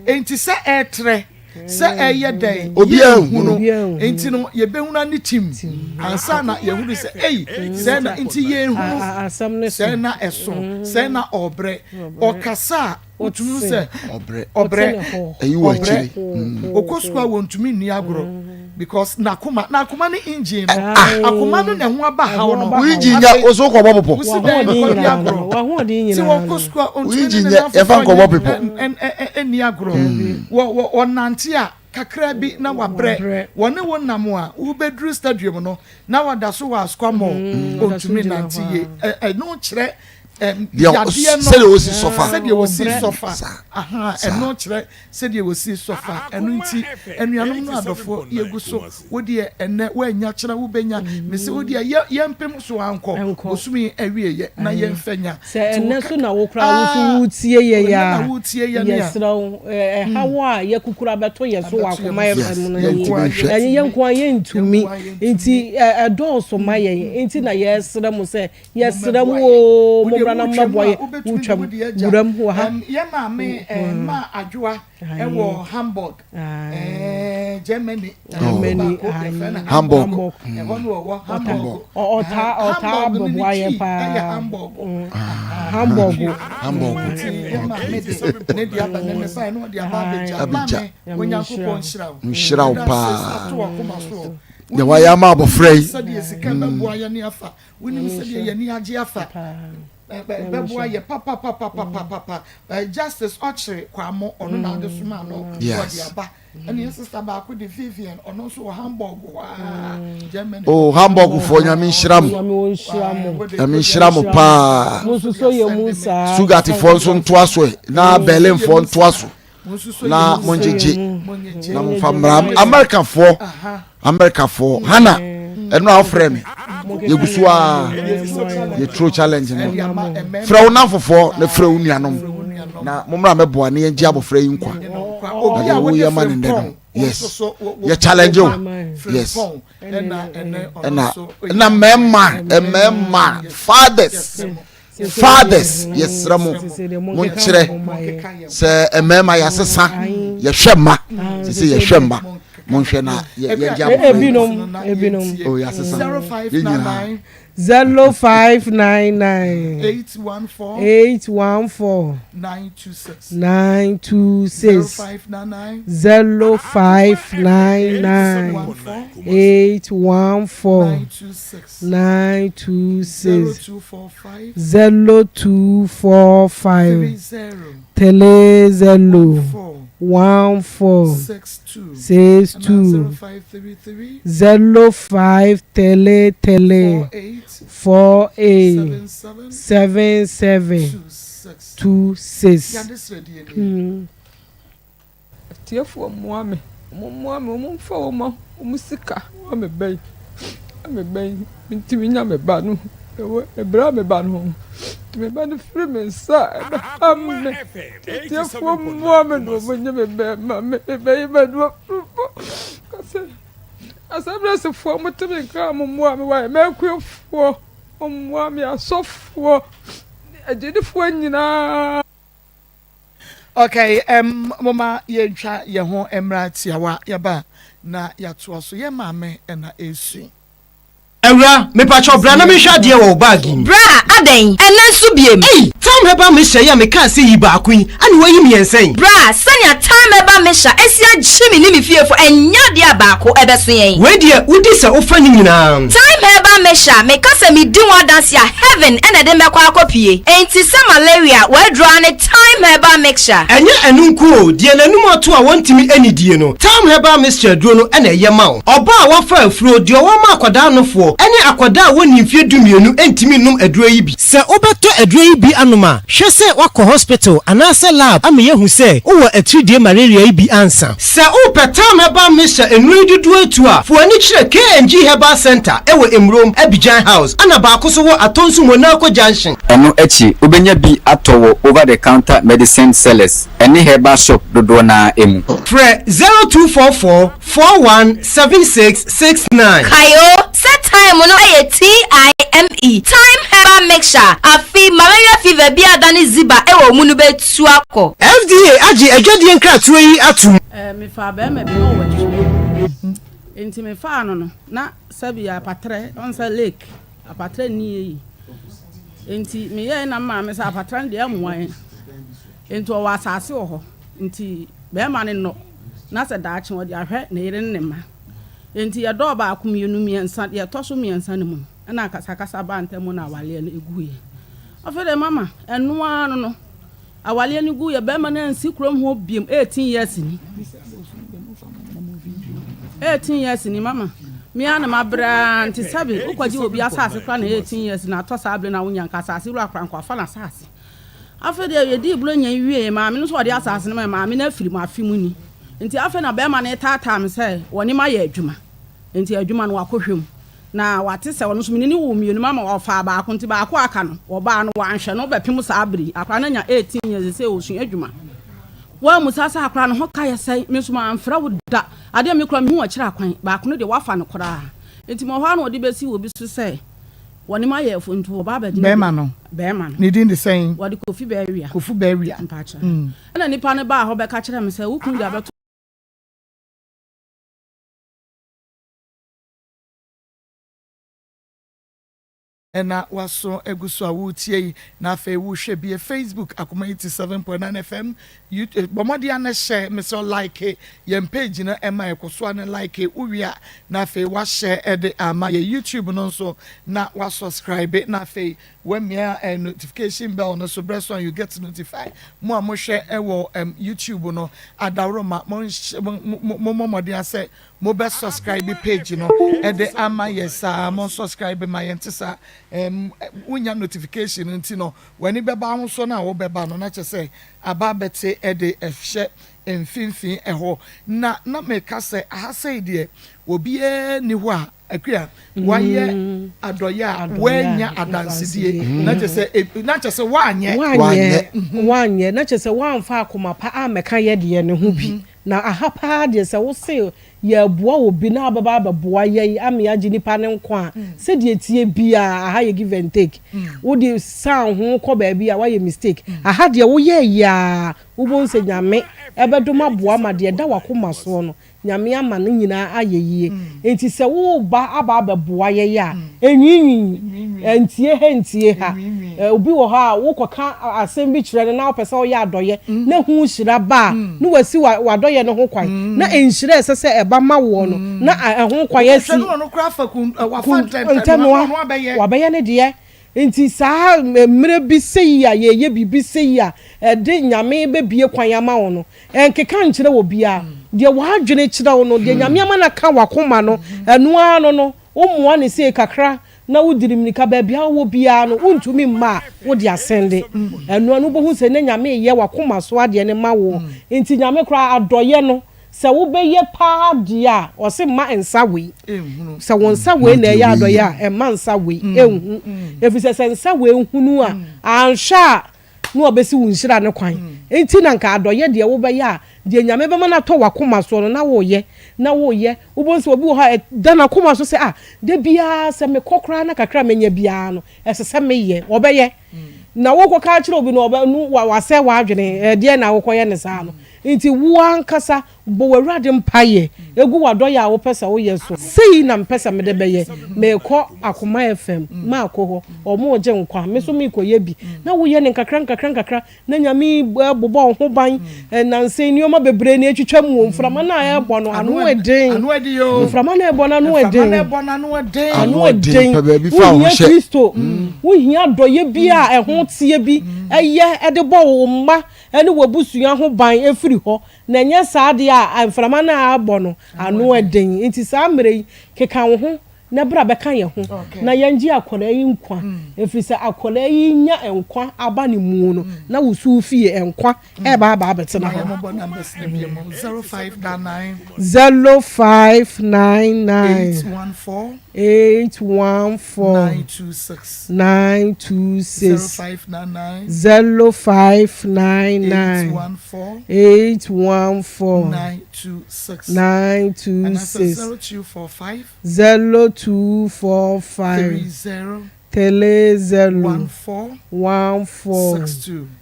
nti sɛ ɛɛtrɛ sɛ ɛyɛ dɛn obi ahunu. Nti no yɛbɛhunu ani tim ansa na yɛhunu sɛ ei sɛ na nti yɛhunu sɛ na ɛso sɛ na ɔbrɛ ɔkasa a wotumi sɛ ɔbrɛ ɔbrɛ ɛyi wɔ akyire. Ɔkɔ sukuu a wɔntumi nni agorɔ because n'akoma n'akoma ne engine no akoma no na ɛho aba haw no. Wo engine nyɛ o so kɔbɔ bepɔ. Wosi dɛn kɔdi agorɔ ti wɔkɔ sukuu a ɔntumi ne ne nan yɛfa nkɔbɔ bepɔ. Ɛnni agorɔ wɔ wɔ ɔnante a kakra bi na wabrɛ. Wɔne wo nam a wobɛduru stadium no na wada so wɔ Asokwa Mall, ɔntumi nante yie. Ɛno kyerɛ yadeɛ no sɛdeɛ wɔsi sɔfa. Sɛdeɛ wɔsi sɔfa, ɛno kyerɛ sɛdeɛ wɔsi sɔfa. Ɛno nti anuanom no adɔfoɔ yɛgu so wodeɛ ɛnɛ woanya kyerɛ wobɛnya mese wodeɛ yɛmpem so ankɔ bosome awieyɛ na yɛmfɛ nya. Sɛ ɛnɛ so na wo koraa wo so wotie yɛ yɛ a wotie yɛ ne a yɛserɛ wo, ɛha wo a yɛkukura bɛto yɛ so wɔ Akoma FM no ɛnyɛ yɛn nko a yɛntumi nti ɛdɔɔso ma yɛn nti na yɛsrɛ mo sɛ yɛsrɛ mo o, mommra na mommɛboa yɛ. Wotwam wuram wɔ ha. Yɛ maame ma Adwoa ɛwɔ Hamburg, Germany. Germany. Hamburg. Ɛhɔ no wɔwɔ Hamburg. Ɔtaa ɔtaa bɛboa yɛ paa. Ɛyɛ Hamburg. Hamburg. Hamburg. Nti yɛ maame de ne de aba ne ne ba ɛna ɔde aba abɛgya. Maame, Onyankopɔn nhyira wo. Nhyira wo paa. Ato wakoma so. Deɛ wayɛ ama abɔfra yi. Sɛdeɛ sika bɛboa yɛ ne afa. Wonim sɛdeɛ yɛni agye afa. Bɛboa yɛ papapapapapa. Justice ɔkyere Kwamo ɔno na ade soma no ɔde aba. Ɛne yɛ sister baako de Vivian ɔno nso wɔ Hamburg hɔ a Germany. Oh, Hamburg foɔ, Nyame nhyira mo. Nyame nhyira mo paa. Stuttgart foɔ nso ntoa so ɛ na Berlin foɔ ntoa so na mongyegye na momfa mmra. Americafoɔ, Americafoɔ, Hana ɛno a wofrɛ me yɛgu so a yɛturo challenge no. Frɛ wo namfofoɔ na frɛ wo nuanom na mommra mɛboa ne yɛngye abɔfra yi nkwa na deɛ woyɛ ma ne nnɛ no, yes, yɛ challenge o, yes. Ɛna ɛna mmarima mmarima, fathers, fathers, yɛsrɛ mo monkyerɛ sɛ mmarima yɛasesa yɛhwɛ mma sɛ sɛ yɛhwɛ mma monhwɛ na yɛgye abɔfra yi. Ebinom ebinom. O yɛasesa yɛn nyinaa. 0599. 814. 814. 926. 926. 0599. 0599. 814. 814. 926. 926. 0245. 0245. 30. 30. 4. 14. 62. 62. 0533. 0533. 48. 48. 77. 77. 26. 26. Yɛade srɛdeɛ nie. Atiefoɔ mmoa me, wɔn mmoa me, wɔn mfa wɔn a wɔn sika mmoa me ba yi, me ba yi, mentumi nya me ba no, ɛwɔ ɛbrɛ a me ba no ho, nti me ba no firi me nsa a ɛbɛha me. Atiefoɔ mmoa me na wɔn nye me ba ma me, me ba yi ma no afuru kasɛ asɛmbrɛsefoɔ mo te me nka mo mmoa me, wɔayɛ mɛkuafoɔ, wɔn mmoa me asɔfoɔ, agyidifoɔ nyinaa. Okay, um, moma yɛntwa yɛn ho mmra tiawa yɛba na yɛatoa so. Yɛn maame na ɛresu. Awura, mepakyɛw bra na menhwɛ adeɛ wɔ wo bag yi mu. Bra, adɛn? Ɛnnɛ nso biem? Ei! Thyme Herbal Mixture yi a mekaa sɛ yi baako yi, ɛne woayi mmiɛnsa yi? Bra, sɛnea Thyme Herbal Mixture asi agye me ne me fiefo, ɛnyɛ adeɛ a baako ɛbɛso yɛn. Wei deɛ, wodi sɛ wofa ne nyinaa. Thyme Herbal Mixture, meka sɛ medi ho adanse a, heaven na ɛde me bɛkɔ akɔpue. Enti sɛ malaria, w'aduro ara ne Thyme Herbal Mixture. Ɛnyɛ ɛno nko o, deɛ n'anum ato a wɔntumi nnidie no, Thyme Herbal Mixture aduro no na ɛyɛ ma wo. Ɔbaa a wafa afuro, deɛ ɔwɔ ma akwadaa nofoɔ, ne akwadaa a wɔnnii mfeɛ dumienu ntumi nnom aduro yi bi. Sɛ wobɛtɔ aduro yi bi anom a, hwɛ sɛ woakɔ hospital anaasɛ lab ama yɛahu sɛ wowɔ atiridie malaria yi bi ansa. Sɛ wopɛ Thyme Herbal Mixture nnuro yi dodoɔ atu a, fa w'ani kyerɛ KNG Herbal Centre wɔ Emurom, Abidjan House, ɛna baako nso wɔ Atonsu Monaco Junction. Ɛno akyi, wobɛnya bi atɔ wɔ over the counter medicine sellers ne herbal shop dodoɔ no ara mu. Frɛ 0244 41 76 69. Kae o, sɛ thyme no yɛ TIME, Thyme Herbal Mixture, afe malaria fever bi a adane ziba wɔ wo mu no bɛtu akɔ. FDA agye adwadie nkratoɔ yi atom. Eh, mefaa barima bi na ɔwɔ akyire. Nti mefaa no no, na sɛbi apatrɛ, ɔn sɛ lake, apatrɛ nni yɛ yi. Nti meyɛɛ na maame sɛ apatrɛ no deɛ ɛmmoa yɛn. Nti ɔwɔ asase wɔ hɔ. Nti barima no nnɔ, na sɛ daakye ɔde ahwɛ ne yere ne ne mma. Nti yɛdɔɔ baako, mmienu, mmiɛnsa, deɛ ɛtɔ so mmiɛnsa no mu no, ɛna akasakasa baa ntam na awaleɛ no guiɛ. Afei deɛ mama, ɛno ara no no, awaleɛ no guiɛ, barima no ansi kurom hɔ biom, 18 years ni. 18 years ni mama. Me ara na mabrɛ ara nti sɛbe wokɔgye obi asase koraa na 18 years na atɔ saa bere na wonya nka asase wura koraa nka wafa n'asase. Afei deɛ yɛdii Buronya yi wieeɛ, maame no nso ɔde asase no mae, maame no afiri mu afe mu ni. Nti afei na barima no retaataa me sɛ wɔne me ayɛ adwuma. Nti adwuma no wakɔhwɛ mu. Na wate sɛ ɔno nso me ne no woo mmienu, mama ɔfaa baako, nti baako a aka no, ɔbaa no wanhwɛ no bɛpem saa bere yi. Akwadaa no anya 18 years, seesei ɔresua adwuma. Woammisa sɛ akwadaa no ho ka yɛ sɛn, me nso mamfrɛ wo da. Adeɛ a me koraa mehu akyiri akwan, baako no deɛ wafa no koraa. Nti mewɔ hɔ ara na ɔde bɛsi obi so sɛ Wɔne ma yɛ fo nti wɔba abɛgye ne Bɛɛma no. Bɛɛma no. Ne din de sɛn? Wɔde Kofi Bɛɛwia. Kofi Bɛɛwia. Mpakyɛ. Mm. Ɛna nipa no baa hɔ bɛka kyerɛ me sɛ wo kunu de abɛto. Na waso agu so a woretie yi na afei wohwɛ bie Facebook Akoma 87.9 FM YouTube bɔ mmɔden a na hyɛ mesɛ like yɛn page no ɛma ɛkɔ so a na like wowie a na afei wahyɛ ɛde ama yɛ YouTube no nso na wasubscribe na afei wamia eh, notification bell no so brɛ so a you get notified mo a mohwɛ ɛwɔ um, YouTube no adaworoma mo mo mmɔden asɛ Mo bɛ subscribe page no ɛde ama yɛ saa mo subscribe ma yɛn te saa ɛm wonya notification nti no w'ani bɛba ahosuo no a wobɛba no na kyɛ sɛ aba abɛte ɛde ɛhyɛ mfimfini ɛhɔ na na meka sɛ aha sɛi deɛ obiara ni hɔ a akua wayɛ adɔyɛ a wanya adansedie na kyɛ sɛ na kyɛ sɛ wanyɛ wanyɛ wanyɛ na kyɛ sɛ wamfa akoma pa ammɛka yɛ deɛ ne ho bi Na aha paa deɛ sɛ wo se yɛreboa obi na wabɛba abɛboa yɛn ama yɛagye nipa no nkwa a, sɛdeɛ ɛteɛ biara aha yɛ give and take. Wode san ho kɔ baabi a woayɛ mistake. Aha deɛ woyɛeɛ ara wobɛhu sɛ Nyame bɛdom aboa ma deɛ ɛda w'akoma soɔ no. Nyame ama ne nyinaa ayɛ yie. Enti sɛ woreba aba abɛboa yɛn a, nwiinwii, ntie ha ntie ha. Obi wɔ hɔ a, wokɔka asɛm bi kyerɛ no na wopɛ sɛ woyɛ adɔeɛ na ho nhyira ba a, na wasi w'adɔeɛ no ho kwan. Na nhyira a ɛsɛ sɛ ɛba ma woɔ no, na ɛho kwan asi. Ntɛnoa, wabɛyɛ ne deɛ. Nti saa mmerɛ bi sei a yɛreyɛ biribi sei a ɛde Nyame bɛbue kwan ama wo no, nkeka nkyerɛ obiara. Deɛ w'adwene kyerɛ wo no, deɛ Nyame ama no aka w'akoma no, ɛno ara no no, womoa no sei kakra na wodiri mmirika baabi a wowɔ biara no, wontumi mma a, wode asɛnde. Ɛno ara no wobɛhu sɛ na Nyame reyɛ w'akoma so adeɛ no ma wo. Nti Nyame koraa adɔeɛ no, Sɛ wobɛyɛ paa deɛ a, ɔse mma nsa wei. Sɛ wo nsa wei na ɛyɛ adɔeɛ a, mma nsa wei nhu. Ɛfiri sɛ, sɛ nsa wei hunu a, anhwɛ a na ɔbɛsi wo nhyira no kwan. Nti na nka adɔeɛ deɛ wobɛyɛ a, deɛ Nyame bɛma no atɔ w'akoma soɔ no, na woyɛ, na woyɛ. Wobɛhu sɛ obi wɔ hɔ a, ɛda n'akoma so sɛ, ah, da biara sɛ mekɔ koraa na kakra a manya biara no, ɛsɛ sɛ meyɛ. Ɔbɛyɛ. Na wokɔka akyerɛ obi no, ɔbɛ, no, wasɛe w'adwene. Ɛdeɛn na wokɔyɛ no saa no? Nti wo ankasa bɔ w'Awurade mpaeɛ gu w'adɔeɛ a wopɛ sɛ woyɛ so. Sei na mepɛ sɛ mede bɛyɛ, merekɔ Akoma FM, makɔ hɔ, wɔregye nkwa, me nso merekɔyɛ bi. Na woyɛ no nkakra nkakra nkakra, na Nyame bobɔ wo ho ban. Nnansa yi nneɛma bebree na ɛtwitwa mu o, mframa no a ɛrebɔ no, ano yɛ den. Mframa no a ɛrebɔ no, ano yɛ den. Ano yɛ den. Wohia Kristo, wohia adɔeɛ bi a ɛho teɛ bi yɛ de bɔ wo mma ne w'abusua ho ban firi hɔ, na ɛnyɛ saa deɛ a, mframa no a ɛrebɔ no, ano yɛ den. Nti saa mmerɛ yi, keka wo ho na bra bɛka yɛn ho na yɛngye akwadaa yi nkwa, ɛfiri sɛ akwadaa yi nya nkwa aba ne mu no, na wo so wo fie nkwa ɛreba aba abɛtena hɔ. 0599 814 926 0599 814 926 0245 30 14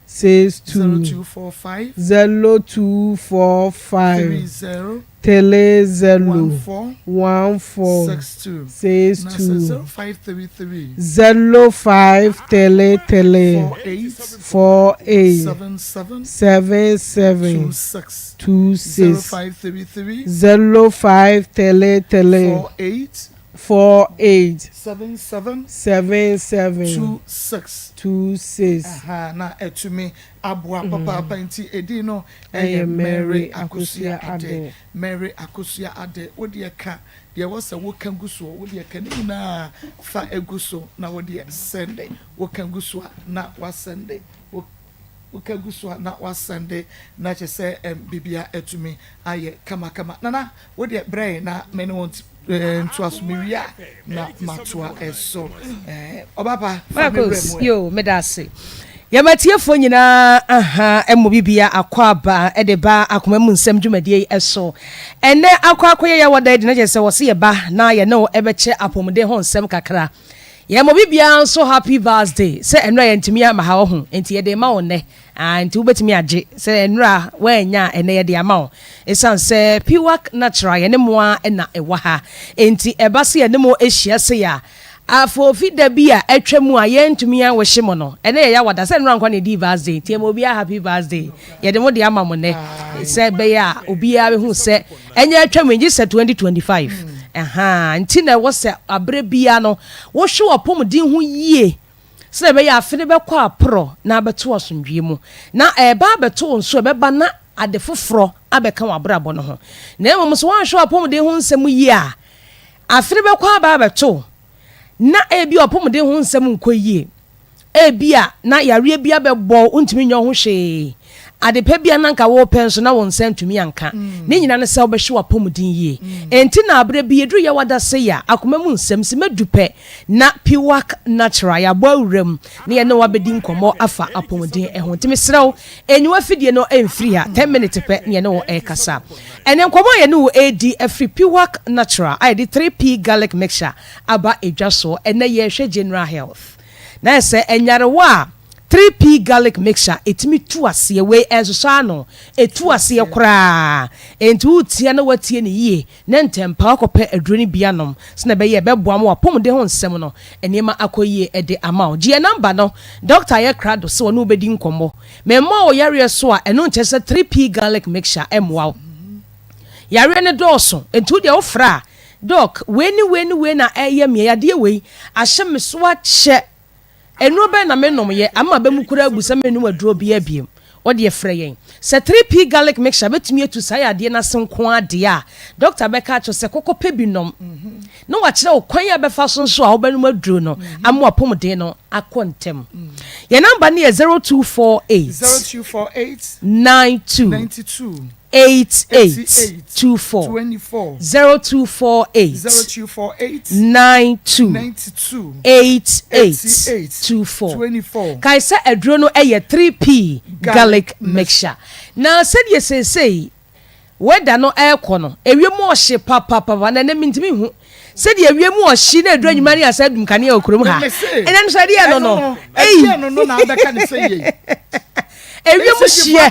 62 0245 30 14 62 0533 48 77 26 0533 48 77 26. Aha na atumi aboa papaapa nti edin no ɛyɛ Mary Akosua Ade. Mary Akosua Ade, wo deɛ ka deɛ ɛwɔ sɛ woka gu soɔ, wo deɛ ka ne nyinaa fa gu so na wo deɛ sɛnde, woka gu so a na wasɛnde, wo woka gu so a na wasɛnde na kyerɛ sɛ ɛm biribiara atumi ayɛ kamakama. Nana, wo deɛ brɛ yɛn na me ne wo ntoa so, mewie a na matoa so. Ɛɛ ɔbapa, fa me werɛ Marcus, mu ɛ. yo, meda ase. Yɛn atiefoɔ nyinaa aha mmɔ bibia akwaaba de ba akoma mu nsɛm dwumadie yi so. Ɛnnɛ akɔ akɔyɛ yɛwɔ da adi na kyerɛ sɛ wɔse yɛba na yɛne wo ɛbɛkyɛ apɔmuden ho nsɛm kakra. Yɛn mmɔ bibiara nso happy birthday sɛ ɛnora yɛntumi amma ha wahu nti yɛde rema wo nnɛ. Ah, nti wobɛtumi agye sɛ ɛnora woannya a ɛnnɛ yɛde ama wo. Ɛsiane sɛ Piwak Natural yɛne mo ara na ɛwɔ ha nti ɛba sɛ yɛne mo hyia sei a, Afoofi da bi a atwa mu a yɛntumi anwehye mo no, ɛnɛ yɛ Yawada, sɛ nnora nkwa na ɛdii birthday, nti yɛma obiara happy birthday. Yɛde mo deɛ ama mo nnɛ, sɛ ɛbɛyɛ a obiara bɛhu sɛ ɛnyɛ atwa mu, gye sɛ 2025. Ɛhaa, nti na ɛwɔ sɛ aberɛ biara no, wohwe w'apɔmuden ho yie, sɛdeɛ ɛbɛyɛ a afe no bɛkɔ aporɔ na abɛto asomdwoeɛ mu. Na ɛreba abɛto wo nso, ɛbɛba na ade foforɔ abɛka w'abrabɔ no ho. Na mmom sɛ woanhwɛ w'apɔmuden ho nsɛm yie a, Afe no bɛkɔ aba abɛto wo na ebia w'apɔmuden ho nsɛm nkɔ yie. Ebia na yareɛ bi abɛbɔ wo, wontumi nyɛ wo ho hwee. Ade pa bi a na anka worepɛ nso na wo nsa antumi anka. Ne nyinaa ne sɛ wobɛhwɛ w'apɔmuden yie. Enti na berɛ bi yɛduru Yawada sei a, akoma mu nsɛm, simma du pɛ na Piwak Natural yɛabɔ awura mu na yɛne wo abɛdi nkɔmmɔ afa apɔmuden ho. Nti mesrɛ wo, nyi w'afidie no mfiri ha, ten minutes pɛ na yɛne wo rekasa. Ɛnnɛ nkɔmmɔ a yɛne wo redi afiri Piwak Natural a yɛde 3P Garlic Mixture aba dwa so. Ɛnnɛ yɛrehwɛ General Health. Na ayɛ sɛ nyarewa a 3P garlic mixture, ɛtumi tu aseɛ. Wei ɛnsosɔ ano, ɛtu aseɛ koraa. Enti woretia na woatie no yie na ntɛmpa woakɔpɛ aduro no bi anom sɛdeɛ ɛbɛyɛ a ɛbɛboa ma w'apɔmuden ho nsɛm no nneɛma akɔ yie de ama wo. Gye yɛn namba no, dɔkta ayɛ krado sɛ ɔne wo bɛdi nkɔmmɔ. Memmɔɔ wo yareɛ so a, ɛno nkyerɛ sɛ 3P garlic mixture mmoa wo. Yareɛ no dɔɔso, enti wo deɛ wofrɛ a, Dɔk, wei ne wei ne wei na ɛreyɛ me, yadeɛ wei ahyɛ me so akyɛ. Nnuro bɛn na menom yɛ ama aba mu koraa abu sɛ mennom aduro biara biom? Wo deɛ frɛ yɛn. Sɛ 3P garlic mixture bɛtumi atu saa yadeɛ no ase nko ara deɛ a, dɔkta bɛka akyerɛ wo sɛ kɔkɔ pɛ bi nom na wakyerɛ wo kwan a bɛfa so nso a wobɛnom aduro no ama w'apɔmuden no akɔ ntɛm. Yɛn namba no yɛ 0248 0248 92 92 8 8 2 4 0 2 4 8 9 2 8 8 2 4. Kae sɛ aduro no yɛ 3P garlic mixture. Na sɛdeɛ seesei weather no rekɔ no, ewiem ɔhye papapapa na ɛnɛ mentumi nhu sɛdeɛ ewiem ɔhye na aduru anwuma ne asa adum kanea wɔ kurom ha. Ɛnɛ no so ɛdeɛ no no. Ei. Ewiem hyeɛ.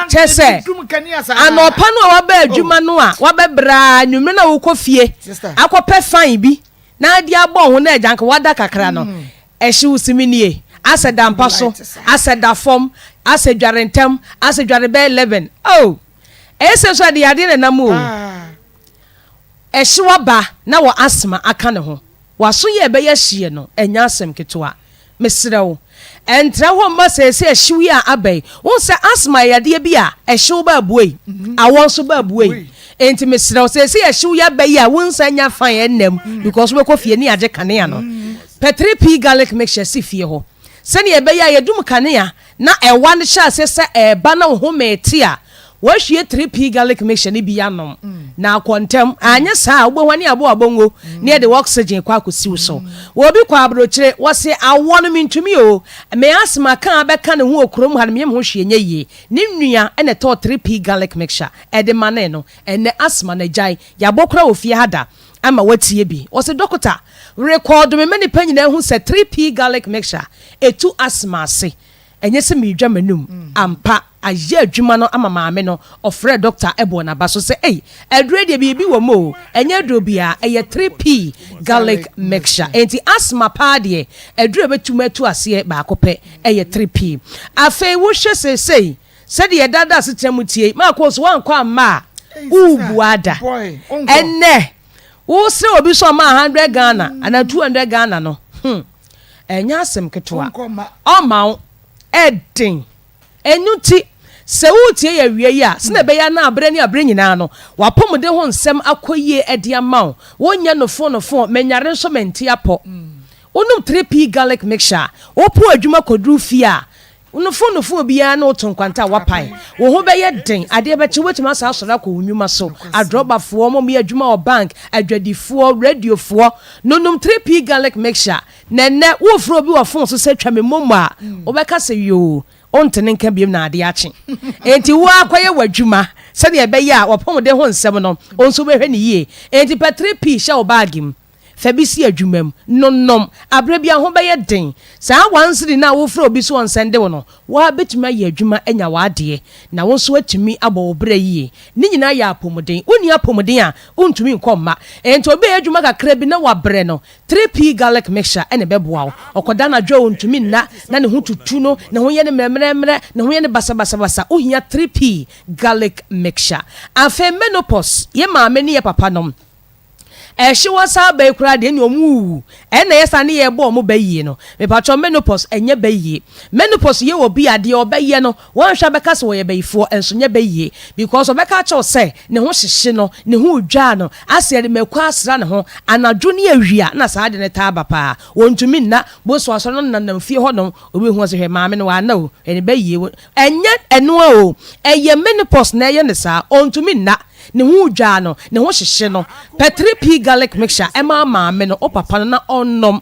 Kyɛ sɛ, anɔpa no a waba adwuma no a wabɛbrɛ ara, anwummerɛ no a wokɔ fie akɔpɛ fan bi na ade abɔ wo ho na agya nka wada kakra no, ɛhye wo simi nie, asɛ da mpa so, asɛ da fam, asɛ dware ntɛm, asɛ dware bɛyɛ 11. Oh! Ɛyɛ sɛ nso ɛde yadeɛ na ɛnam o. Ɛhyew aba na wɔ asthma aka ne ho. W'aso yɛ ɛbɛyɛ hyeɛ no ɛnyɛ asɛm ketewa. Mesrɛ wo, ɛntra hɔ mma seesei ɛhyew yi a aba yi. Wohu sɛ asthma yɛ yadeɛ bi a ɛhyew ba abuei, awɔ nso ba abuei. Enti mesrɛ wo, seesei ɛhyew yi aba yi a wonsan nya fine ɛnna mu because wobɛkɔ fie ne yɛagye kanea no. Pɛ 3P garlic mixture si fie hɔ sɛdeɛ ɛbɛyɛ a yɛdum kanea na ɛwa no hyɛ aseɛ sɛ ɛreba na wo home rete a, woahwie 3P garlic mixture no bi anom na akɔ ntɛm. Anyɛ saa a, wobɛhu a ne yɛabɔ w'abɔngo na yɛde oxygen kɔ akɔsi wo so. Obi kɔ aburokyire, wɔse awɔ no mentumi o, me asthma ka a bɛka ne ho wɔ kurom ha no meyɛ me ho hwee nyɛ yie. Ne nua na ɛtɔɔ 3P garlic mixture de manee no, ɛnnɛ asthma no agyae. Yɛabɔ koraa wɔ fie ha da ama woatie bi. Wɔse dɔkota, rekɔɔdo me ma nnipa nyinaa hu sɛ 3P garlic mixture ɛtu asthma ase. Ɛnyɛ sɛ meredwa m'anum. Ampa, ayɛ adwuma no ama maame no. Ɔfrɛɛ dɔkta bɔɔ n'aba so sɛ, Ei, aduro yi deɛ biribi wɔ mu o. Ɛnyɛ aduro biara, ɛyɛ 3P garlic mixture. Enti asthma paa deɛ, aduro a ɛbɛtumi atu aseɛ baako pɛ yɛ 3P. Afei wohwɛ seesei, sɛdeɛ yɛdaadaa asetena mu tie yi, Marco nso woankɔ amma a, worebua da. Ɛnnɛ, wosrɛ obi sɛ ɔma 100 Ghana anaa 200 Ghana no, hmm. Ɛnyɛ asɛm ketewa. Ɔmma wo. Ɛden. Ɛno nti, sɛ woretie yɛn awia yi a, sɛnea ɛbɛyɛ na aberɛ ne aberɛ nyinaa no, w'apɔmuden ho nsɛm akɔ yie de ama wo. Wonyɛ nofoonofoo, menyare nso mente apɔ. Wonom 3P garlic mixture a, wopo adwuma kɔduru fie a, Nofoonofoo biara ne wo to nkwanta a woapae. Wo ho bɛyɛ den. Adeɛ bɛkye, wobɛtumi asan asɔre akɔ wo nnwuma so. Adrɔbafoɔ, wɔn a wɔyɛ adwuma wɔ bank, adwadifoɔ, radiofoɔ, nonom 3P garlic mixture. Na ɛnnɛ, worefrɛ obi wɔ fon so sɛ twa me momo a, wobɛka sɛ yoo, wonte ne nka biom na adeɛ akye. Enti wo ara kɔyɛ w'adwuma sɛdeɛ ɛbɛyɛ a w'apɔmuden ho nsɛm no, wo nso wobɛhwɛ no yie. Enti pɛ 3P hyɛ wo baage mu. Fa bi si adwuma mu. Nonom. Aberɛ biara ho bɛyɛ den. Saa one cedi no a wofrɛ obi sɛ ɔnsɛnde wo no, wo ara bɛtumi ayɛ adwuma anya w'adeɛ, na wo nso atumi abɔ wo bra yie. Ne nyinaa yɛ apɔmuden. Wonni apɔmuden a, wontumi nkɔ mma. Enti obi a ɔyɛ adwuma kakra bi na wabrɛ no, 3P garlic mixture na ɛbɛboa wo. Ɔkɔda anadwo a ɔntumi nna, na ne ho tutu no, ne ho yɛ no mmerɛmmerɛmmerɛ, ne ho yɛ no basabasabasa, wohia 3P garlic mixture. Afei menopause, yɛn maame ne yɛn papanom, Ɛhyew asa aba yi koraa deɛ ɛne ɔmo wuwu ɛna ɛyɛ saa ne yɛ bɔ ɔmo bɛ yie no mepakyɛw menopause ɛnyɛ bɛ yie menopause yɛ obi a deɛ ɔbɛ yɛ no wanhwɛ a bɛka sɛ ɔyɛ bɛyifoɔ ɛnso nyɛ bɛ yie because ɔbɛka akyɛw sɛ ne ho hyehye no ne ho dwaa no asɛ yɛde mako asra ne ho anadwo ne awia na saa ade no taa ba paa wɔntumi nna boso asɔre no nenam fie hɔ nom obi hu ɔsɛ hwɛ maame no wanna o hwɛ ne bɛ yie ɛnyɛ ɛnoa o ɛyɛ menopause na ɛyɛ ne saa ɔntumi nna Ne ho redwaa no, ne ho hyehye no. Pɛ 3P garlic mixture ma maame no, wo papa no na ɔnnom.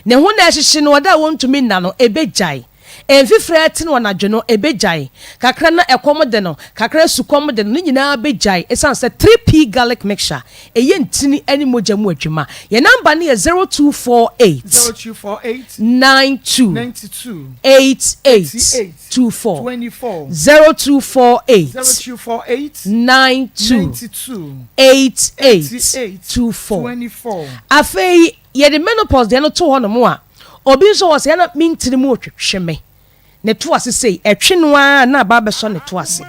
Ne ho na ɛhyehye no, ɔda a ɔntumi nna no, ɛbɛgyae. Mfifire a ɛte no anadwo no, ɛbɛgyae. Kakra na ɛkɔm de no, kakra sukɔm de no, ne nyinaa bɛgyae ɛsiane sɛ 3P Garlic Mixture, ɛyɛ ntini ne mogya mu adwuma. Yɛn namba no yɛ 0248 0248 92 92 88 88 24 24 0248 0248 92 92 88 88 24. 24. Afei yɛde menopause deɛ no to hɔ nom a, obi nso wɔ sɛ na me ntini mu retwetwe me. Ne to ase sei, ɛtwe no ara na aba abɛsɔ ne to ase.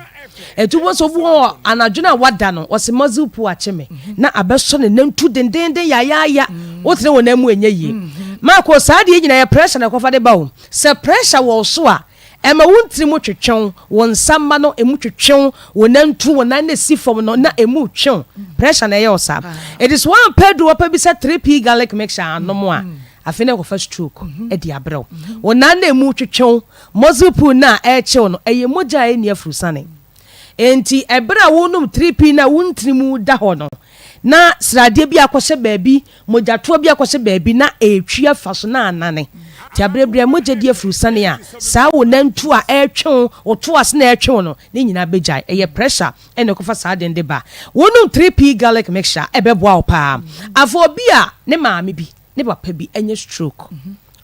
Ɛtu bɔ sɛ obi wɔ anadwo no a wada no, ɔse muscle pull akye me, na abɛsɔ ne nantu dendenden yayaaya, wotene wo nan mu ɛnyɛ yie. Marco, saa adeɛ nyinaa yɛ pressure na ɛkɔfa de ba o. Sɛ pressure wɔ wo so a, ɛma wo ntini mu twetwe wo, wo nsa mma no ɛmu twetwe wo, wo nantu, wo nan no ɛsi fam no na ɛmu retwe wo. Pressure na ɛyɛ wo saa. Ɛti sɛ woampɛ aduro papa bi sɛ 3P garlic mixture annom a, Afei na ɛkɔfa stroke de abrɛ wo. Wo nan na emu twetwe wo, muscle pull no a ɛrekye wo no, ɛyɛ mogya a ɛnni afurusane. Enti ɛberɛ a worenom 3P no a wo ntini mu da hɔ no, na sradeɛ bi akɔhyɛ baabi, mogyatoa bi akɔhyɛ baabi na ɛretwi afa so na anane. Nti aberɛ biara mogya di afurusane a, saa wo nantu a ɛretwe wo, wo to ase na ɛretwe wo no, ne nyinaa bɛgyae. Ɛyɛ pressure na ɛkɔfa saa ade no de ba. Wonom 3P garlic mixture a, ɛbɛboa wo paa. Afei obi a ne maame bi ne papa bi anya stroke,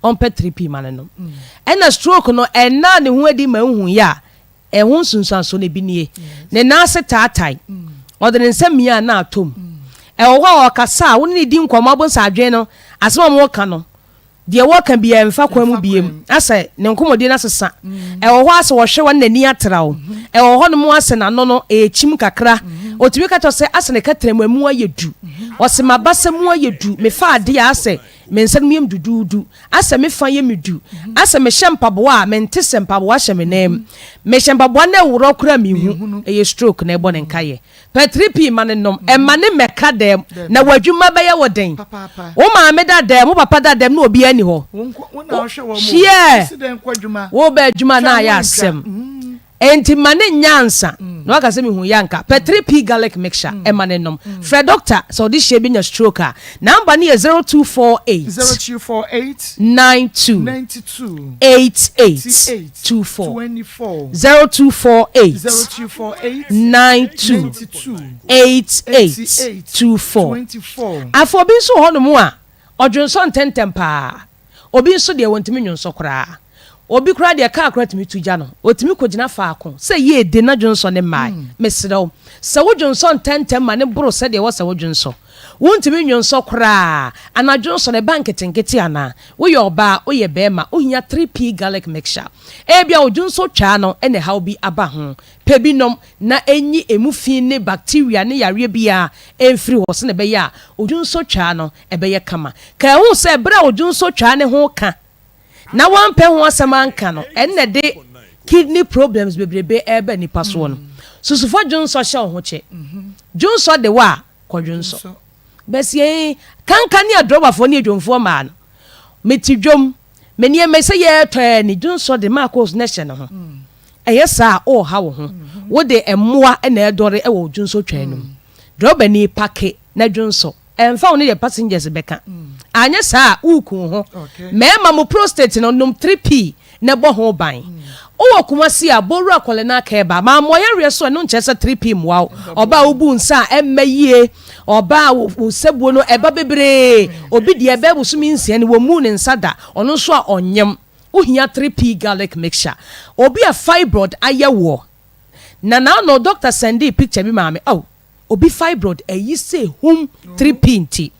ɔmpɛ 3P ma no nom. Ɛna stroke no ɛnaa ne ho adi ma nhuiɛ a, ɛho nsunsuansoɔ no ebi nie. Ne nan ase taatae, ɔde ne nsa mia a na atɔ mu. Ɛwɔ hɔ a ɔkasa a, wo ne no di nkɔmmɔ abom sɛ adwene no, asɛm a wɔka no, deɛ wɔka biara ɛmfa kwan mu biem. Asɛ ne nkɔmmɔdie no asesa. Ɛwɔ hɔ a sɛ ɔhwɛ wo a na n'ani atra wo. Ɛwɔ hɔnom a sɛ n'ano no ɛrekyim kakra. Ɔtumi ka kyerɛ wo sɛ asɛ ne kɛtrɛma mu ayɛ du. Ɔse m'abasa mu ayɛ du. Mefa adeɛ a asɛ me nsa no mu yɛ me duduudu. Asɛ me fa yɛ me du. Asɛ mehyɛ mpaboa a mente sɛ mpaboa hyɛ me nan mu. Mehyɛ mpaboa na ɛworɔ koraa a menhu. Ɛyɛ stroke na ɛbɔ ne nkaeɛ. Pɛ 3P ma no nom. Ɛmma no mmɛka dɛm, na w'adwuma bɛyɛ wo den. Wo maame da dɛm, wo papa da dɛm na obiara nni hɔ. Hyeɛ! Woreba adwuma na ayɛ asɛm. Enti ma no nyɛ ansa na waka sɛ mehu yɛ anka. Pɛ 3P garlic mixture ma no nom. Frɛ dɔkta sɛ ɔde hyɛ bi nya stroke a. Number no yɛ 0248 92 88 24. 0248 92 88 24. Afei obi nso wɔ hɔnom a, ɔdwonsɔ ntɛmntɛm paa. Obi nso deɛ, ɔntumi nnwonsɔ koraa. Obi koraa deɛ, kaa koraa tumi tu gya no. Ɔtumi kɔgyina faako sɛ yie de na dwonsɔ no mmae. Mesrɛ wo, sɛ wodwonsɔ ntɛmntɛm ma no boro sɛdeɛ ɛwɔ sɛ wodwonsɔ, wontumi nnwonsɔ koraa, anaa dwonsɔ no ɛba nketenkete anaa, woyɛ ɔbaa, woyɛ barima, wohia 3P garlic mixture. Ebia wo dwonsɔ twaa no na ɛhaw bi aba ho. Pɛ bi nom na enyi emu fi ne bacteria ne yareɛ biara mfiri hɔ sɛdeɛ ɛbɛyɛ a wo dwonsɔ twaa no bɛyɛ kama. Kae ho sɛ berɛ a wo dwonsɔ twaa no ho ka na woampɛ ho asɛm anka no, ɛno na ɛde kidney problems bebrebe reba nnipa soɔ no. Susu fa dwonsɔ hyɛ wo ho kyɛ. Dwonsɔ de wo a, kɔ dwonsɔ. Bɛsi yɛn kanka ne adrɔbafoɔ ne adwomfoɔ mmaa no, mete dwom. Me nneɛma yi sɛ yɛretɔ ɛ ne dwonsɔ de maa coals na ɛhyɛ ne ho. Ɛyɛ saa a woreha wo ho. Wode mmoa na ɛredɔre wɔ wo dwonsɔ twɛn no mu. Drɔbani, pake na dwonsɔ. Ɛmfa wo ne deɛ passengers bɛka. Anyɛ saa a woreku wo ho. Mmarima mo prostate no nom 3P na ɛbɔ ho ban. Wowɔ Kumasi a, bɔ wura Kɔlena Kɛɛba. Mammɔ yareɛ so a, ɛno nkyerɛ sɛ 3P mmoa wo. Ɔbaa a wobu nsa a ɛmma yie. Ɔbaa a wo nsabuo no ɛba bebree. Obi deɛ ɛbɛyɛ bosome nsia ni wɔmmuu ne nsa da. Ɔno nso a ɔnyem. Wohia 3P garlic mixture. Obi a fibroid ayɛ woɔ. Na n'ano doctor sɛndee picture bi maa me. Oh, obi fibroid ayi sɛ hum 3P nti.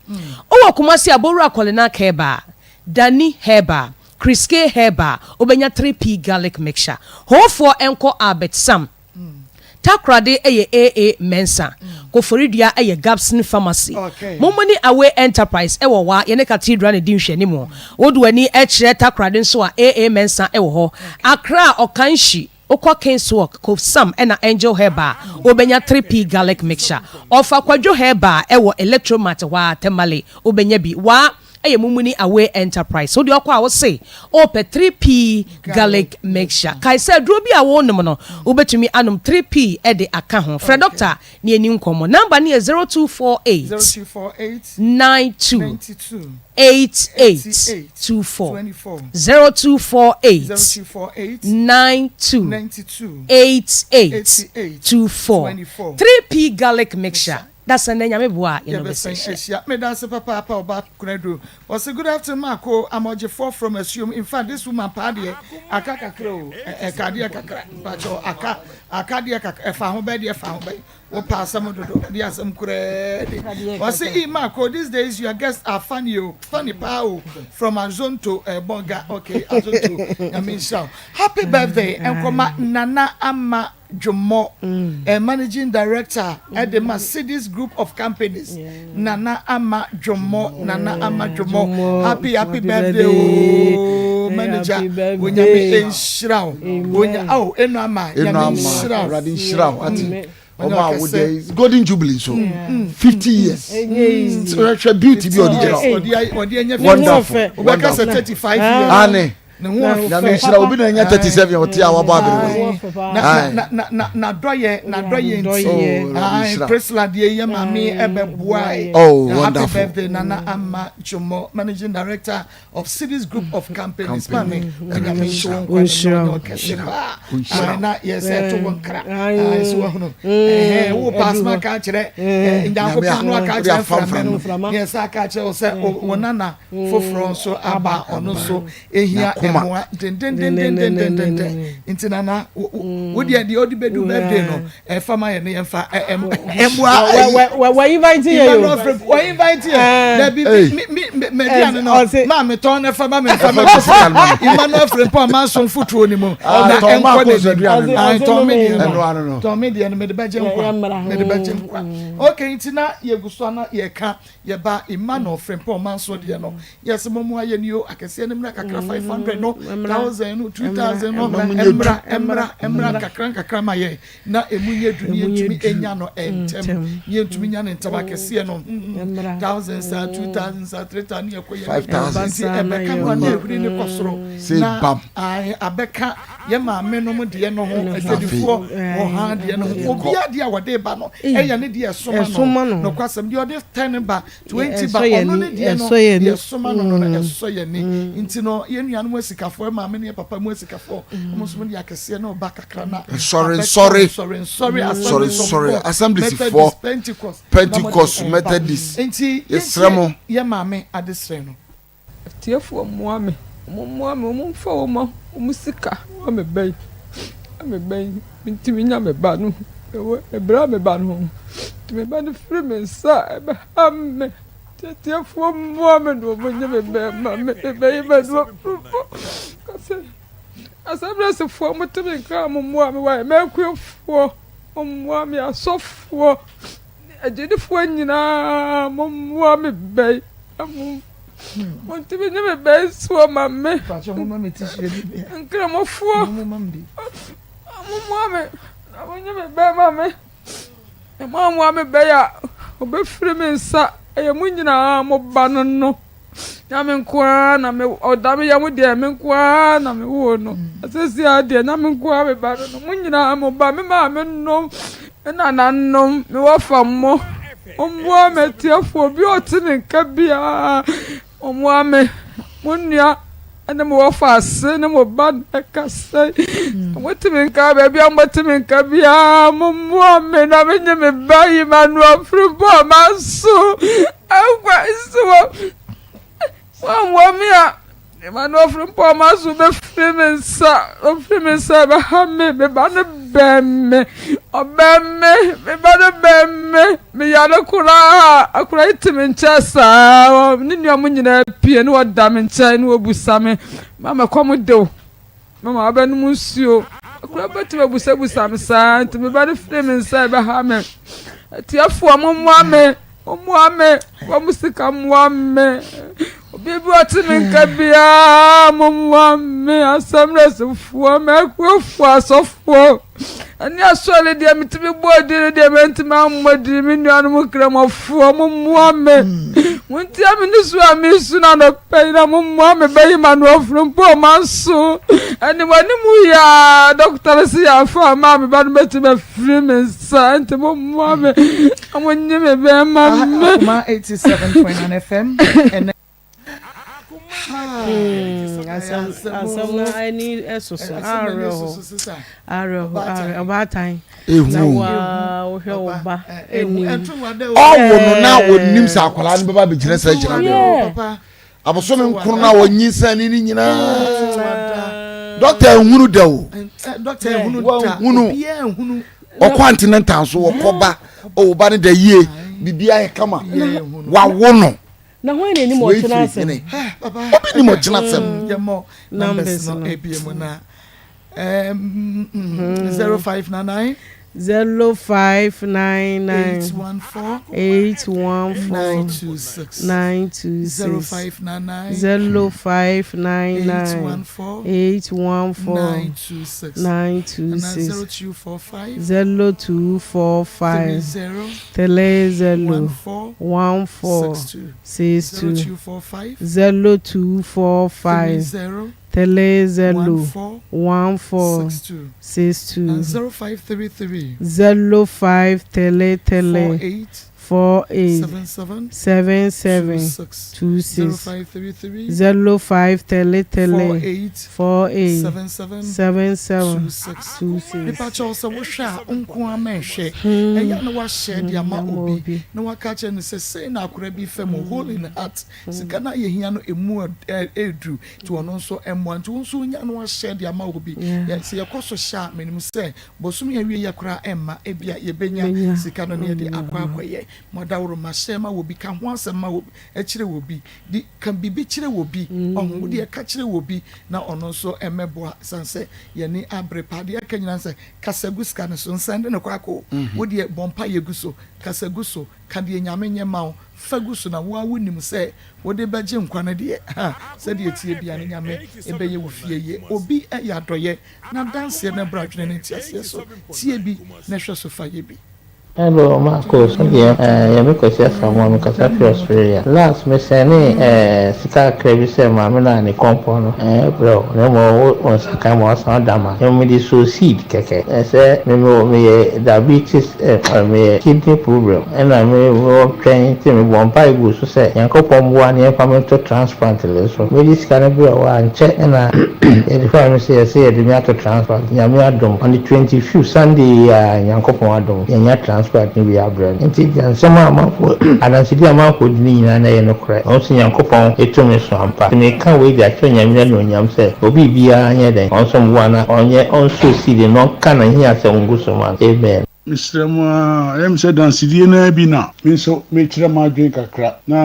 Wowɔ Kumasi a, Bowura Kɔlena Kɛɛbaa, Dani Herbal, Kriske Herbal, wobɛnya 3P garlic mixture. Hoofoɔ nkɔ Albert Sam. Takoradi yɛ AA Mensah. Koforidua yɛ Gabson Pharmacy. Momoni Away Enterprise wɔ hɔ a yɛne Cathedral na ɛdi nhwɛanimu. Wode w'ani kyerɛ Takoradi nso a, AA Mensah wɔ hɔ. Accra, Ɔkanhyi, wokɔ Kings Walk, Kofsam ɛna Angel Herbal a, wobɛnya 3P Garlic Mixture. Ɔfa Kwadwo Herbal wɔ Electromat hɔ ara, Tamale, wobɛnya bi. Waa. Ɛyɛ Mumuni Away Enterprise. Wo deɛ ɔkɔ a wose wopɛ 3P Garlic Mixture. Kae sɛ aduro bi a wonom no, wobɛtumi anom 3P de aka ho. Frɛ dɔkta na yɛnni nkɔmmɔ. Number no yɛ 0248 92 88 24. 0248 92 88 24. 3P Garlic Mixture. Dasɛn nɛ Nyame boa a yɛne wo bɛsan Yɛbɛsan ahyia. ahyia. Medase papaapa ɔba Konadu. Ɔse good afternoon Marko Amɔgyefoɔ from Asuom infact this woman paa deɛ aka kakra o ɛka deɛ kakra mpakyɛw aka aka deɛ kakra ɛfa ho bɛn deɛ ɛfa ho bɛn wopɛ asɛm dodo deɛ asɛm koraa ni Ɔse ee Marko these days your guests are funny o funny paa o from Azonto eh, Bonga okay Azonto Nyame nhyira wo Happy birthday nkɔma Nana Ama Dwommɔ, Managing Director de ma Cedis Group of Companies, Nana Ama Dwommɔ, Nana Ama Dwommɔ, happy happy birthday ooo, manager, Onyame nhyira wo, onya oh, Eno Ama, Nyame nhyira wo, Awurade nhyira wo, ati, ɔmo a wo dɛ Golden Jubilee nso, 50 years, hwɛ beauty bi ɔde gyina hɔ, wonderful, wobɛka sɛ 35 years, ane. Nyame nhyira obi na anya 37 ɔte a wabɔ aberewa yi. N'adɔyɛ n'adɔyɛ nti Priscilla deɛ yɛ maame ɛbɛboae. Oh Happy wonderful. birthday Nana Ama Dwomo managing director of Cities Group of Companies. Maame Onyame nhyɛ wo nkwa ne ɔnyɛ ɔkɛse paa. Na yɛ sɛ ɛto wo nkra. So wahunu. Wo pass ma ka kyerɛ Nyankopɔn no aka kyerɛ mframa no. Yɛ sɛ aka kyerɛ wo sɛ wo nana foforɔ nso aba ɔno nso ehia mmoa dendendendendenden nti nana wo deɛ deɛ ɔde bɛdu birthday no ɛfa ma yɛ ne yɛmfa mmoa wɔ invite yɛ o wɔ invite yɛ dabi mi mi mɛduane no maa mi tɔn ne fa ma mi nfa ma mi fa Emmanuel Frimpong maa so nfutuo ni mu na ɛnkɔ ne nim tɔn mi deɛ no tɔn mi deɛ no mɛ de bɛgye nkwa mɛ de bɛgye nkwa okay nti na yɛ gu so ana yɛ ka. Yɛba Emmanuel Frimpong Manso deɛ no, yɛse mommoa yɛn o, akɛseɛ no mmra kakra, 500 no, 1000 no, 2000 no, mmra, mmra, mmra nkakra nkakra ma yɛn, na ɛmu nyɛ du na yɛntumi nya no ntɛm, na yɛntumi nya no ntɛm, akɛseɛ no, 1000 saa, 2000 saa, 3000 ne yɛkɔ yɛn anim, nti ɛbɛka no a na ɛhuri ne kɔ soro, na abɛka yɛn maame nom deɛ no ho, adwadifoɔ wɔ ha deɛ no ho, obiara deɛ a wɔde ba no, ɛyɛ ne deɛ ɛsoma no, nokwasɛm, deɛ ɔde 10 ba, 20 ba, ɔno ne deɛ no, deɛ ɛsoma no no, ɛsɔ yɛn ani. Nti no, yɛn nuanom asikafoɔ, yɛn maame ne yɛn papa mu asikafoɔ, wɔn nso wɔde akɛseɛ na ɔba kakra na Nsɔre, nsɔre, nsɔre, nsɔre, nsɔre, nsɔre, Assemblies Assembliesfoɔ, Methodist, Pentecost, na wɔde Pentecost, ɛba. Methodist, Nti yɛsrɛ yɛntie mo. yɛn maame adesrɛ no. Atiefoɔ mmoa me, wɔn mmoa me, wɔn mfa wɔn a wɔn sika mmoa me ba yi, na me ba yi mentumi nya me ba no, ɛwɔ ɛbrɛ a me ba no nti me ba no firi me nsa a ɛbɛha me, nti atiefoɔ mmoa me na wɔn nye me ba mma me, me ba yi ma no afurufo, kasɛ asɛmbrɛsefoɔ mo te me nka mo mmoa me, wɔayɛ mɛkuafoɔ mo mmoa me, asɔfoɔ ne agyidifoɔ nyinaa mo mmoa me ba yi. Montumi nye me ba nsuo ma me. Nkramofoɔ, mommoa me na monye me ba ma me. Na moammoa me ba yi a, ɔbɛfiri me nsa. Ɛyɛ mo nyinaa mo ba no no. Na me nko ara na me ɔda me yam deɛ me nko ara na me woo no. Asɛsi ara deɛ na me nko ara me ba no no. Mo nyinaa mo ba, me maame nom, me nananom, me wɔfa mo. Mommoa me atiefo, obi a ɔte me nka biara, mommoa me. Mo nua ne mo wɔfa ase ne mo ba na ɛkasa yi. Mote me nka baabi a mote me nka biara, mommoa me na menye me ba yi m'ano afiri bɔ a maso akwa so wɔ. Moammoa me a, Emmanuel Frimpong m'aso bɛfiri me nsa, ɔfiri me nsa ɛbɛha me, me ba no bɛn me, ɔbɛn me, me ba no bɛn me, meyare koraa, akora yi te me nkyɛn saa, ne nua mo nyinaa pie ne wɔda me nkyɛn ne wɔbusa me, mama kɔm de wo. Mama wabɛnom nsuo. Akwadaa bɛtumi abusabusa me saa nti me ba no firi me nsa ɛbɛha me. Atiefoɔ mommoa me, mommoa me, wɔn mo sika mmoa me. Obi bi ɔte me nka biara mommoa me asɛmrɛsefoɔ mɛkuofoɔ asɔfoɔ ɛne asɔre deɛ metumi bɔ din no deɛ mɛntumi ammɔ din me nuanom nkramofoɔ mommoa me montia me ne su a mesu no anɔpa yi na mommoa me bɛyi ma no afunu mpo ɔma nso ɛne wɔne mu yɛ a dɔkota no se yɛafa ma me ba no bɛtumi afiri me nsa nti mommoa me na monye me bɛma me. Akoma 87.9 FM ɛnɛ. Asɛm no ani soso awerɛho awerɛho ɔbaatan na waa wohwɛ wo ba anim. Ɔwo no na onim sɛ akwadaa no bɛba abɛgyina saa gyina no. Abosome nkron na wɔnyinsɛn ne ne nyinaa. Dɔkta ehunu da o. Dɔkta ehunu da. Wɔnhunu. Ɔkɔ antenatal nso wɔkɔ ba. O ba no da yie. Biribi ayɛ kama. Wawo no. Na hwan na enim ɔkyena asɛm? Obi nim ɔkyena asɛm. Yɛmmɔ numbers no ebie mu na 0599 0599 814 814 926 926 0599 0599 814 814 926 926 0245 0245 30 30 14 14 62 62 0245 0245 30 30 14 14 62 62 0533 0533 48 48 77 77 26 26 0533 0533 48 48 77 77 26 26. Mepakyɛw sɛ wohwɛ a nko ara mɛnhwɛ ɛyɛ a na wahyɛ de ama obi na waka akyerɛ no sɛ sei na akora bi fam o hole in heart sika no a yɛhia no ɛmu ɛduru nti ɔno nso mmoa nti wo nso wonya na wahyɛ de ama obi sɛ yɛkɔ so hyɛ a menim sɛ bosome awie yɛ koraa ɛmma ebia yɛbɛnya sika no na yɛde akɔ akɔyɛ mo adaworoma hyɛ ma obi ka ho asɛm ma obi kyerɛ obi di ka biribi kyerɛ obi ɔho wo deɛ ka kyerɛ obi na ɔno nso mmɛboa san sɛ yɛni abere paa deɛ ɛka nyinaa sɛ kasa gu sika no so nsɛnde no kɔ akɔ wo deɛ bɔ mpa yɛ gu so kasa gu so ka deɛ Nyame nyɛ ma wo fa gu so na wo ara wonim sɛ wode bɛgye nkwa no deɛ ha sɛdeɛ ɛteɛ biara no Nyame bɛyɛ wo fie yie obi yɛ adɔyɛ na adanseɛ no brɛ adwene ne nteaseɛ so tie bi na hwɛ so fa yɛ bi. Hello Marcos, me deɛ eh yɛ me Kwasi Asamoah me kasa firi Australia. Last me sɛnee eh sika kakra bi sɛ maame no a ne kɔmpɔ no eh brɛ wo na mmom wo wo nsa kan ma wasan da ma mmom mede soo seed kɛkɛ eh sɛ me me wɔ meyɛ diabetes eh meyɛ kidney problem ɛna me wɔ twɛn nti me bɔ mpae guu so sɛ Nyankopɔn mmoa na yɛmfa me nto transplant le so. Mede sika no brɛɛ wo a nkyɛ na yɛde faa me sɛ yɛse yɛde me ato transplant. Nyame adom on the 25th Sunday yi ara Nyankopɔn adom yɛanya transplant no bi abrɛ me. Nti deɛ nsɛm a amanfoɔ adansedie a amanfoɔ di no nyinaa na ɛyɛ nokorɛ. Mahu sɛ Nyankopɔn tumi so ampa. Nti meka wei de akyerɛ Nyame anuonyam sɛ obi biara nyɛ dɛn ɔnsom bo anaa ɔnyɛ ɔnsow seed na ɔnka n'ahiasɛm ngu so ma no. Amen. Mesrɛ mo ara, ɛyɛ me sɛ dansedie no ara bi na me nso merekyerɛ m'adwene kakra. Na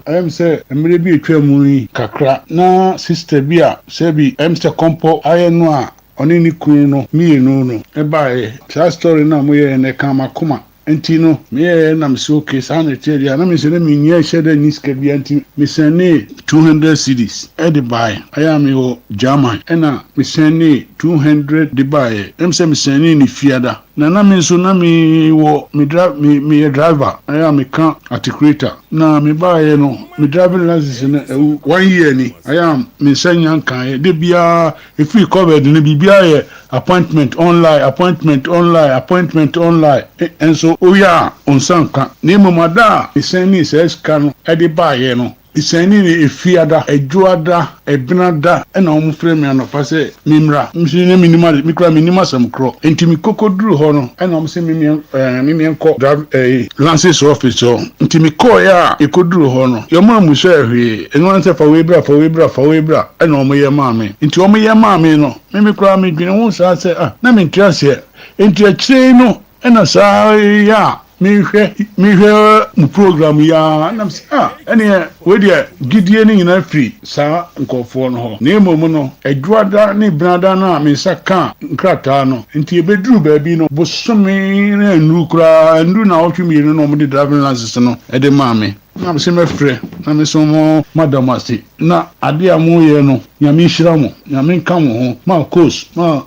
ɛyɛ me sɛ mmerɛ bi a atwa mu yi kakra, na sista bi a sɛbi ɛyɛ me sɛ kɔmpɔ ayɛ no a ɔne ne kunu no mmienu no baeɛ. Saa story no a moyɛeɛ no ɛkaa m'akoma. Nti no meyɛeɛ na mese okay saa na ɛteɛ deɛ a, na me nso na mennya nhyɛ da nni sika biara nti mesɛnee 200 cedis de baeɛ. Ɛyɛ a mewɔ German ɛna mesɛnee 200 de baeɛ. Ɛyɛ me sɛ mesɛnee no Fiada. Na na me nso na me wɔ me dri me meyɛ driver ɛyɛ a meka articulator na me baeɛ no me driving license no awu one year ni ɛyɛ a me nsa nnya nkaeɛ da biara ɛfiri covid no biribiara yɛ appointment online appointment online appointment online nso woyɛ a wo nsa nka na mmom ada a mesɛnee saa sika no de baeɛ no Esiane ne Efiada, Ɛdwoada, Ɛbenada na wɔfrɛ me anɔpa sɛ memmra. Me nso na mennim ade, me koraa mennim asɛm korɔ. Enti mekɔkɔduruu hɔ no, ɛna wɔse memmeɛ ɛɛ memmeɛ nkɔ drive ɛɛ lances office hɔ. Nti mekɔeɛ a mekɔduruu hɔ no, wɔn ammusaɛ hwee. Ɛno ara ne sɛ fa wei bra, fa wei bra, fa wei bra, ɛna wɔyɛ maa me. Nti wɔyɛ maa me no, me me koraa medwene ho saa sɛ ah, na mente aseɛ. Enti akyire yi no, Ɛna saa yi a mehwɛ mehwɛ mo program yi ara na mesɛ ah ɛneɛ wei deɛ gyidie no nyinaa firi saa nkurɔfoɔ no hɔ na mmom no Adwuada ne Benada no a me nsa kaa nkrataa no nti ɛbɛduru baabi no bosome no annuru koraa annuru naawɔtwe mmienu na wɔde driving license no de maa me. Na mese mɛfrɛ na me nso mada mo ase na adeɛ a moyɛ no Nyame nhyira mo, Nyame nka mo ho, Marcos, ma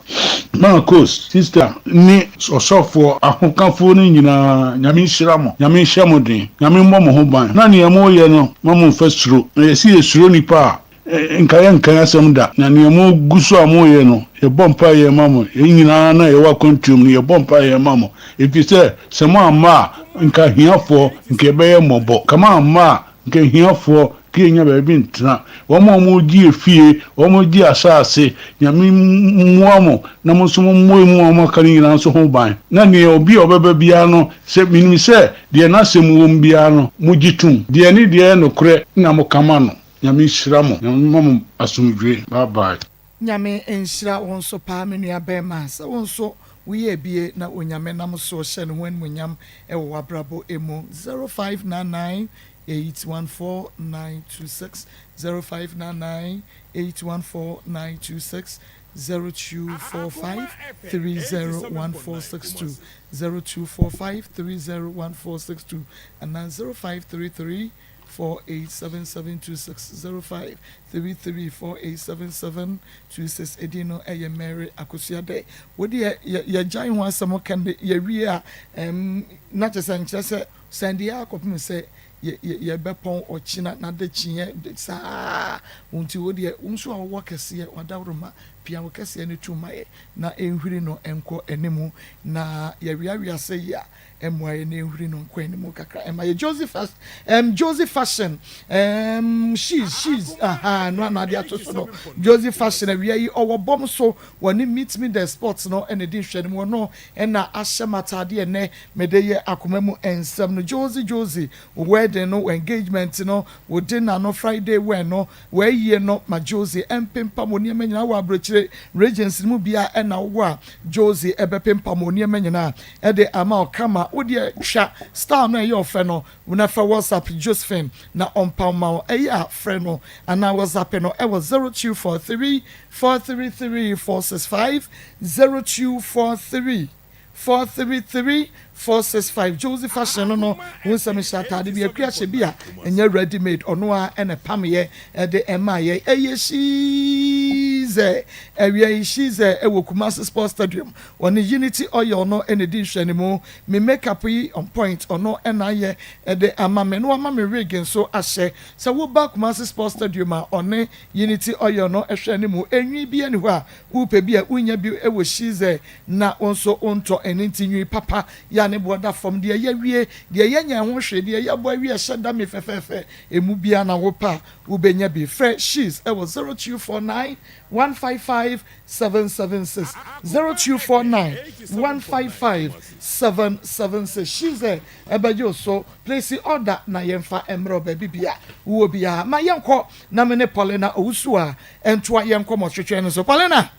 Marcos, sister ne ɔsɔfoɔ ahokafoɔ no nyinaa Nyame nhyira mo, Nyame nhyɛ mo den, Nyame mmɔ mo ho ban na neɛ moyɛ no mma mo mfa suro, na yɛse yɛsuro nipa a Nka yɛnka asɛm da, na nea mogu so a moreyɛ no, yɛbɔ mpaeɛ ma mo. Yɛn nyinaa na yɛwɔ akwantuo mu no, yɛbɔ mpaeɛ ma mo, ɛfiri sɛ, sɛ moamma a, nka ahiafoɔ, nka yɛbɛyɛ mmɔbɔ. Nka moamma a, nka ahiafoɔ, nka yɛnnya baabi ntena. Wɔn a wɔregye afie, wɔn a wɔregye asase, Nyame mmoa mo, na mo nso mommɔ emu a wɔaka no nyinaa nso ho ban. Na nea obi a ɔbɛba biara no, sɛ menim sɛ deɛ n'asɛm wom biara no, mogye tom. Deɛ ne deɛ yɛ nokorɛ na moka ma no. Nyame nhyira mo. Nyame mma mo asomdwoe. Bye bye. Nyame nhyira wo nso paa me nua bɛɛma sɛ wo nso wo yɛɛ bie na Onyame nam soɔ hyɛ ne ho animuonyam wɔ w'abrabɔ mu 0599 814 926 0599 814 926 0245 301462 0245 301462 anaa 0533 487726 0533 487726 Edin no yɛ Mary Akosua Dɛ. Wo deɛ yɛgyae ho asɛm ka nnɛ yɛwie a ɛm na kyerɛ sɛ nkyerɛ sɛ sɛn deɛ akɔpem sɛ yɛbɛpɔn ɔkyena n'adekyeɛ saa wo nti wo deɛ wo nso a wowɔ kɛseɛ wadaworoma pia wo kɛseɛ no tum ma yɛ na ɛnhwiri no nkɔ animu na yɛweawea sɛ yi a Mmoa yɛ na ehuri no nkɔ anim kakra. Ɛma yɛ Josie fast, um, Josie fashion, um, she's, she's, aha, no ano ade ato so no. Josie fashion awia yi ɔwɔ bɔm so wɔne meet me the sports no ɛna edi nhwɛ no mu ɔno ɛna ahyɛ m'ataade ɛnɛ mede yɛ akoma mu nsɛm no. Josie, Josie, wo wedding no, wo engagement no, wo dinner no, Friday wear no, W'ayie no ma Josie ɛmpempam wo nneɛma nyinaa wɔ aburokyire regions no mu biara ɛna wowɔ a Josie ɛbɛpempam wo nneɛma nyinaa ɛde ama wo kama wo deɛ twa style no a ɛyɛ ɔfɛ no na fa WhatsApp Josephine na ɔmpaw ma wo ɛyɛ a frɛ no anaa WhatsApp no ɛwɔ 0243 433 465 0243 433 465 Josie fashion no no wo nsɛm hyɛ ataade bi akua hyɛ bi a ɛnyɛ ready made ɔno a ɛna ɛpamyɛ ɛde ɛma yɛ ɛyɛ shiizɛ ɛwia yi shiizɛ ɛwɔ Kumasi Sports Stadium ɔne Unity Oil no ɛna ɛdi nhwɛne mu me makeup yi on point ɔno ɛna ayɛ ɛde ama me na wama me wig nso ahyɛ sɛ woba Kumasi Sports Stadium a ɔne Unity Oil no ɛhwɛ ne mu enwi bi ɛni hɔ a wopɛ bi a wonya bi ɛwɔ shiizɛ Na wo nso wontɔ ɛno nti nwi papa yɛ a ne boɔ da fam, deɛ yɛawie, deɛ yɛnyɛɛ ho hwee, deɛ yɛabɔ awie a ɛhyɛ da me fɛfɛɛfɛ, ɛmu biara na wopɛ a wobɛnya bi. Frɛ She's wɔ 0249 155 776, 0249 155 776. She's bɛgye wo so, place order na yɛmfa mmrɛ wo baabi bia wowɔ biara. Ma yɛnkɔ na me ne Paulina Owusu a ntoa yɛn nkɔmmɔtwetwe no so. Paulina!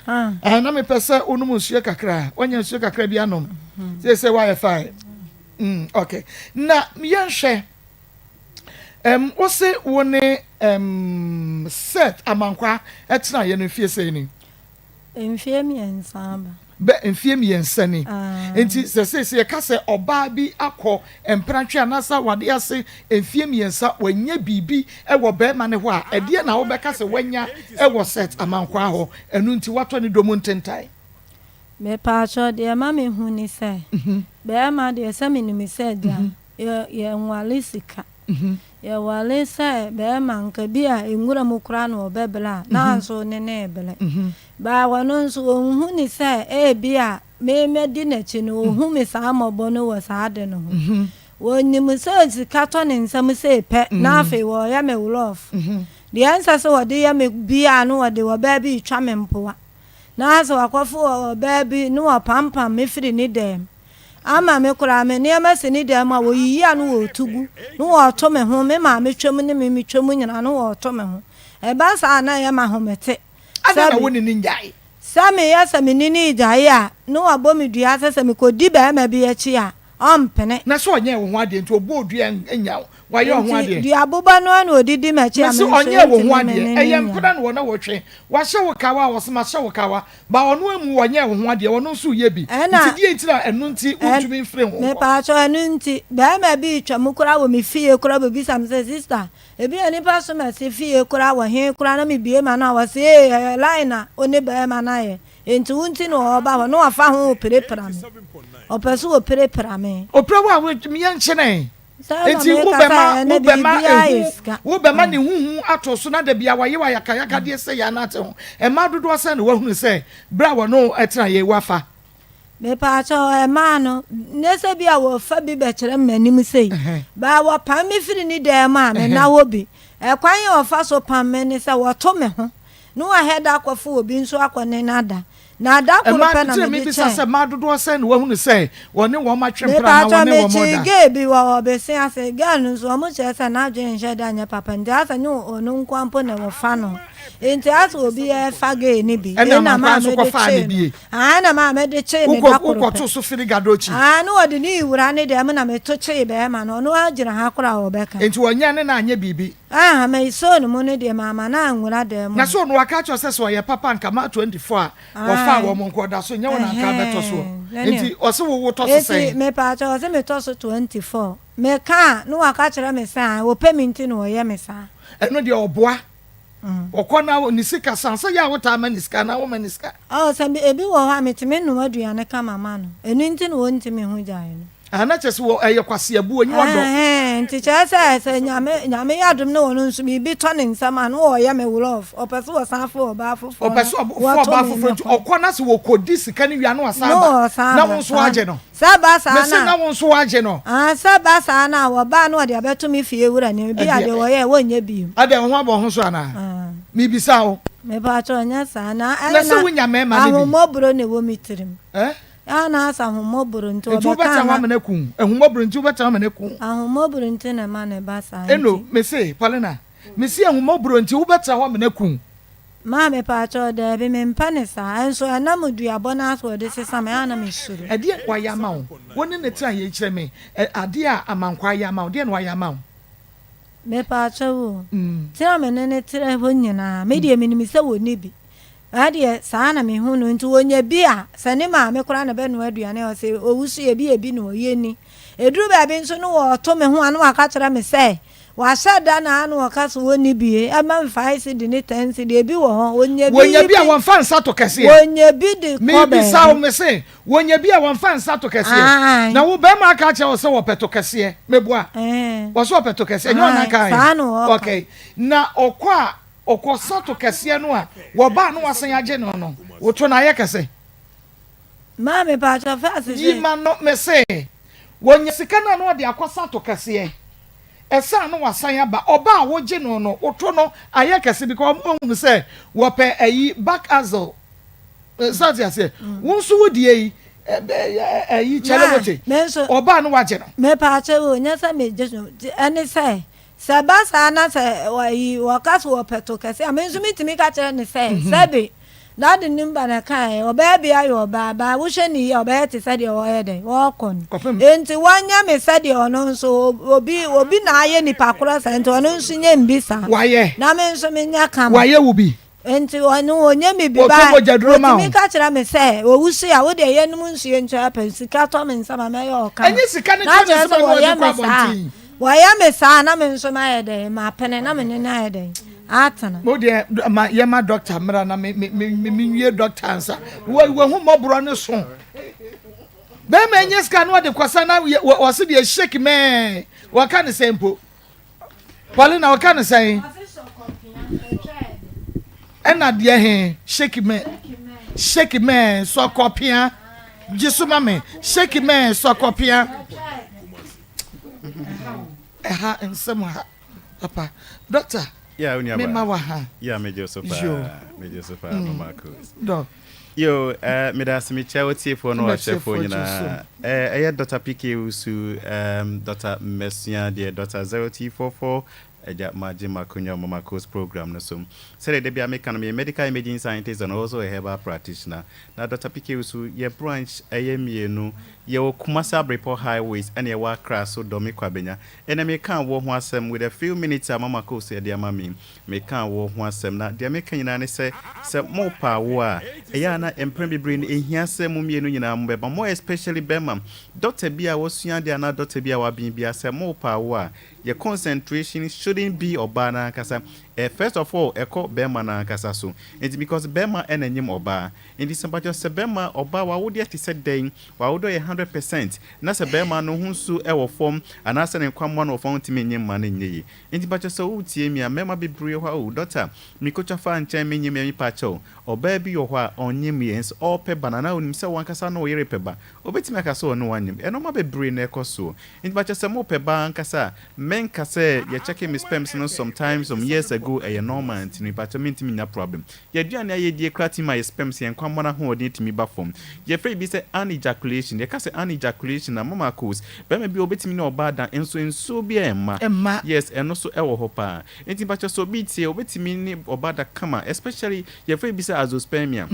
Ah. Eh, na mepɛ sɛ wonom nsuo kakra. Woanya nsuo kakra bi anom. Mm-hmm. Sɛ sɛ woayɛ fine. Mm, okay. Na yɛnhwɛ. Um, wo se wo ne um, Seth Amankwa ɛtena yɛ no mfie sɛn ni? Mfie mmiɛnsa aba. Bɛ mfie mmiɛnsa ni. Ah. Nti sɛ sɛ sɛ yɛka sɛ ɔbaa bi akɔ Mpratwe anaasɛ awade ase mfeɛ mmiɛnsa wanya biribi wɔ barima no hɔ a, ɛdeɛn na wobɛka sɛ wanya wɔ Seth Amankwaa hɔ, ɛno nti watɔ ne dɔ mu ntentan? Mepaakyɛw, deɛ ɛma me hu ne sɛ, barima deɛ sɛ menim sɛ agya, yɛnware sika. Yɛware sɛ barima nka bi a nwura mu koraa na ɔbɛbrɛ a, na nso ne ne rebrɛ. But ɔno nso ɔnhu ne sɛ ebi a Me madi n'akyi no, ɔhu me saa mmɔbɔ no wɔ saa ade no ho. Wɔnim sɛ sika tɔ ne nsam sei pɛ, na afei wɔreyɛ me wlɔf. Deɛ ɛnsɛ sɛ wɔde yɛ me biara no wɔde ɔbaa bi retwa me mpoa. Na sɛ wakɔfo ɔbaa bi na wɔpampam me firi ne dan mu. Ama me koraa, me nneɛma si ne dan mu a, wɔyiyi a na wɔreto gu, na wɔreto me ho, me maame twam ne me metwam nyinaa na wɔreto me ho. Ɛba saa a na ɛyɛ me ahomete. Adɛn na wo ne no nnyae? Sɛ meyɛ sɛ me ne no regyae a, na wabɔ me dua sɛ sɛ mekɔdi barima bi akyi a, ɔrempene. Na sɛ ɔnyɛɛ wo ho adeɛ nti, ɔbɔɔ dua nnya wo. Wayɛ ɔho Nti adeɛ. duaboba no ara na ɔdidi m'akyi a Mese me nso ɔnyɛɛ wo ho ɛntumi me adeɛ. ne no Ɛyɛ nnya. mpena na wɔne wo twe. Wahyɛ wo kawa a ɔse mahyɛ wo kawa. Ba ɔno amu ɔnyɛɛ wo ho adeɛ ɔno nso reyɛ bi. Ɛna Nti deɛ nti na ɛno nti ɛ wontumi mfiri ho nkɔ. mepaakyɛw ɛno nti barima bi retwa mu koraa wɔ me fie koraa bɛbisa me sɛ sister ebia nipa som ɛse fie koraa wɔ he koraa na mebue m'ano a ɔse ee ɛyɛ line na wo ne barima no ayɛ nti wo nti na ɔɔba hɔ na wafa ho repirapira me ɔpɛ so ɔpirapira me. Ɔpira wo a wo yɛnkyene. Saa na Enti meka sɛ wobɛma ɛnɛ wobɛma biribiara yɛ ehu sika. wobɛma ne ho hu ato so na da biara wayew ayakayakadeɛ sɛ yɛn anate ho. Mmaa dodoɔ sɛn na woahunu sɛ berɛ a wɔne wo tena yei woafa? Mepaakyɛw, mmaa no, nyɛ sɛ bi a wɔfa bi bɛkyerɛ me m'anim sei, but wɔpam me firi ne dan mu a, menna hɔ bi. Ɛkwan a wɔfa so pam me ne sɛ wɔto me ho, na wɔahɛ da akɔfa obi nso akɔ ne no ada. Na da koro Mmaa, pɛ na nti na mede mebisa kyɛɛ. sɛ mmaa dodoɔ sɛn na woahunu sɛ wɔne wɔn atwe mpena anaa Mepatwɔ wɔne wɔn mekyee da? gay bi wɔ hɔ bese ase girl no nso ɔmo kyerɛ sɛ n'adwene nhyɛ da nyɛ papa nti asɛ nyɛ ɔno nkoa mpo na wɔfa no nti asɛ obi ɛfa gay no bi Ɛna ɛna amankwaa maa nso mede kɔfaa ne kyee no bie. aa ɛna maa mede kyee ne Wokɔ da koro pɛ wokɔto so firi gadokyi. aa ne wɔde ne wura ne deɛ mo na meto kyee bɛɛma no ɔno ara gyina ha koraa ɔbɛka. Nti wɔnyɛ ne na anyɛ biribi. Aa mesoo ne mu no deɛ mamma no anwura dan mu Na hɔ. sɛ ɔno waka akyerɛ wo sɛ sɛ ɔyɛ papa anka ma 24 a wɔfaa Ae wɔn nka ɔda so nyɛ wo na anka abɛtɔ soɔ. ɛhɛn ɛneɛ. Nti ɔse wo wotɔ so Enti sɛn? mepaakyɛw ɔse metɔ so 24. Meka a na waka kyerɛ me sɛ ae ɔpɛ me nti na ɔyɛ me saa. Ɛno deɛ ɔboa. Ɔkɔ na ne sika san. Sɛ yɛ a wotaa ma ne sika anaa woma ne sika? Oh sɛ ebi wɔ hɔ a metumi noa aduane kama ma no. Ɛno nti na ɔntumi ho gyae no. Ah na kyerɛ sɛ wɔ ɛyɛ kwaseabu onyi ɔdɔ. Ɛhɛn nti kyerɛ sɛ sɛ Nyame Nyame yɛ adom na ɔno nso biribi tɔ ne nsam a na ɔyɛ me wolof ɔpɛ sɛ ɔsan fa ɔbaa foforɔ Ɔpɛ na sɛ ɔfa wɔto ɔbaa me foforɔ me nti kɔn. ɔkɔ na sɛ wɔkɔdi sika no wie a na wasan Na aba ɔsan na aba wo nso saa woagye no. Sɛ ɛba saa Mese no a. na wo nso woagye no. Ah sɛ ɛba saa no a wɔba a na wɔde abɛto me fie wura nim bi a Ɛdeɛ deɛ bɛn? wɔyɛɛ wɔnyɛ bio. Adɛn wo ho abɔ wo ho so anaa? Ah. Mebisa wo. Mepakyɛw ɛnyɛ saa na Na ɛyɛ sɛ na wonya mmarima no bi. ahommɔborɔ na ɛwɔ me tirim. Eh? Anaasɛ ahummɔborɔ nti Nti ɔbɛka wobɛtena hɔ ana? ama no aku wo? Ahummɔborɔ nti wobɛtena hɔ ama no aku wo? Ahummɔborɔ nti na ɛma no ba saa Eno, nti. mese, Paulina, mese ahummɔborɔ nti wobɛtena hɔ ama no aku wo? Maa mepaakyɛw, daabi, mempɛ no saa. Nso ɛnam duabɔ no ara so ɔde sesa me a na mesuro. Ɛdeɛn na wayɛ ama wo? Wo ne no tena yei kyerɛ me ɛ, adeɛ a Amankwaa ayɛ ama wo, deɛn na wayɛ ama wo? Mepaakyɛw o, tena a me ne no tra hɔ nyinaa, me deɛ menim sɛ ɔnni bi. Ɛdeɛ, saa na mehu no. Nti ɔnya bi a, sɛ ne maame koraa na ɛbɛnoa aduane a, ɔse ɔwusu ebi a ebi na ɔyɛ ni. Ɛduru baabi nso no ɔɔto me ho a na waka kyerɛ me sɛ, wahyɛ da na ano ɔka sɛ ɔnni bi, ɛma me 5 cedi ne 10 cedi, ebi wɔ hɔ, ɔnya bi Wɔnya bi a bi, wɔmfa nsa to kɛseɛ. wɔnya bi de kɔ Mebisa wo baabi. mese, wɔnya bi a wɔmfa nsa to kɛseɛ. Aane. Na wo barima aka akyerɛ wo sɛ wɔpɛ to kɛseɛ. Meboa? Ɛɛ. Wɔse wɔpɛ to kɛseɛ, ɛnyɛ ɔno Aane, akaeɛ? saa na ɔɔka. Okay. Na ɔkɔ a Ɔkɔ sato kɛseɛ no a wɔba a na wasan agye no no, woto no ayɛ kɛse. Maame paatwɔ fɛ ase Yi se. ma no me se wɔnya sika no a na ɔde akɔ sato kɛseɛ ɛsan na wasan aba ɔba a wogye no no woto no ayɛ kɛse because wɔn ahunu sɛ wɔpɛ ayi back axle sɛ ɔte aseɛ wo nso wo deɛ yi ɛyi kyɛlɛ wote ɔba a na wagye no. Me paatwɔ o nyɛ sɛ me gye no ɛne sɛ Sɛ ɛba saa na sɛ ayi wɔka sɛ wɔpɛ to kɛse a, me nso metumi ka kyerɛ no sɛ, sɛbe Dade nim ba na ɛkaeɛ, ɔbaa bi ayɛ ɔbaa, baa wohwɛ no yie a ɔbɛyɛ te sɛ deɛ ɔyɛ dɛn, ɔrekɔ no. Enti wɔnyɛ me sɛdeɛ ɔno nso, obi, obi na ayɛ nipa korɔ saa, nti ɔno nso nyɛ me bi saa. Wayɛ. Na me nso menyɛ kama. Wayɛ wo bi. Enti ɔno ɔnyɛ me bi Wɔtɔ ba mogyaduro ma wo. ɔtumi ka kyerɛ me sɛ owusu a wo deɛ yɛnom nsuo nkyɛ pɛ sika tɔ me nsam a mɛyɛ ɔkama. Ɛnyɛ sika no Na tɔ ne kyerɛ nsam sɛ a na ɔde wɔyɛ kɔ me saa abɔnten. wɔyɛ me saa na me nso mayɛ dɛn mapene na me ne no ayɛ dɛn atena. Mo deɛ ma yɛma dɔkta mmra na me me me me nwie dɔkta ansa. Wɔ wɔhu mmɔborɔ no so. Bɛrima nyɛ sika na ɔde kɔsa na wɔse deɛ shake mɛɛ wɔka ne sɛ mpo. Paulina ɔka no sɛn? Ɛna deɛ he shake me shake me sɔkɔpea gye so ma me shake me sɔkɔpea ɛha nsɛm ha papa doctor Yeah, wo me nuabaa. ma wa ha Yeah, megye wo so yo paa. Megye wo so paa, Mama Akos. dɔ Yo, eh, meda ase mekyia w'atiefoɔ ne Mɛtiefoɔ w'ahwɛfoɔ gye so. nyinaa. Eh, ɛyɛ Dɔta PK Wusu, um, Dɔta Mmɛsua deɛ, Dɔta 0244. Agya magye m'akonya wɔ Mama Coast program no so. Sɛdeɛ da biara meka no, meyɛ medical imaging scientist and also a herbal practitioner. Na Doctor PK Owusu, yɛ branch ɛyɛ mmienu. Yɛwɔ Kumasi Abrepɔ Highways ɛna yɛwɔ Accra so Dɔme Kwabenya. Ɛnɛ meka awoɔ ho asɛm with a few minutes a Mama Coast de ama me. Meka awoɔ ho asɛm na deɛ meka nyinaa ne sɛ, sɛ morepa awoɔ a, ɛyɛ a na mprɛn bebree no ɛhia sɛ mo mmienu nyinaa mobɛba, more especially bɛrima. Doctor bi a wasua adeɛ anaa doctor bi a waben biara, sɛ morepa awoɔ a, yɛ concentration shouldn't be ɔbaa no ankasa. Eh, first of all, ɛkɔ bɛrima no ankasa so. Nti because bɛrima na ɛnyem ɔbaa. Nti sɛ mpakyɛw sɛ bɛrima, ɔbaa w'awodeɛ te sɛ dɛn, w'awodeɛ yɛ 100% na sɛ bɛrima no ho nsu wɔ fam anaasɛ ne nkwammoa no wɔ fam a wontumi nye mma no nyɛ yie. Nti mpakyɛw sɛ woretie me a, mmarima bebree wɔ hɔ a, oh doctor, mekotwa faa nkyɛn menyem yɛ mepakyɛw. Ɔbaa bi wɔ hɔ a ɔnyem yɛ nso ɔrepɛ ba no anaa onim sɛ wankasa ne wo yere repɛ ba, obetumi aka sɛ ɔne wo anyem. Nnoɔma bebree na ɛkɔ soɔ. Nti mpakyɛw sɛ mopɛ ba ankasa a, menka sɛ yɛ check me sperms no sometimes some years ago ɛyɛ normal nti no mepakyɛw mentumi nnya problem. Yɛn aduane a yɛdie koraa tumi ma yɛn sperms, yɛn nkwammoa no ahoɔden tumi ba fam. Yɛfrɛ biribi sɛ anejaculation. Yɛka sɛ anejaculation a, mama cos, barima bi wɔ hɔ obetumi ne ɔbaa da nso nsuo biara mma. Mma. Yes, ɛno nso ɛwɔ hɔ paa. Nti mpakyɛw sɛ obi retie a, obetumi ne ɔbaa da kama especially yɛfrɛ biribi sɛ azoospermia.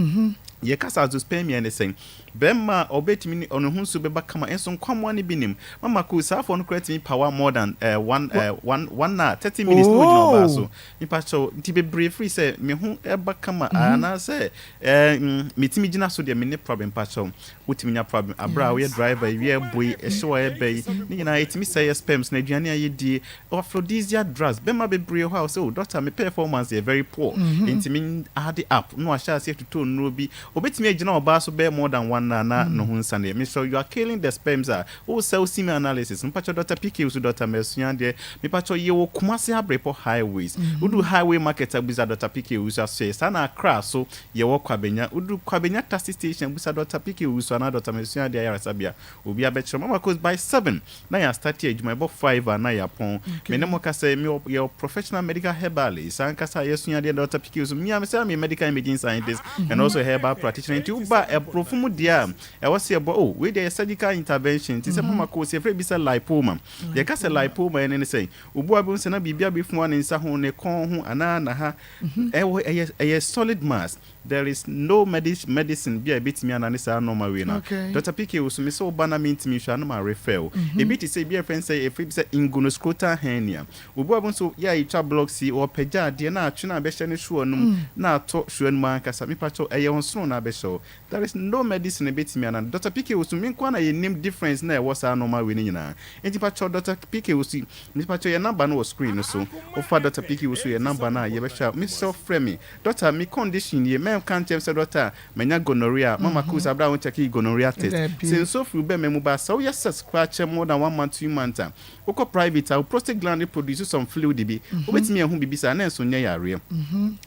Yɛka sɛ azoospermia ne sɛn? Barima a ɔbɛtumi ne ɔne ho nsuo bɛba kama nso nkwammoa no bi nim. Mama cos, saa afoɔ no koraa tumi power more than eh, one, eh, one, one hour, 30 minutes na ɔgyina ɔbaa so. Oh! Mepakyɛw, nti bebree firi sɛ me ho ba kama anaasɛ ɛɛ metumi gyina so deɛ menni problem mepakyɛw wotumi nya problem aberɛ a woyɛ driver awia ɛbɔ yi ɛhyew a ɛba yi ne nyinaa ɛtumi sɛe yɛ sperms na aduane a yɛdie aphrodisiac drugs bɛma bebree hɔ a wosɛ oh doctor me performance yɛ very poor nti me add up na wahyɛ aseɛ totɔ nnuro bi obɛtumi agyina ɔbaa so bɛyɛ more than one hour na ne ho nsaneɛ mesrɛ you are killing the sperms a wosɛ wo semen analysis mepakyɛw doctor PK wo so doctor masua adeɛ Mepakyɛw yɛwɔ Kumasi Abrepɔ highways. Wodu highway market a bisa Dɔkta PK Owusu asoɛe. Saa na Accra so yɛwɔ Kwabenya. Wodu Kwabenya taxi station a bisa Dɔkta PK Owusu anaa Dɔkta Masua Ade Ayaresabea. Obiara bɛkyerɛ wo. Mama close by seven na yɛ astarte adwuma ɛbɔ five a na yɛapɔn. Me ne mo kasa yi mewɔ yɛwɔ professional medical herbalist ankasa a yɛasua adeɛ Dɔkta PK Owusu. Me a mesɛ I'm a medical imaging scientist and also a herbal practitioner nti woba ɛborɔfo mu deɛ a ɛwɔ sɛ yɛbɔ oh wei deɛ yɛ surgical intervention nti sɛ mama close yɛfrɛ bi sɛ lipoma. Yɛka sɛ lipoma ɛno ne sɛn? Obu a bɛhu sɛ na biribi abɛfua ne nsa ho, ne kɔn ho anaa n'aha. Ɛwɔ ɛyɛ ɛyɛ solid mass. There is no medic medicine bi a ɛbɛtumi anane saa nnoɔma wei no. Okay. Doctor PK wo so me sɛ wo ba na mentumi nhwɛ a na ma refer wo. Ebi te sɛ ebi a yɛfrɛ no sɛ yɛfrɛ bi sɛ inguinoscrotal hernia. Obi a bɛhu sɛ yɛ a yɛtwa blocks yi ɔpagya adeɛ na atwe no abɛhyɛ ne soa no mu na atɔ soa no mu ankasa. Mepakyɛw ɛyɛ ɔnsono na abɛhyɛ hɔ. There is no medicine ebetumi anan Doctor PK Osu me nkoa na yɛnim difference na ɛwɔ saa nnoɔma wei no nyinaa nti pakyɛw Doctor PK Osu me pakyɛw yɛ number no wɔ screen no so wofa Doctor PK Osu yɛ number no a yɛbɛhwɛ a mesrɛ wo frɛ me Doctor me condition nie mɛnka nkyerɛ me sɛ Doctor manya gonorrhea mama Kus aberɛ a wo nkyɛke gonorrhea test sɛ nsuo firi wo bɛma mu ba sɛ woyɛ sex koraa kyɛ more than one month two months a wokɔ private a wo prostate gland produce some fluid bi wobɛtumi ahu biribi saa na ɛnso nyɛ yareɛ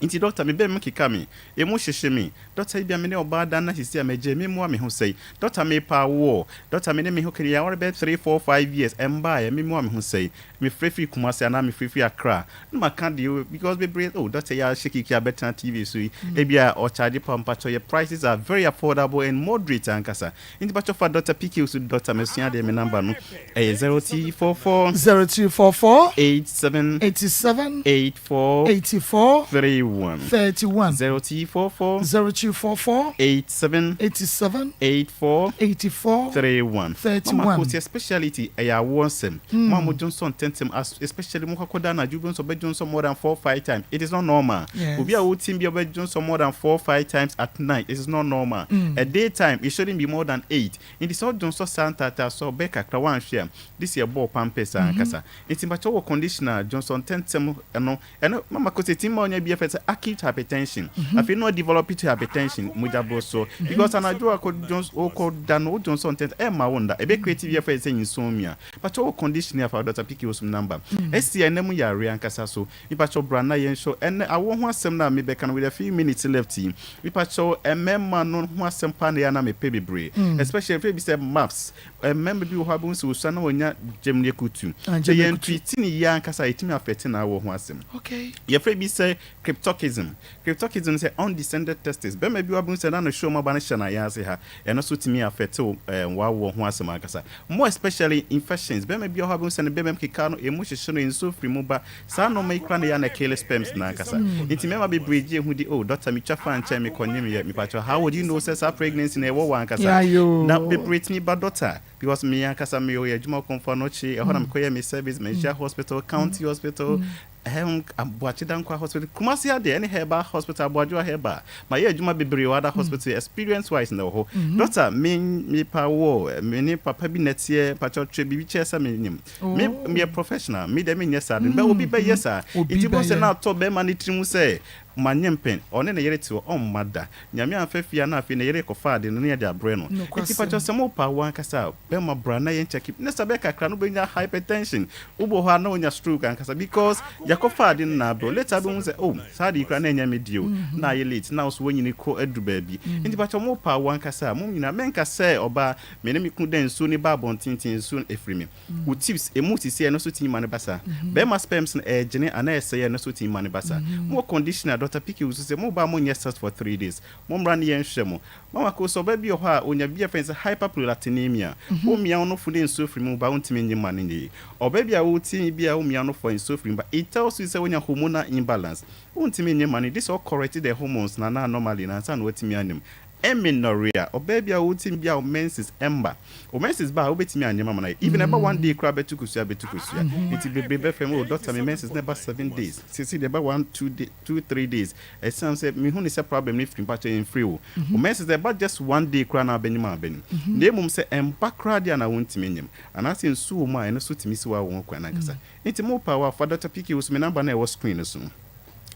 nti Doctor me bɛma keka me emu hyehye me Doctor ebia me ne ɔbaa da na sisi a mɛgyae me mmoa me ho sɛi Doctor meepɛ awoɔ Doctor me ne me ho kani yɛaware bɛyɛ three four five years ɛmbaeɛ me mmoa me ho sɛi Me frɛ firi Kumasi anaa me frɛ firi Accra na maka deɛ because bebree oh doctor yi ahyɛ kiki abɛtena TV so yi ebia ɔcharge pa mpakyɛw yɛ prices are very affordable and moderate ankasa nti mpakyɛw fa Doctor PK so Doctor masua adeɛ me number no ɛyɛ 0244 0244 87 87 84 84 31 31 0244 0244 87 87 84 84 31 31. Mama Kotia speciality ɛyɛ awoɔ nsɛm. Mo a mo dwonsɔ ntɛntɛm as especially mo kɔkɔ da anadwo bi nso ɔbɛdwonsɔ more than four five times it is not normal. Yes. Obi a wotim bi ɔbɛdwonsɔ more than four five times at night it is not normal. A day time it shouldn't be more than eight. Nti sɛ ɔdwonsɔ saa ntaataa so a ɔbɛyɛ kakra wanhwɛ a this year bɔɔ pampers ankasa. Nti mpakyɛ wɔ condition a dwonsɔ ntɛntɛm ɛno Ɛno mama kosɛti ma ɔnya bi yɛfrɛ sɛ acute hypertension. Afei na ɔdevelop to hypertension, mogya borosoɔ. Because anadwo akɔ dwons wokɔ da no wo dwonsɔ ntɛntɛm ɛmma wo nda. Ɛbɛ create bi yɛfrɛ sɛ insomnia. Pakyɛ wɔ condition yi a fa Doctor PK Osum number. Ɛsi ɛnɛ mu yareɛ ankasa so. Mepakyɛ bra na yɛnhwɛ ɛnɛ awoɔ ho asɛm no a mebɛka no with a few minutes left. subject yi. Mepakyɛw mmarima no ho asɛm paa na ɛyɛ a na mepɛ bebree. Especially yɛfrɛ bi sɛ MAPS. Mmarima bi wɔ hɔ a wobɛhu sɛ wɔsua na wɔnya gyamniekutu. Ah, Sɛ gyamniekutu. yɛntreat no yie ankasa a, ɛtumi affect n'awoɔ ho asɛm. Okay. Yɛfrɛ bi sɛ cryptorchism. Cryptorchism sɛ undescended testis. Bɛrima bi wɔ hɔ a wobɛhu sɛ na ne hwenem aba no hyɛ n'ayaase ha. Ɛno nso tumi affect wo eh, w'awoɔ ho asɛm ankasa. More especially infections. Bɛrima bi wɔ hɔ a wobɛhu sɛ ne bɛrima mu keka no, ɛmu hyehye no, nsuo firi mu ba. Saa nnoɔma yi koraa na ɛyɛ a na ɛkille sperms no ankasa. Nti mmarima bebree gye ho di, oh doctor metwa fa nkyɛn mekɔ nyemyɛ, mepakyɛw how would you know sɛ saa pregnancy no ɛwɔ wo ankasa? Na bebree tumi ba doctor because me ankasa meyɛ adwuma wɔ Komfo Anokye, ɛhɔ na mekɔyɛ me service, Manhyia hospital, County hospital, ɛhɛm Aboakye Dankwa hospital, Kumasi ha deɛ ɛne Herbal hospital, Aboadwoa Herbal. Mayɛ adwuma bebree wɔ other hospital, experience wise na ɛwɔ hɔ. Doctor me mepa wo, me ne papa bi na ɛteɛ, pakyɛw kyerɛ biribi kyerɛ sɛ menyem. Me meyɛ professional, me deɛ menyɛ saa de, but obi bɛyɛ saa. Obi Nti wobɛhu sɛ bɛyɛ. na atɔ bɛrima no tirim sɛ manyɛ mpɛn, ɔne ne yere te hɔ, ɔmma da. Nyame amfa fie a na afei ne yere rekɔfa ade no na yɛde abrɛ no. Nti pakyɛw Nokwasɛm. sɛ mopɛ awo ankasa a, bɛrima bra na yɛn check, ne sɛ bɛyɛ kakra no wobɛnya hypertension, wobɔ hɔ a na wonya stroke ankasa because yɛakɔfa ade no na abrɛ wo. Later wobɛhu sɛ oh saa ade yi koraa na ɛnyɛ me deɛ o, na ayɛ late, na wo nso woanyini kɔ aduru baabi. Nti pakyɛw mopɛ awo ankasa a, mo nyinaa, menka sɛ ɔbaa, me ne me kunu dɛ nsuo no ba abɔnten nti nsuo no ɛfiri me. Wo tips emu sisi ɛno nso tumi ma no ba saa. Bɛɛma sperms no ɛɛgyene anaa ɛsɛe ɛno nso tumi ma no ba saa. Mo wɔ condition a Doctor PK wusu sɛ mo ba a mo nyɛ sex for 3 days. Mo mmra ne yɛn hwɛ mo. Mama ko sɛ ɔbaa bi wɔ hɔ a onya bi a yɛfrɛ no sɛ hyperprolactinemia. Wo mia wo nofo ne nsuo firi mu ba wontumi nye mma no nyɛ yie. Ɔbaa bi a wo ti bi a wo mia wo nofo a nsuo firi mu ba it tells you sɛ wonya hormonal imbalance. Wontumi nye mma no gye sɛ wo correct the hormones no anaa normally no ansa na watumi anim. Amenorrhea, ɔbaa bi a ɔte bi a wo menses mba. Wo menses ba a wobɛtumi anyem ama no ayɛ. Even ɛba one day koraa bɛto kosua bɛto kosua. Nti bebree bɛfrɛ me, oh doctor me menses no ɛba 7 days, seesei deɛ ɛba one, two day, 2, 3 days. Ɛsiane sɛ mehu ne sɛ problem no firi mpakyɛ ɛmfiri wo. Wo menses ɛba just one day koraa na wabɛnyem a wabɛnyem. Na mmom sɛ ɛmba koraa deɛ a na wontumi nyem. Anaasɛ nsuo wɔ mu a ɛno nso tumi si w'awo ho kwan ankasa. Nti mo pa wa fa Doctor PK wo so me number no a ɛwɔ screen no so no.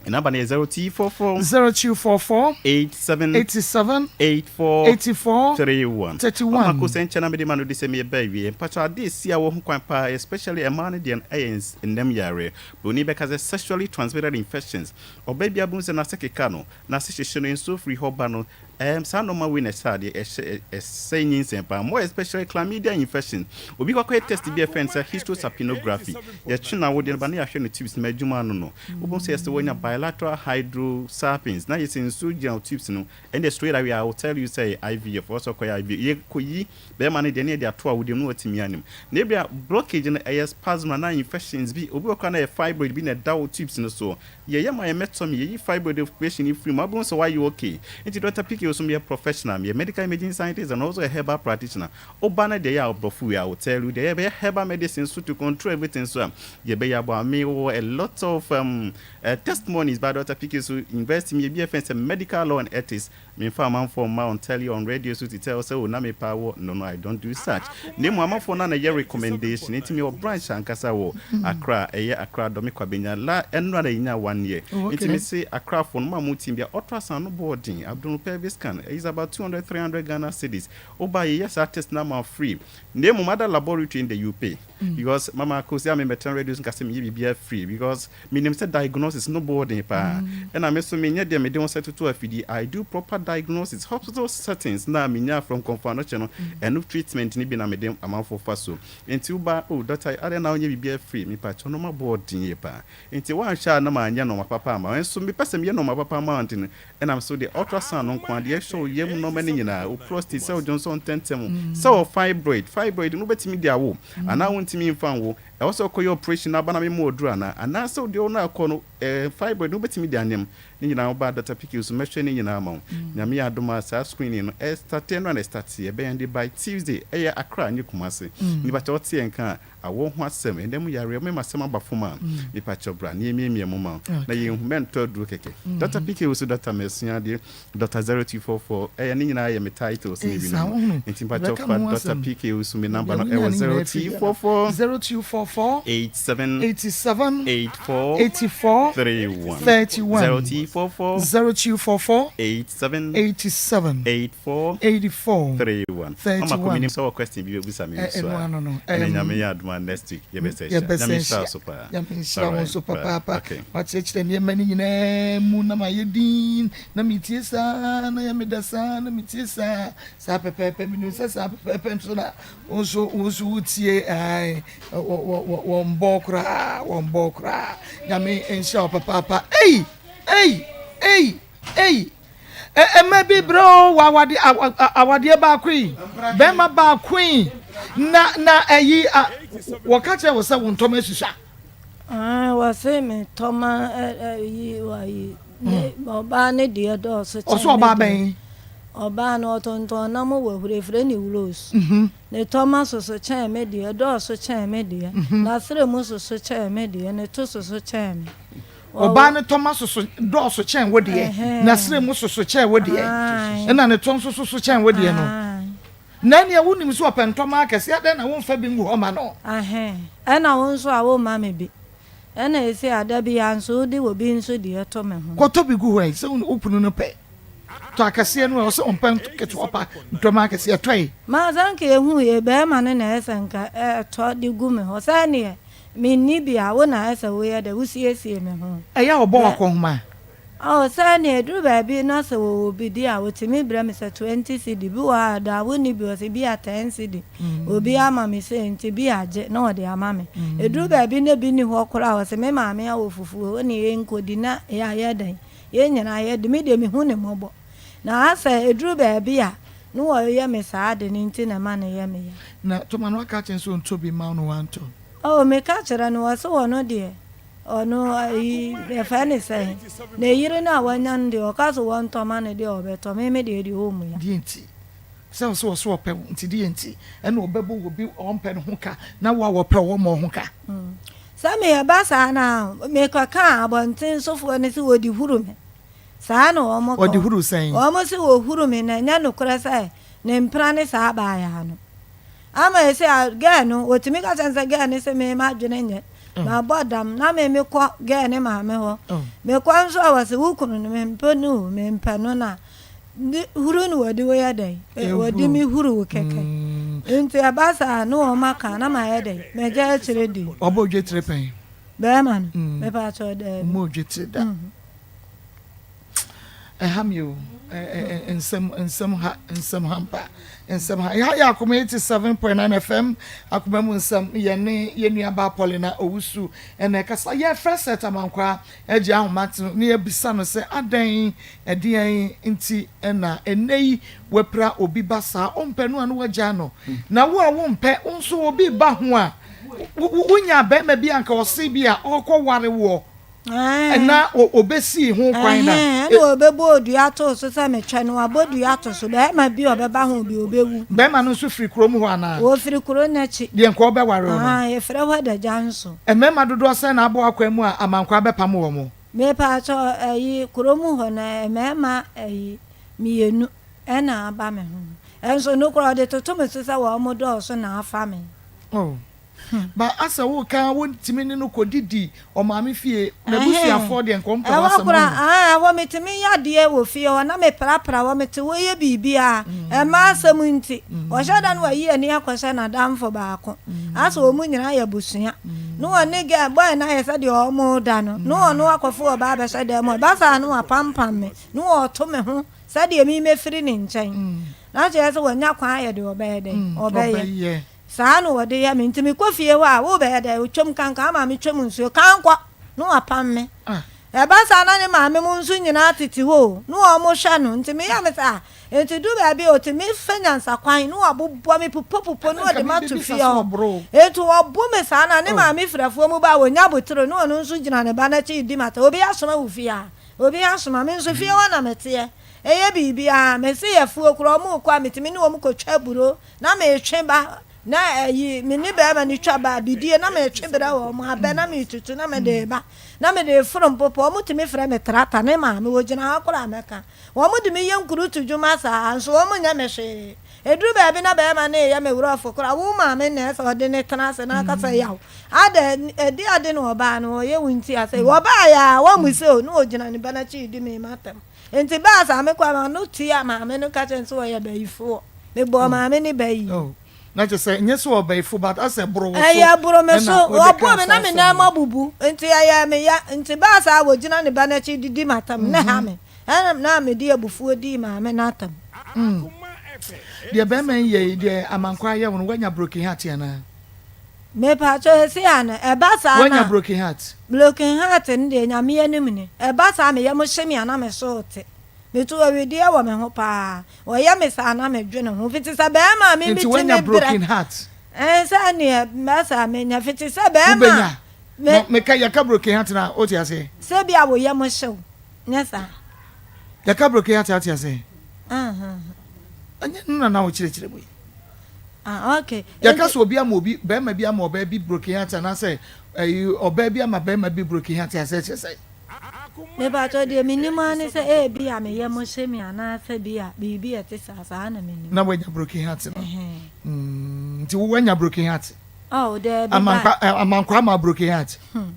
Me number no yɛ 0244 0244 87 87 84 84 31. 31. Ɔma ko sɛ nkyɛn na mede ma no de sɛ meyɛ ba awie. Mpakyɛ ade esi a wɔ ho kwan paa especially mmaa no deɛ no ɛyɛ nnam yareɛ. Broni bɛka sɛ sexually transmitted infections. Ɔbaa biara bɛhu sɛ n'ase keka no, n'ase hyehye no, nsuo firi hɔ ba no. Saa nnoɔma wei na ɛsɛ adeɛ ɛhyɛ ɛsɛe nyinsɛn paa. More especially chlamydia infection. Obi kɔ akɔyɛ test bi a yɛfrɛ no sɛ hysterosalpingography. Yɛtwe n'awodeɛ no ba na yɛahwɛ no tubes no mu adwuma ano no. Wobɛhu sɛ yɛsɛ wanya bilateral hydrosalpinx na yɛsɛ nsuo gyina wo tubes no. Ɛndeɛ straight away I will tell you sɛ ɛyɛ IVF. Ɔwɔ sɛ ɔkɔyɛ IVF. Yɛkɔyi bɛrima no deɛ na yɛde ato awodeɛ mu na watumi anim. Na ebia blockage no ɛyɛ spasm anaa infections bi. Obi wɔ koraa na ɛyɛ fibroid bi na ɛda wo tubes no so. Yɛyɛ ma yɛmɛtɔ me yɛyi fibroid operation yi firi mu abɛhu sɛ wayɛ okay. Nti Dr. PK nso meyɛ professional, meyɛ medical imaging scientist and also a herbal practitioner. Woba no deɛ yɛ a ɔbrɔfo wei I will tell you deɛ yɛbɛyɛ herbal medicine so to control everything so a yɛbɛyɛ aboa. Mewɔ a lot of testimonies by Dr. PK so university meyɛ bi a yɛfrɛ no sɛ medical law and ethics. Memfa amanfoɔ mma on telly on radio so to tell sɛ oh na mepɛ awɔ no, I don't do such. Na mmom amanfoɔ no na ɛyɛ recommendation nti mewɔ branch ankasa wɔ Accra, ɛyɛ Accra Dome Kwabenya la ɛnora na yɛnya one year. Nti mese Accrafoɔ no mo a mo team bia ultrasound no bɔɔ den, abdominal pelvic scan is about 200 300 Ghana cedis. Woba yɛyɛ saa test no ama wo free. Na mmom other laboratory in the you pay. Because mama Kosi a me mɛtena radio so nka sɛ meyɛ biribiara free because menim sɛ diagnosis no bɔɔ den paa. Ɛna me so menyɛ deɛ mede ho sɛ toto afidie. I do proper diagnosis hospital settings na menya from Komfo Anokye no ɛno treatment no bi na mede amanfoɔ fa so. Nti woba oh doctor adɛn na wonyɛ biribiara free, mepakyɛw nnoɔma bɔɔ den yie paa. Nti woanhwɛ a na manyɛ nnoɔma papa ama wo. Nso mepɛ sɛ meyɛ nnoɔma papa ma wo nti no ɛnam so deɛ ultrasound no nko ara deɛ ɛhwɛ wo yam nnoɔma no nyinaa, wo prostate sɛ wodwonsɔ ntɛmntɛm, sɛ wɔ fibroid, fibroid no wobɛtumi de awo anaa wontumi mfa nwo, ɛwɔ sɛ wokɔyɛ operation na aba na mema wo aduru anaa, anaasɛ deɛ wo no akɔ no fibroid no wobɛtumi de anyem ne nyinaa woba Dr. PK so mɛhwɛ ne nyinaa ma wo. Nyame yɛ adom a saa screening no ɛstarte ɛno a na ɛstarte ɛbɛyɛ de by Tuesday ɛyɛ Accra nye Kumasi. Nipa kyɛ wote yɛn ka a awɔ ho asɛm ɛnɛ mu yareɛ mema asɛm aba fam a nipa kyɛ bra ne yɛmiamia mu ma wo na yɛnhu mɛntɔ aduro kɛkɛ. Dr. PK wo so Dr. Masua adeɛ Dr. 0244 ɛyɛ ne nyinaa yɛ me titles ne bi no nti mpakyɛ fa Dr. PK wo so me number no ɛwɔ 0244 0244. 44. 87. 87. 84. 84. 31. 31. 0244. 0244. 87. 87. 84. 84. 31. 31. Mama Kumi nim sɛ wɔ question bi bɛbusa me nso Ɛno a. ano no. Ɛne Ɛm, Nyame yɛ adom a next week yɛbɛsɛ hyia. Yɛbɛsɛ Nyame nhyira wo hyia. so paa. Nyame nhyira wo Alright, nso bye. papaapa. Okay. Wakyerɛkyerɛ nneɛma no nyinaa mu na mayɛ dinn na metie saa na yɛ meda saa na metie saa. Saa pɛpɛɛpɛ menim sɛ saa pɛpɛɛpɛ nso na wo nso wo nso wotie ae wɔ wɔ wɔ wɔn bɔɔ koraa wɔn bɔɔ koraa. Nyame nhyira wo papaapa. Ei! Ei! Ei! Ei! Ɛ ɛmɛ bi brɛ o wɔ awade awadeɛ baako yi bɛrima baako yi na na ɛyi a wɔka kyerɛ wɔ sɛ wo ntɔma asusua. Wɔse me tɔma yi wɔyi ne ɔbaa ne deɛ dɔɔso kyɛn Ɔso ɔbaa bɛn? Ɔbaa no ɔtontɔn nam wɔ huro efrɛ ne Rose. Ne tɔma soso kyɛn me deɛ dɔɔso kyɛn me deɛ n'asrɛ mu soso kyɛn me deɛ ne to soso kyɛn me. Ɔbaa no tɔma soso dɔɔso kyɛn wo deɛ, n'asrɛ mu soso kyɛn wo deɛ, ɛna ne to nso soso kyɛn wo deɛ no. Na ɛnneɛ wonim sɛ ɔpɛ ntɔma akɛseɛ, adɛn na womfa bi ngu hɔ ma no? Ɛna wo nso a womma me bi. Ɛna ese a da biara nso wode obi nso deɛ to me ho. Kɔtɔ bi gu hɔ ɛ, sɛ wo kunu no pɛ. Tɔ akɛseɛ no ɛ, ɔse ɔmpɛ nketewa pa, ntɔma akɛseɛ, tɔ ɛ. Ma sɛ nka ehu yɛ bɛɛma no na ɛsɛ nka ɛtɔ de gu me hɔ sɛ neɛ Menni bi a, wo na ɛsɛ woyɛ dɛ, wosiesie me ho. Ɛyɛ a wɔbɔ wo akɔnhoma? Oh, sɛ nea ɛduru baabi na sɛ wɔwɔ bi di a, wɔtumi brɛ me sɛ 20 cedi. Bi wɔ hɔ a, da a wonni bi, wɔse bi a 10 cedi. Obi ama me sei nti bi a gye na wɔde ama me. Ɛduru baabi na bi nni hɔ koraa a, wɔse me maame awɔ fufuo, wo ne yɛn nkɔdi na yɛayɛ dɛn? Yɛn nyinaa yɛadi. Me deɛ mehu no mmɔbɔ. Na asɛ ɛduru baabi a, na wɔyɛ me saa ade no nti na ɛma no yɛ me ya. Na toma no aka akyerɛ no sɛ ɔntɔ bi mma wo na wantɔ. Oh, meka kyerɛ no, ɔse ɔno deɛ, ɔno ayi, yɛfrɛ no sɛn, ne yere no a wanya no deɛ, ɔka sɛ wɔntɔ ma no deɛ ɔbɛtɔ, me me deɛ deɛ ɔmmua. Deɛ nti? Sɛ ɔse ɔse ɔpɛ wo nti deɛ nti ɛna ɔbɛbɔ obi a ɔmpɛ no ho ka na wo a wɔpɛ wo ɔmmɔ wo ho ka? Sɛ meyɛ ba saa no a, mekɔka abɔnten sofoɔ no sɛ wɔde huru me. Saa na wɔn ka. Wɔde huru sɛn? Wɔn se wɔhuru me na ɛnyɛ nokorɛ sɛ ne mpena ne saa abaayaa no. Ama ese a girl no otumi ka kyerɛ no sɛ girl no se me m'adwene nyɛ mabɔ dam na me mekɔ girl ne maame hɔ mekɔ nso a wɔse wo kunu no mempɛ no o mempɛ no na huru no wɔde wo yɛ dɛn wɔde me huru wo kɛkɛ nti ɛba saa ne wɔn aka na mayɛ dɛn magya akyire di. Wabɔ odwe tire pɛn? Bɛrima no mepa kyɛw daabi. Ɔmmɔ odwe tire da. Ɛha me o, nsɛm nsɛm ha nsɛm ha mpa nsɛm ha. Ɛha yɛ Akoma 87.9 FM Akoma mu nsɛm yɛne yɛn nua baa Paulina Owusu ɛna ɛkasa. Yɛfrɛ Seth Amankwaa agye ahoma no na yɛbisa no sɛ adɛn ɛdeɛn nti ɛna ɛnɛ yi wapira obi ba saa ɔmpɛ no a na wagyaa no na wo a wompɛ wo nso obi ba ho a wonya bɛrima bi anka ɔse bi a ɔkɔ ware woɔ na obesii ho kwan na. Ɛna ɔbɛbɔɔ dua too so sɛ metwɛ no, wabɔ dua ato so. Barima bi a ɔbɛba ho bi, ɔbɛwu. Barima no nso firi kurom hɔ anaa? Ɔfiri kuro no akyi. Deɛ nka ɔbɛware wo no. Yɛfrɛ hɔ Adagya nso. Mmarima dodoɔ sɛn na abɔ akwan mu a amankwaa bɛpam wɔn? Mepaakyɛw, ɛyi, kurom hɔ no, mmarima ɛyi, mienu ɛna aba me ho. Ɛnso no koraa ɔde toto me so sɛ wɔn dɔɔso na afa me. Oh. Ba asɛ wo ka wo tumi ne no kɔ didi ɔmaame fie n'abusuafoɔ deɛ nka ɔmpɛ Ɛhɔ w'asɛm koraa ɔhu. aah ɛhɔ metumi yɛ adeɛ wɔ fie hɔ na me prapra hɔ mete hɔ yɛ biribiara ɛmmaa asɛm nti ɔhyɛ da na wayi ani akɔhyɛ n'adamfo baako asɛ wɔn nyinaa yɛ abusua na ɔne girl boy no ayɛ sɛ deɛ wɔn da no na ɔno akɔfo ɔbaa abɛhyɛ dan mu ɛba saa na wapampam me na ɔto me ho sɛdeɛ me mɛfiri ne nkyɛn na kyerɛ sɛ wanya kwan ayɛ deɛ ɔbɛyɛ dɛn ɔbɛyɛ. Saa na wɔde yɛ me. Nti mekɔ fie hɔ a, worebɛyɛ dɛn? Otwam kankan ama metwam nsuo. Kan kɔ! Na wapam me. Ɛba saa na ne maame mo nso nyinaa tete hɔ o, na wɔhwɛ no. Nti meyɛ me sɛ ah, nti du baabi a ɔtumi fa nyansakwan na wabobɔ me pupopupo na ɔde m'ato fie hɔ. Nti ɔbo me saa na ne maame firi afuo mu ba a, ɔnya abotire na ɔno nso gyina ne ba no akyi redi m'atɛm. Obi asoma wo fie ha? Obi asoma? Me nso fie hɔ na meteɛ. Ɛyɛ biribiara. Mese afuo koraa wɔrekɔ a, metumi ne wɔn kɔtwa aburo. Na metwe ba, na ayi, me ne barima no twa ba bidie, na metwe brɛ wɔn, abɛ na metutu na mede reba, na mede reforo mpopɔ, wɔtumi frɛ me trata ne maame, wɔgyina hɔ koraa mɛka. Wɔde me yɛ nkurutu dwuma saa, nso wɔnyɛ me hwee. Ɛduru baabi na barima no reyɛ me werɛfo koraa, wo maame na ɛsɛ sɛ ɔde no tena ase na aka sɛ, Yaw, adɛn, ɛde ade na ɔbaa no, ɔyɛ wo nti a sɛ wɔbaeɛ a, woammu sɛ o, na ɔgyina ne ba no akyi redi me m'atɛm. Nti baa saa mekɔɔ a, m'ano tuaa maame no ka kyerɛɛ no sɛ ɔyɛ bayifoɔ. Mebɔɔ maame no bayi. Na kyerɛ sɛ nyɛ sɛ ɔbayifo but asɛ boro wo so Ɛyɛ boro me so. ɛna wode Wɔboo kaa me saa na me asɛm nan mu no. abubu. Nti ɛyɛɛ me ya. Nti baa saa wɔgyina ne ba no akyi didi m'atɛm na ɛha me. Ɛna na mede abufuo dii maame no atɛm. Mm. Deɛ bɛrima yi yɛ yi, deɛ Amankwaa yɛ wo no, woanya broken heart anaa? Mepakyɛw ese a no, ɛba saa na. Woanya broken heart? Broken heart no deɛ, Nyame anim ni, ɛba saa a me yam hye me a na me so te. Meto awedeɛ wɔ me ho paa. Wɔyɛ me saa na medwene ho. Fiti sɛ bɛrima a me Nti me ti woanya me brɛ. broken heart? Ɛn sɛ neɛ mɛ saa menya. Fiti sɛ bɛrima a Wobɛnya? me. Na meka yɛka broken heart no a, wote aseɛ? Sɛ bi a wo yam hye wo, nyɛ saa? Yɛka broken heart a, wote aseɛ? Ɛnyɛ no na na wokyerɛkyerɛ mu yi. Ah, okay. Yɛka sɛ obi ama obi, bɛrima bi ama ɔbaa bi broken heart anaasɛ ɛyi ɔbaa bi ama bɛrima bi broken heart asɛ kyerɛ sɛ. Mepakyɛw deɛ menim ara ne sɛ ebi a me yam hye me anaasɛ bi a biribi a ɛte saa, saa na menim. Na wanya broken heart no. Mm, nti wo wanya broken heart. Oh, daabi ba. Amankwa, eh, amankwa ama broken heart. Hmm.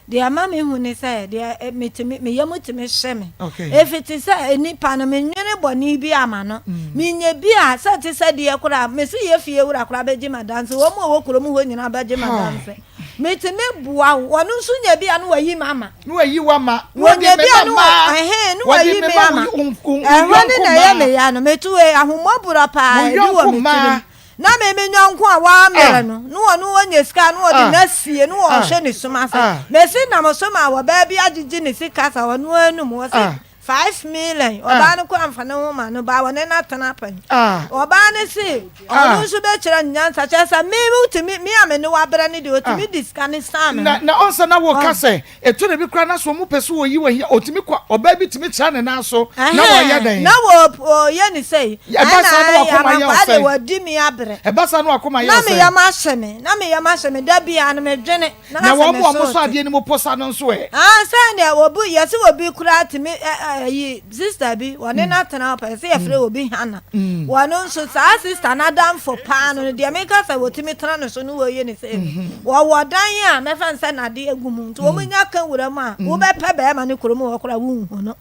Deɛ ɛma mehu ne sɛ, deɛ metumi, me yam tumi hye me. Okay. Ɛfiti sɛ nnipa no, menwene bɔne bi ama no. Menya bi a, sɛ ɛte sɛ deɛ koraa, mese yɛ fie wura koraa bɛgye me adanse, wɔn a wɔwɔ kurom hɔ nyinaa bɛgye me adanse. Metumi boa wo, ɔno nso nya bi a na wayi me ama. Na wayi wo ama. Na wɔde Wɔnya me bi a ma na mmaa. ɛhɛn, na Wɔde wayi me me ma ama. wo wo wo Ɛhɔ ne yɔnko na ɛyɛ mmaa. me ya no, meto wei, ahummɔborɔ paa Wo ebi wɔ yɔnko me tirim. mmaa. Na me me yɔnko a wammrɛ Ah. no, na ɔno ɔnya sika na ɔde Ah. no asie na Ah. ɔhwɛ ne sum ase. Ah. Mesi nam so ma ɔbaa bi agyegye ne sika sa ɔno anum, ɔse Ah. 5 million, Ah. ɔbaa no kɔ amfa ne ho ma no, baa ɔne no atena pɛn. Ah. Ɔbaa no se ɔno Ah. nso bɛkyerɛ no nyansa, kyerɛ sɛ me wotumi, me a me ne wo abrɛ no deɛ Ah. ɔtumi de sika no san me Na ho. na ɔnsa na wɔka Ɔn. sɛ ɛtɔ da bi koraa na so wɔn pɛ so wɔyi wɔn hia ɔtumi kɔ ɔbaa bi tumi tra ne nan so na wɔyɛ Ɛhɛn, dɛn na wɔ wɔyɛ ne sei, ɛba ɛna saa na wakoma yɛ amankwa de ɔsɛn wɔdi me abrɛ. ɛba saa na wakoma yɛ Na me ɔsɛn yam ahyɛ me, na me yam ahyɛ me, da biara no medwene, na na asɛ wɔn me a wɔn so sɔ te. adeɛ no mu posa no nso ɛ Ah, sɛ deɛ obi yɛse obi koraa tumi ɛ ɛ ɛyi sister bi wɔne no atena hɔ pɛ sɛ yɛfrɛ obi Hannah wɔno nso saa sister no adamfo paa no no deɛ meka sɛ wɔtumi tena ne so no wɔyɛ ne sɛ wɔwɔ dan a mɛfa no sɛ nade agu mu nti wɔn nya ka wura mu a wobɛpɛ bɛrima no kurom hɔ koraa wonhu no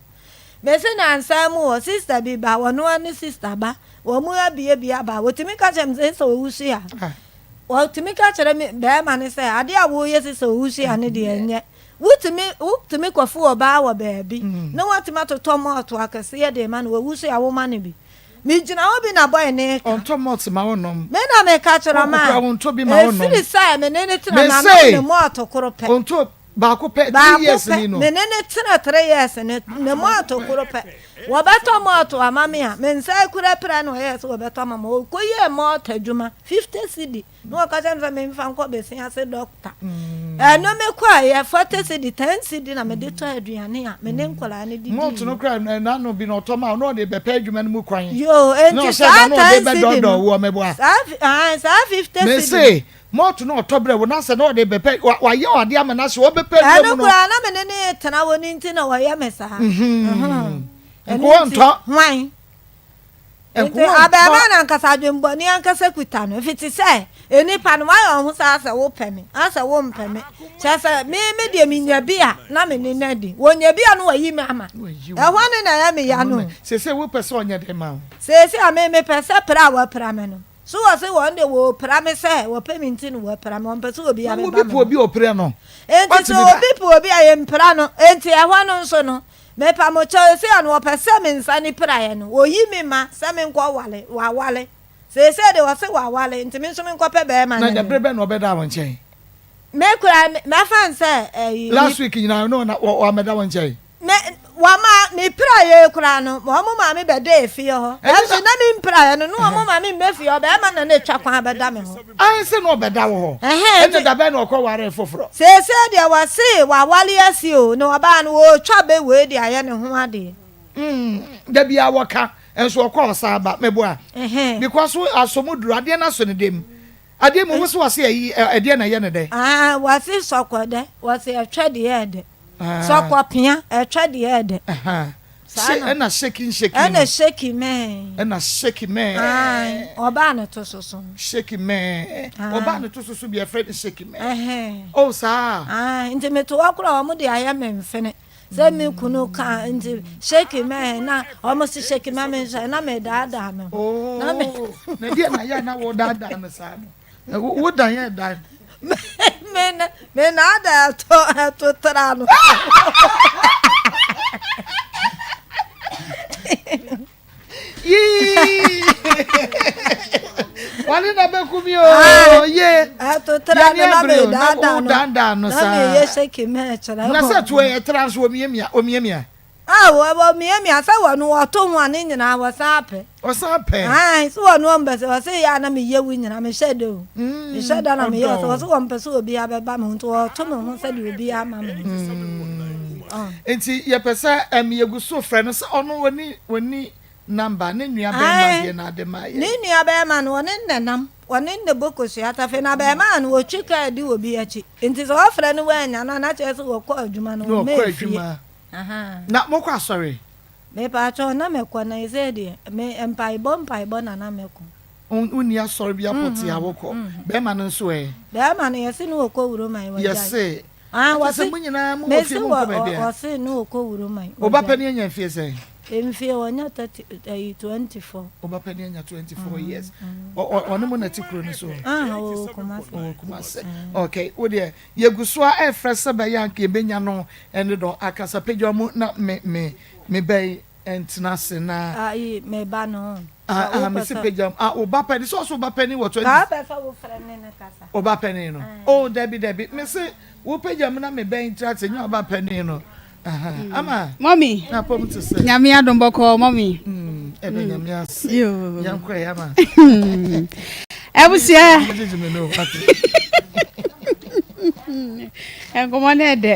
mese nansa mu wɔ sister bi ba wɔno ara ne sister ba wɔn mu abiebie aba wɔtumi ka kyerɛ me sɛ sɛ ɔwusu a wɔtumi ka kyerɛ me bɛrima no sɛ adeɛ a woyɛ sɛ sɛ ɔwusu a no deɛ ɛnyɛ Wotumi wotumi kɔfo ɔbaa wɔ baabi na watumi atotɔ malt akɛseɛ de ma no, wawu so a woma no bi. Megyina hɔ bi na boy no reka. Ɔntɔ malt ma wo nom. Me na meka kyerɛ Wo ma koraa wontɔ bi ma wo nom. ɛfiri sɛ me ne no tena Me manom se ne malt koro pɛ. ɔntɔ baako pɛ three Baako years pɛ ni no. me ne no tena 3 years ne ne malt koro pɛ. Wɔbɛtɔ malt ama me a me nsa akura pira na ɔyɛɛ sɛ wɔbɛtɔ ama me. Ɔkɔyɛɛ malt adwuma 50 cedi. Na ɔka kyerɛ me sɛ memfa nkɔ bɛsi ase dɔkta. Ɛno mekɔeɛ 40 cedi, 10 cedi na mede tɔ aduane a me ne nkwadaa no didi. Malt no koraa n'ano bi na ɔtɔ ma na ɔde bɛpɛ adwuma no mu kwan. Yoo, Na enti ɔhyɛ saa da na ɔde 10 cedi bɛdɔɔdɔɔ no, wo ɔmɛboa. saa ahan, saa 50 cedi no. Mese malt no ɔtɔ brɛ wo na sɛ na ɔde bɛpɛ wayɛ ɔade ama no ahye ɔbɛpɛ adwuma Ɛno mu no. koraa na me ne no tena hɔ no nti na ɔyɛ me saa. Mhm. Ɛno Nkoa nti, ntɔ. hwan? Nti Nkoa ntɔ. abarimaa no ankasa adwemmɔne ankasa kuta no, ɛfiti sɛ nnipa no wayɛ wɔn ho sɛ asɛ wopɛ me, asɛ wompɛ me. Kyerɛ sɛ me me deɛ menya bi a na me ne no adi, wɔnya bi a na wayi me ama. Ɛhɔ no na ɛyɛ me ya no. Seesei wopɛ sɛ ɔnyɛ dɛn ma wo? Seesei a me mepɛ sɛ pira a wɔapira me no, so wɔse wɔn deɛ wɔpira me sɛ wɔpɛ me nti na wɔapira me, wɔmpɛ sɛ obiara Na bɛba obi me pɛ ho. obi a ɔpira no, Enti wate sɛ bi da? obi pɛ obi a yɛmpira no, enti ɛhɔ no nso no, Mepa mo kyɛw, seesei a no wɔpɛ sɛ me nsa ne piraeɛ no, wɔyi me ma sɛ menkɔ wale, wawale. Seesei deɛ wɔse wawale, nti me nso menkɔpɛ bɛɛma Na ne bere me. bɛn na ɔbɛdaa wo nkyɛn? Me koraa, me, mɛfa no sɛ ɛyi. Last week nyinaa no na wammɛda wo nkyɛn? Me, wama, me piraeɛ yi koraa no, wɔn maame bɛda efie hɔ. Ɛno na. Nanso na me mpiraeɛ no, na wɔn maame mma fie hɔ, bɛɛma na na atwa kwan abɛda me hɔ. Aane sɛ na ɔbɛda wo hɔ. Ɛhɛn, Ɛnna nti. da bɛn na ɔkɔwaree foforɔ? Seesei deɛ wɔse wawale asi o, na ɔbaa no ɔretwa bɛ wei de ayɛ ne ho adeɛ. Mm, da biara wɔka, nso ɔkɔ ɔsan ba, meboa. Ɛhɛn. Because wo aso mu duru, adeɛ no aso ne dam. Adeɛ mu, wo se wɔse ayi, ɛdeɛ na ɛyɛ ne dɛ? Ah, wɔse sɔkɔ dɛ, wɔse ɛtwɛ deɛ ɛdɛ. Ah. Sɔkɔ pea, ɛtwɛ deɛ ɛdɛ. Ɛhɛn. Saa na. Ɛna shaking shaking. Ɛna shaking mɛɛ. Ɛna shaking mɛɛ. Ayi ɔbaa ne to soso. Shaking mɛɛ. Ɔbaa ne to soso bi ɛfrɛ ne shaking mɛɛ. Oh saa. Ayi nti me to hɔ koraa wɔn de ayɛ me mfene sɛ me kunu ka nti shaking mɛɛ na wɔn si shaking mɛɛ me nso na me daadaa me ho. Oh na deɛ na yɛ na wɔ daadaa no saa no. Wo dan yɛ dan. Me me na ada ɛto ɛto tra no. Yii. Wale na bɛku mi o ye. Ɛto tra no na me daadaa no. Daadaa no saa. Na me yɛ sɛki mɛ kyerɛ. Na sɛ to ɛyɛ tra nso omiamia omiamia. Ah wɔ wɔ miamia sɛ wɔ no wɔto ho a ne nyinaa wɔsan pɛ. Ɔsan pɛ. Ae sɛ wɔn wɔn pɛ sɛ wɔsɛ yɛ a na meyɛ wo nyinaa mehyɛ da o. Mehyɛ da na meyɛ sɛ wɔsɛ wɔn pɛ sɛ obiara bɛba me ho nti wɔto me ho sɛdeɛ obiara ma me ho. Nti yɛpɛ sɛ ɛm yɛgu so frɛ no sɛ ɔno wɔni wɔni number ne nua bɛrima deɛ na ade ma yɛ. Ne nua bɛrima no ɔne no nam ɔne no bɔ kosua tafe na bɛrima no wɔtwi kaa di obi akyi nti sɛ wɔfrɛ no wɔannya no a na kyerɛ sɛ wɔkɔ adwuma no wɔmma fie. Na mokɔ asɔre? Mepakyɛw, na mekɔ na ɛsei deɛ, me mpaebɔ mpaebɔ na na mekɔ. Wonni asɔre bi apɔtee a wokɔ? Bɛɛma no nso ɛ? Bɛɛma no, yɛse ne ɔkɔ Wuroman, wagyae. Yɛse? Ah, wɔse, sɛ mo nyinaa mo wɔ fie mo nkɔ baabi a? Wɔse ne ɔkɔ Wuroman, wagyae. Wo ba panin anya mfie sɛn? Mfie, wanya 30, ɛyi, 24. Wo ba panin anya 24 years. Ɔne mo na ɛte kuro no so? Ah, ɔwɔ Kumasi. Ɔwɔ Kumasi. Okay, wo deɛ, Yɛgu so ara refrɛ sɛ ɛbɛyɛ a anka yɛbɛnya no ne dɔ akasa. Pagya mu na me me me ba yi ntena ase na. Ayi me ba no. Ah ah mesi pagya mu. Ah wo ba panin sɛ ɔsɛ wo ba panin wɔ 20. Kaa pɛ sɛ wo frɛ ne ne kasa. Wo ba panin no. Oh dabi dabi mesi wo pagya mu na me ba yi ntena ase nyɛ wo ba panin no. Ama. Mɔmi. Na pɔm te sɛ. Nyame adom bɔkɔɔ mɔmi. Ɛbɛ nyame ase. Yɛn kɔ yɛ ama. Abusua. Nkɔmɔ no ɛdɛ.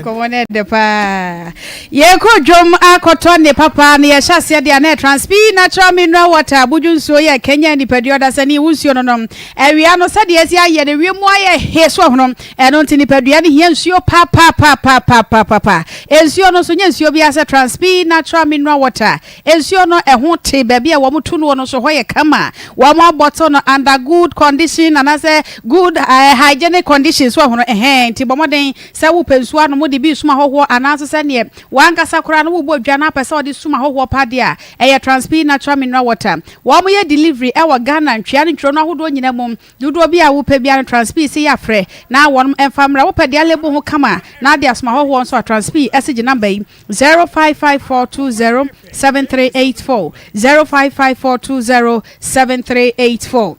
Nkɔmɔ no ɛdɛ paa. Yɛkɔ dwom akɔtɔ ne papa no yɛhyɛ aseɛ deɛ na Transpi natural mineral water abodwo nsuo yɛ Kenya nipadua ɔdasani wo nsuo no nom. Awia no sɛdeɛ asi ayɛ no wiem ayɛ he so ahono. Ɛno nti nipadua no hia nsuo papapapapapaapa. Nsuo no nso nyɛ nsuo biara sɛ Transpi natural mineral water. Nsuo no ɛho te, baabi a wɔn tu noɔ no nso hɔ yɛ kama. Wɔn abɔttle no under good condition anaasɛ good hygienic condition so ahono ɛhɛn. Nti bɔ mmɔden sɛ wopɛ nsuo anom wode bi resum ahɔhoɔ anaa nso sɛ neɛ w'ankasa koraa no wobɔ dwa na apɛ sɛ wɔde sum ahɔhoɔ pa deɛ a, ɛyɛ Transpi natural mineral water. Wɔn yɛ delivery ɛwɔ Ghana ntwea ne ntwiro no ahodoɔ nyinaa mu. Dodoɔ bi a wopɛ biara no Transpi se yɛafrɛ na wɔnom mfa mmra. Wopɛ deɛ alebo ho kama na ade asoma ahɔhoɔ nso a Transpi se gye number yi, 055420 7384, 055420 7384.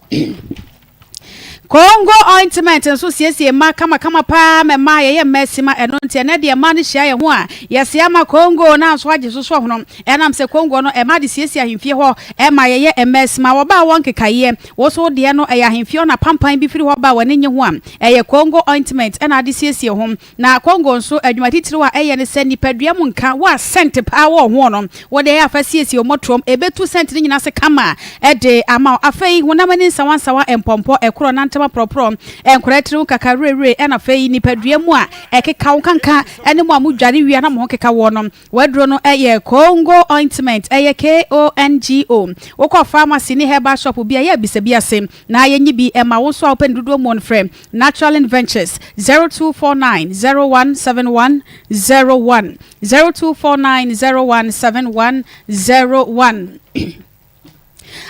Congo ointment nso siesie mmaa kamakama paa ma mmaa yɛyɛ mmaa sima ɛno nti ɛnɛ deɛ mmaa no hyia yɛn ho a yɛse ama Congo na nso agye so so ɔhono ɛnam sɛ Congo no ɛma de siesie ahemfie hɔ ɛma yɛyɛ mmaa sima wɔbaa wɔn nkekaeɛ Wo nso wo deɛ no ɛyɛ ahemfie hɔ na pampan bi firi hɔ ba a w'ani nnye ho a, ɛyɛ Congo ointment na ade siesie ho. Na Congo nso, adwuma titiriw a ɛyɛ ne sɛ nipadua mu nka wo a scent paa wɔ wo ho no, wo deɛ ɛyɛ a fa siesie wo mmɔtoam, ɛbɛtu scent no nyinaa ase kama de ama wo. Afei honam ani nsawansawa, mpɔmpɔ, ɛkorɔ, nantam aporɔporɔ, nkwadaa tiri ho kaka wurawura, ɛna afei nipadua mu a ɛkeka wo nkanka ne mo a modware wie a na mo ho keka woɔ no, W'aduro no yɛ Kongo ointment, ɛyɛ K-O-N-G-O. Wokɔ pharmacy ne herbal shop bi a, yɛ bisa bi ase na yɛnyi bi ma wo. Nso a wopɛ no dodoɔ mu no frɛ Naturalin Ventures 0249 0171 01, 0249 0171 01.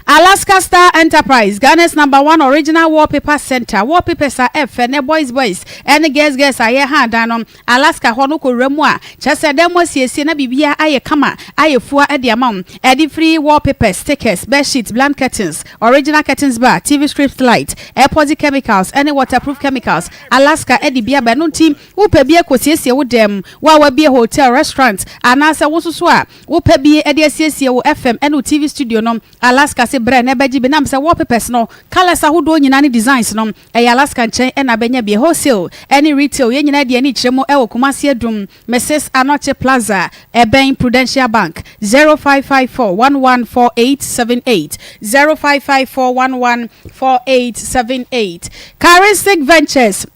Alaska Star Enterprise, Ghana's number one original wallpaper center, wallpapers a ɛfɛ ne boys boys ne girls girls a yɛha dan no, Alaska hɔ no kɔwura mu a, kyerɛ sɛ dan mu asiesie na biribiara ayɛ kama, ayɛ fua de ama wo. Ɛde firi wallpapers, stickers, bedsheets, bland curtains, original curtains bar, TV strips light, epoxy chemicals ne waterproof chemicals, Alaska de bi aba. Ɛno nti, wopɛ bi akɔsiesie wo dan mu, wo a woabue hotel, restaurant, anaasɛ wo nso so a Wopɛ bi de asiesie wo FM ne wo TV studio no, Alaska se brɛ na ɛbɛgye bi. Nam sɛ wallpapers no, colours ahodoɔ nyinaa ne designs no, ɛyɛ Alaska nkyɛn na bɛnya bi. Wholesale ne retail, yɛn nyinaa de ani kyerɛ mu wɔ Kumasi Adum, Mrs Anokye Plaza, ɛbɛn Prudential Bank. 0554 114878, 0554 114878. Charistic Ventures.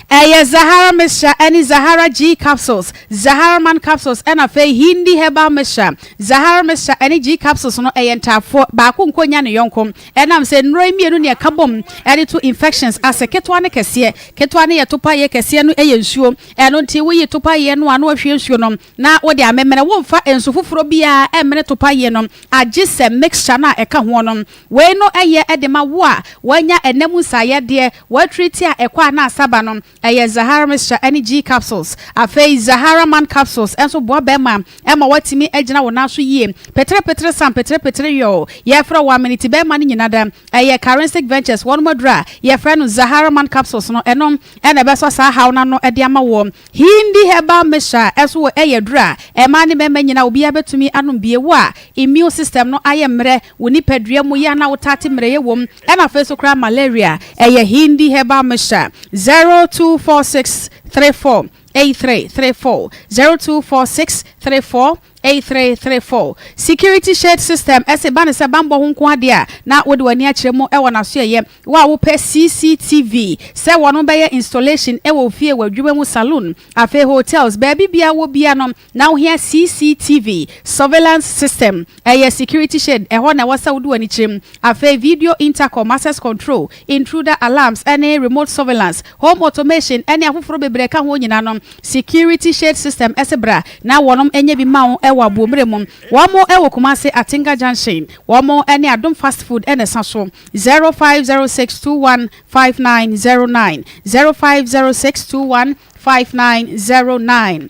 Ɛyɛ Zahara Mixture ɛne Zahara G Capsules, Zahara Man Capsules ɛna afei Hindi Herbal Mixture. Zahara Mixture ɛne G Capsules no ɛyɛ ntaafoɔ, baako nkɔ nya ne yɔnko. Ɛnam sɛ nnuro yi mmienu na ɛka bom ɛde to infections ase, ketewa ne kɛseɛ. Ketewa no yɛ topaeɛ, kɛseɛ no yɛ nsuo. Ɛno nti woyi topaeɛ no a na wahwie nsuo no na wode amemene. Womfa nsu foforɔ biara ɛmmene topaeɛ no agye sɛ mixture no a ɛka ho no. Wei no yɛ de ma wo a woanya ɛna mu nsaeyadeɛ, woatriti a ɛkɔ a na asa ba no. Ɛyɛ Zahara Mixture ne G Capsules. Afei Zahara Man Capsules nso boa barima ma woatumi agyina wo nan so yie. Peterepetere san peterepetere yɔɔ. Yɛfrɛ wo amene ti barima no nyina da. Ɛyɛ Karinsic Ventures wɔnom aduro a yɛfrɛ no Zahara Man Capsules no, ɛno na ɛbɛsɔ saa haw no ano de ama woɔ. Hindi herbal mixture nso wɔ ɛyɛ aduru a mmaa ne mmarima nyinaa obiara bɛtumi anom bie. Wo a immune system no ayɛ mmerɛ, wo nipadua mu yɛ a na wotaa te mmerɛyɛ wom, ɛna afei nso koraa malaria, ɛyɛ Hindi herbal mixture. 0246 34 8334 0246 34 8334 Security Shade System ɛse ba ne sɛ banbɔ ho nko adeɛ a na wode w'ani akyerɛ mu wɔ n'asoɛeɛ. Wo a wopɛ CCTV sɛ wɔnom bɛyɛ installation wɔ wo fie, w'adwuma mu, saloon, afei hotels, baabi biara wɔ biara no na wohia CCTV surveillance system, ɛyɛ Security Shade, ɛhɔ na ɛwɔ sɛ wode w'ani kyerɛ mu. Afei video intercom, access control, intruder alarms ne remote surveillance, home automation ne afoforɔ bebree ka ho nyinaa no, Security Shade System se bra na wɔnom nyɛ bi ma wo wɔ Aboɔmmerɛ mu. Wɔn wɔ Kumasi Atinga Junction. Wɔn ne Adom Fast Food na ɛsa so. 0506215909 0506215909.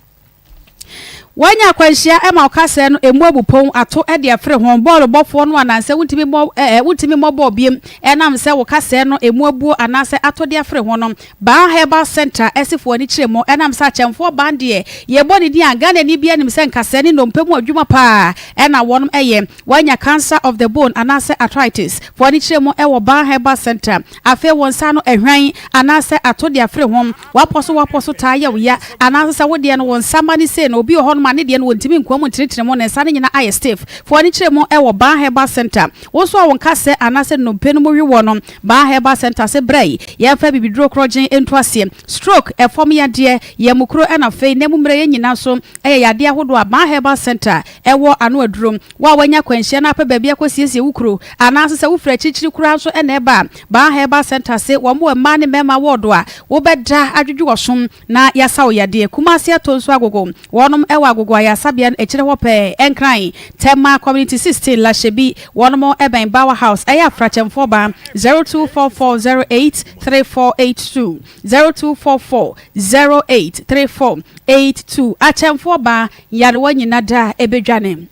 Woanya akwanhyia ma ɔkasɛɛ no emu abu pon ato de afiri ho. Bɔɔlo bɔfoɔ no anaasɛ wontumi mmɔ ɛɛ wontumi mmɔ bɔɔl biom ɛnam sɛ wo kasɛɛ no emu abuo anaasɛ ato de afiri ho no. Ban Herbal Centre asifoɔ ani kyerɛ mu ɛnam sɛ akyɛmfoɔ ban deɛ yɛbɔ ne din a Ghanani biara nim sɛ nkasɛɛ ne nnompe mu adwuma paa ɛna wɔnom ɛyɛ. Woanya cancer of the bone anaasɛ arthritis, fa w'ani kyerɛ mu wɔ Ban Herbal Centre. Afei wo nsa ano ahwan anaasɛ ato de afiri ho, w'apɔ so w'apɔ so taa yɛ wo ya, anaasɛ sɛ wo deɛ no wo nsa ma no sei no, obi wɔ hɔnom a ne deɛ no wɔntumi nkoa mu ntenetene mu, ne nsa no nyinaa ayɛ stiff, fa w'ani kyerɛ mu wɔ Ban Herbal Centre. Wo nso a wo nkasɛɛ anaasɛ nnompe no mu we woɔ no, Ban Herbal Centre se bra yi, yɛmfa abibiduro korɔgyen nto aseɛ. Stroke, ɛfam yadeɛ, yamukuro ɛna afei nna mu mmerɛyɛ nyinaa nso yɛ yadeɛ ahodoɔ a Ban Herbal Centre wɔ ano aduro. Wo a woanya akwanhyia na wopɛ baabi akɔsiesie wo kuro, anaa nso sɛ wofiri akyirikyiri koraa nso na ɛba a, Baa Herbal Centre se wɔn wɔ mmaa ne mmarima wɔɔdo a wobɛda adwodwo w'asom na yɛasa wo yadeɛ. Kumasi Atonsu Agogo, wɔnom wɔ Agogo Ayaresabea no akyire hɔ pɛɛ, Nkran, Tema Community 16, Lashibi, wɔnom bɛn Bawa House, ɛyɛ Afrakyɛmfoɔ Baa, 0244083482, 0244083482, Akyɛmfoɔ Baa, Nyarewa nyina da ɛbɛdwane.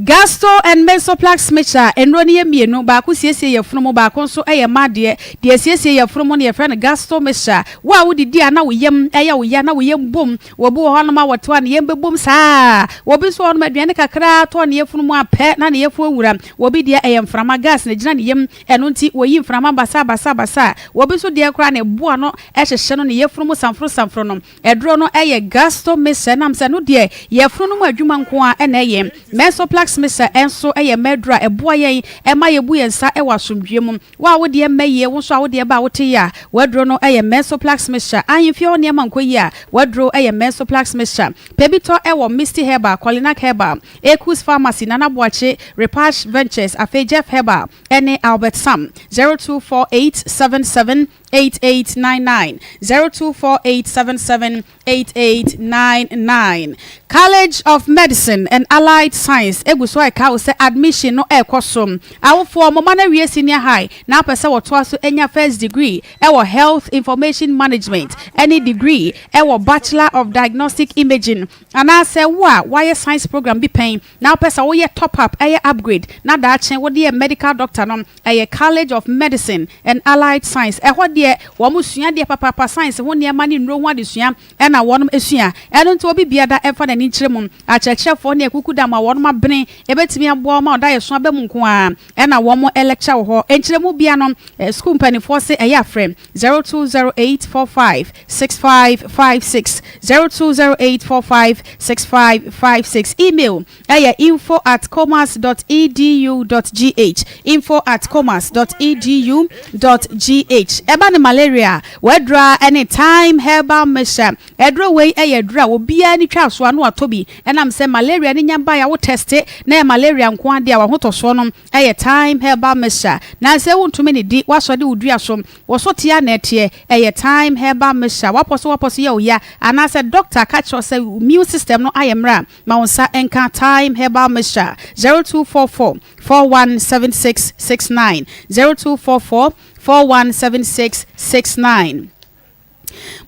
Gasto and Mesoplax mixture, nnuro no yɛ mmienu, baako siesie yafunu mu, baako nso yɛ mmaa deɛ. Deɛ ɛsiesie yafunu mu no yɛfrɛ no Gasto mixture. Wo a wodidi a na wo yam yɛ wo ya, na wo yam bom, obi wɔ hɔnom a wɔte hɔ a ne yam bɛbom saa. Obi nso wɔ hɔnom aduane kakra tɔ ne yafunu mu a pɛ na ne yafunu awura. Obi deɛ ɛyɛ mframa, gas na ɛgyina ne yam, ɛno nti wɔyi mframa basaa basaa basaa. Obi nso deɛ koraa ne bo ano hyehye no, ne yafunu mu samforo samforo no. Aduro no yɛ Gasto Mixture ɛnam sɛ ɛno deɛ yafunu no mu adwuma nko ara na ɛyɛ. Mensoplax Mixture nso yɛ mma aduro a ɛboa yɛn ma yɛbu yɛn nsa wɔ asomdwoeɛ mu. Wo a wo deɛ mma yie, wo nso a wo deɛ ba a wote yie a, w'aduro no yɛ Mensoplax Mixture. Ahemfie hɔ nneɛma nkɔ yie a, w'aduro yɛ Mensoplax Mixture. Pɛ bi tɔ wɔ Misty Herbal, Kolinak Herbal, Ekus Pharmacy, Nana Boakye, Repash Ventures, afei Jeff Herbal ne Albert Sam. 024877 8899 024877 8899 College of Medicine and Allied Science egu so reka wo sɛ admission no rekɔ so. Awofoɔ, mo mma no awie senior high na wopɛ sɛ wɔtoa so nya first degree wɔ Health Information Management ne degree wɔ Bachelor of Diagnostic Imaging anaasɛ wo a woayɛ science program bi pɛn na wopɛ sɛ woyɛ top up, ɛyɛ upgrade na daakye wode yɛ medical doctor no, ɛyɛ College of Medicine and Allied Science. Ɛhɔ deɛ, wɔn sua adeɛ papaapa, science ho nneɛma ne nnuro ho adesua na wɔn sua. Ɛno nti obi biada mfa n'ani nkyerɛ mu. Akyerɛkyerɛfoɔ ne akukudam a wɔn abene ɛbɛtumi aboa wo ma wo daeɛso aba mu nko ara ɛna wɔn lecture wɔ hɔ. Nkyerɛmu biara no, sukuu mpanimfoɔ se ɛyɛ a frɛ 020845 6556, 020845 6556. Email ɛyɛ info at commerce dot edu dot gh, info at commerce dot edu dot gh. Ɛba ne malaria a, w'aduro ara ne Thyme Herbal Mixture. Aduro wei yɛ aduro a obiara ani twa so a na watɔ bi. Ɛnam sɛ malaria no nya bae a wo tɛste na ɛyɛ malaria nko ara deɛ a w'ahotɔsoɔ no yɛ Thyme Herbal Mixture. Nansɛ wontumi nnidi, woasɔ de wo dua so, wo so te ara na ɛteɛ, ɛyɛ Thyme Herbal Mixture. W'apɔ so w'apɔ so yɛ wo ya anaasɛ dɔkta ka kyerɛ wo sɛ wo immune system no ayɛ mmerɛ a, ma wo nsa nka Thyme Herbal Mixture, 0244 4176 69, 0244 4176 69.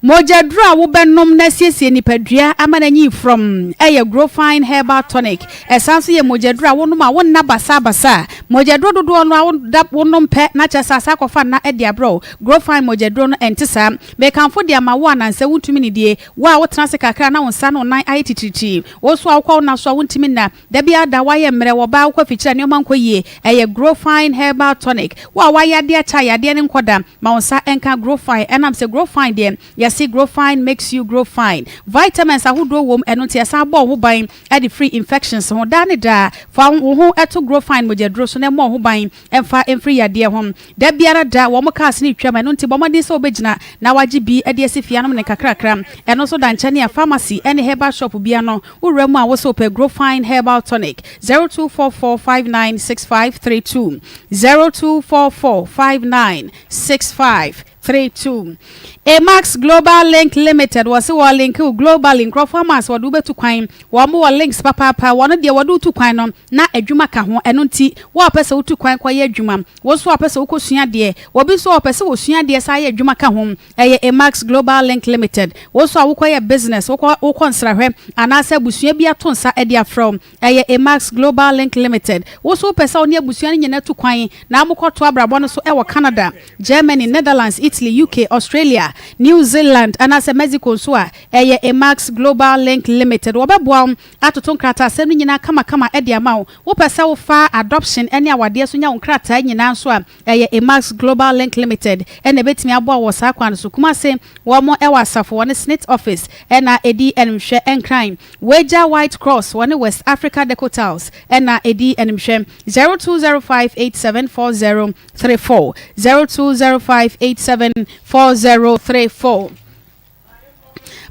Mogyaduro a wobɛnom na asiesie nipadua ama no anyin frɔmm yɛ Growfine Herbal Tonic. Ɛsan nso yɛ mogyaduro a wonom a wonna basabasa. Mogyaduro dodoɔ no ara woda wonom pɛ na kyerɛ sɛ asan akɔfa nna de abrɛ wo. Growfine mogyaduro no ɛnte saa. Mekamfo de ama wo a nansɛ wontumi nnidie, wo a wotena ase kakra na wo nsa ne wo nan ayɛ titiritii, wo nso a wokɔ wo nna so a wontumi nna, Da biara da woayɛ mmerɛ, wɔ baa wokɔ afikyire a nneɛma nkɔ yie, ɛyɛ Growfine Herbal Tonic. Wo a woayɛ adeɛ akyɛ a yadeɛ no nkɔ da, ma wo nsa nka Growfine. Ɛnam sɛ Growfine deɛ, yɛse Growfine makes you grow fine. Vitamins ahodoɔ wom, ɛno nti ɛsan bɔ wo ho ban de firi infections ho. Daa ne daa, fa wo ho to Growfine mogyaduro so na ɛmmɔ wo ho ban mfa mfiri yadeɛ ho. Da biara da, wɔn cars no retwam, ɛno nti bɔ mmɔden sɛ wobɛgyina na woagye bi de asi fie anom no nkakrakra. Ɛno nso da nkyɛne a pharmacy ne herbal shop biara no, Wo wura mu a wo se wopɛ Growfine Herbal Tonic, 0244596532, 0244596532. Amax Global Link Limited, wɔ se wɔ link wo globally, nkurɔfoɔ ama sɛ wɔde wo bɛtu kwan, wɔn wɔ links papaapa, wɔn deɛ wɔde wo tu kwan no na adwuma ka ho, ɛno nti wo a wopɛ sɛ wotu kwan kɔyɛ adwuma, wo nso a wopɛ sɛ wokɔsua adeɛ, obi nso a ɔpɛ sɛ wɔsua adeɛ san yɛ adwuma ka ho, Ɛyɛ Emax Global Link Limited. Wo nso a wokɔyɛ business, wokɔ wokɔ nsrahwɛ, anaasɛ abusua bi ato nsa de afrɛ wo, ɛyɛ Emax Global Link Limited. Wo nso wopɛ sɛ wo ne abusua no nyinaa tu kwan na mokɔtoa abrabɔ no so wɔ Canada, Germany, Netherlands, Italy, UK, Australia, New Zealand, anaasɛ Mexico nso a, ɛyɛ Emax Global Link Limited. Wɔbɛboa wo atoto nkrataasɛm no nyinaa kamakama de ama wo. Wopɛ sɛ wofa adoption ne awadeɛ so nya wo nkrataa nyinaa nso a, Ɛyɛ Emax Global Link Limited na ɛbɛtumi aboa wo wɔ saa kwan no so. Kumase, wɔn wɔ asafo, wɔne SSNIT Office na ɛdi animhwɛ. Nkran, Wagya White Cross, wɔne West Africa Deco Tiles na ɛdi animhwɛ. 0205874034, 0205874034.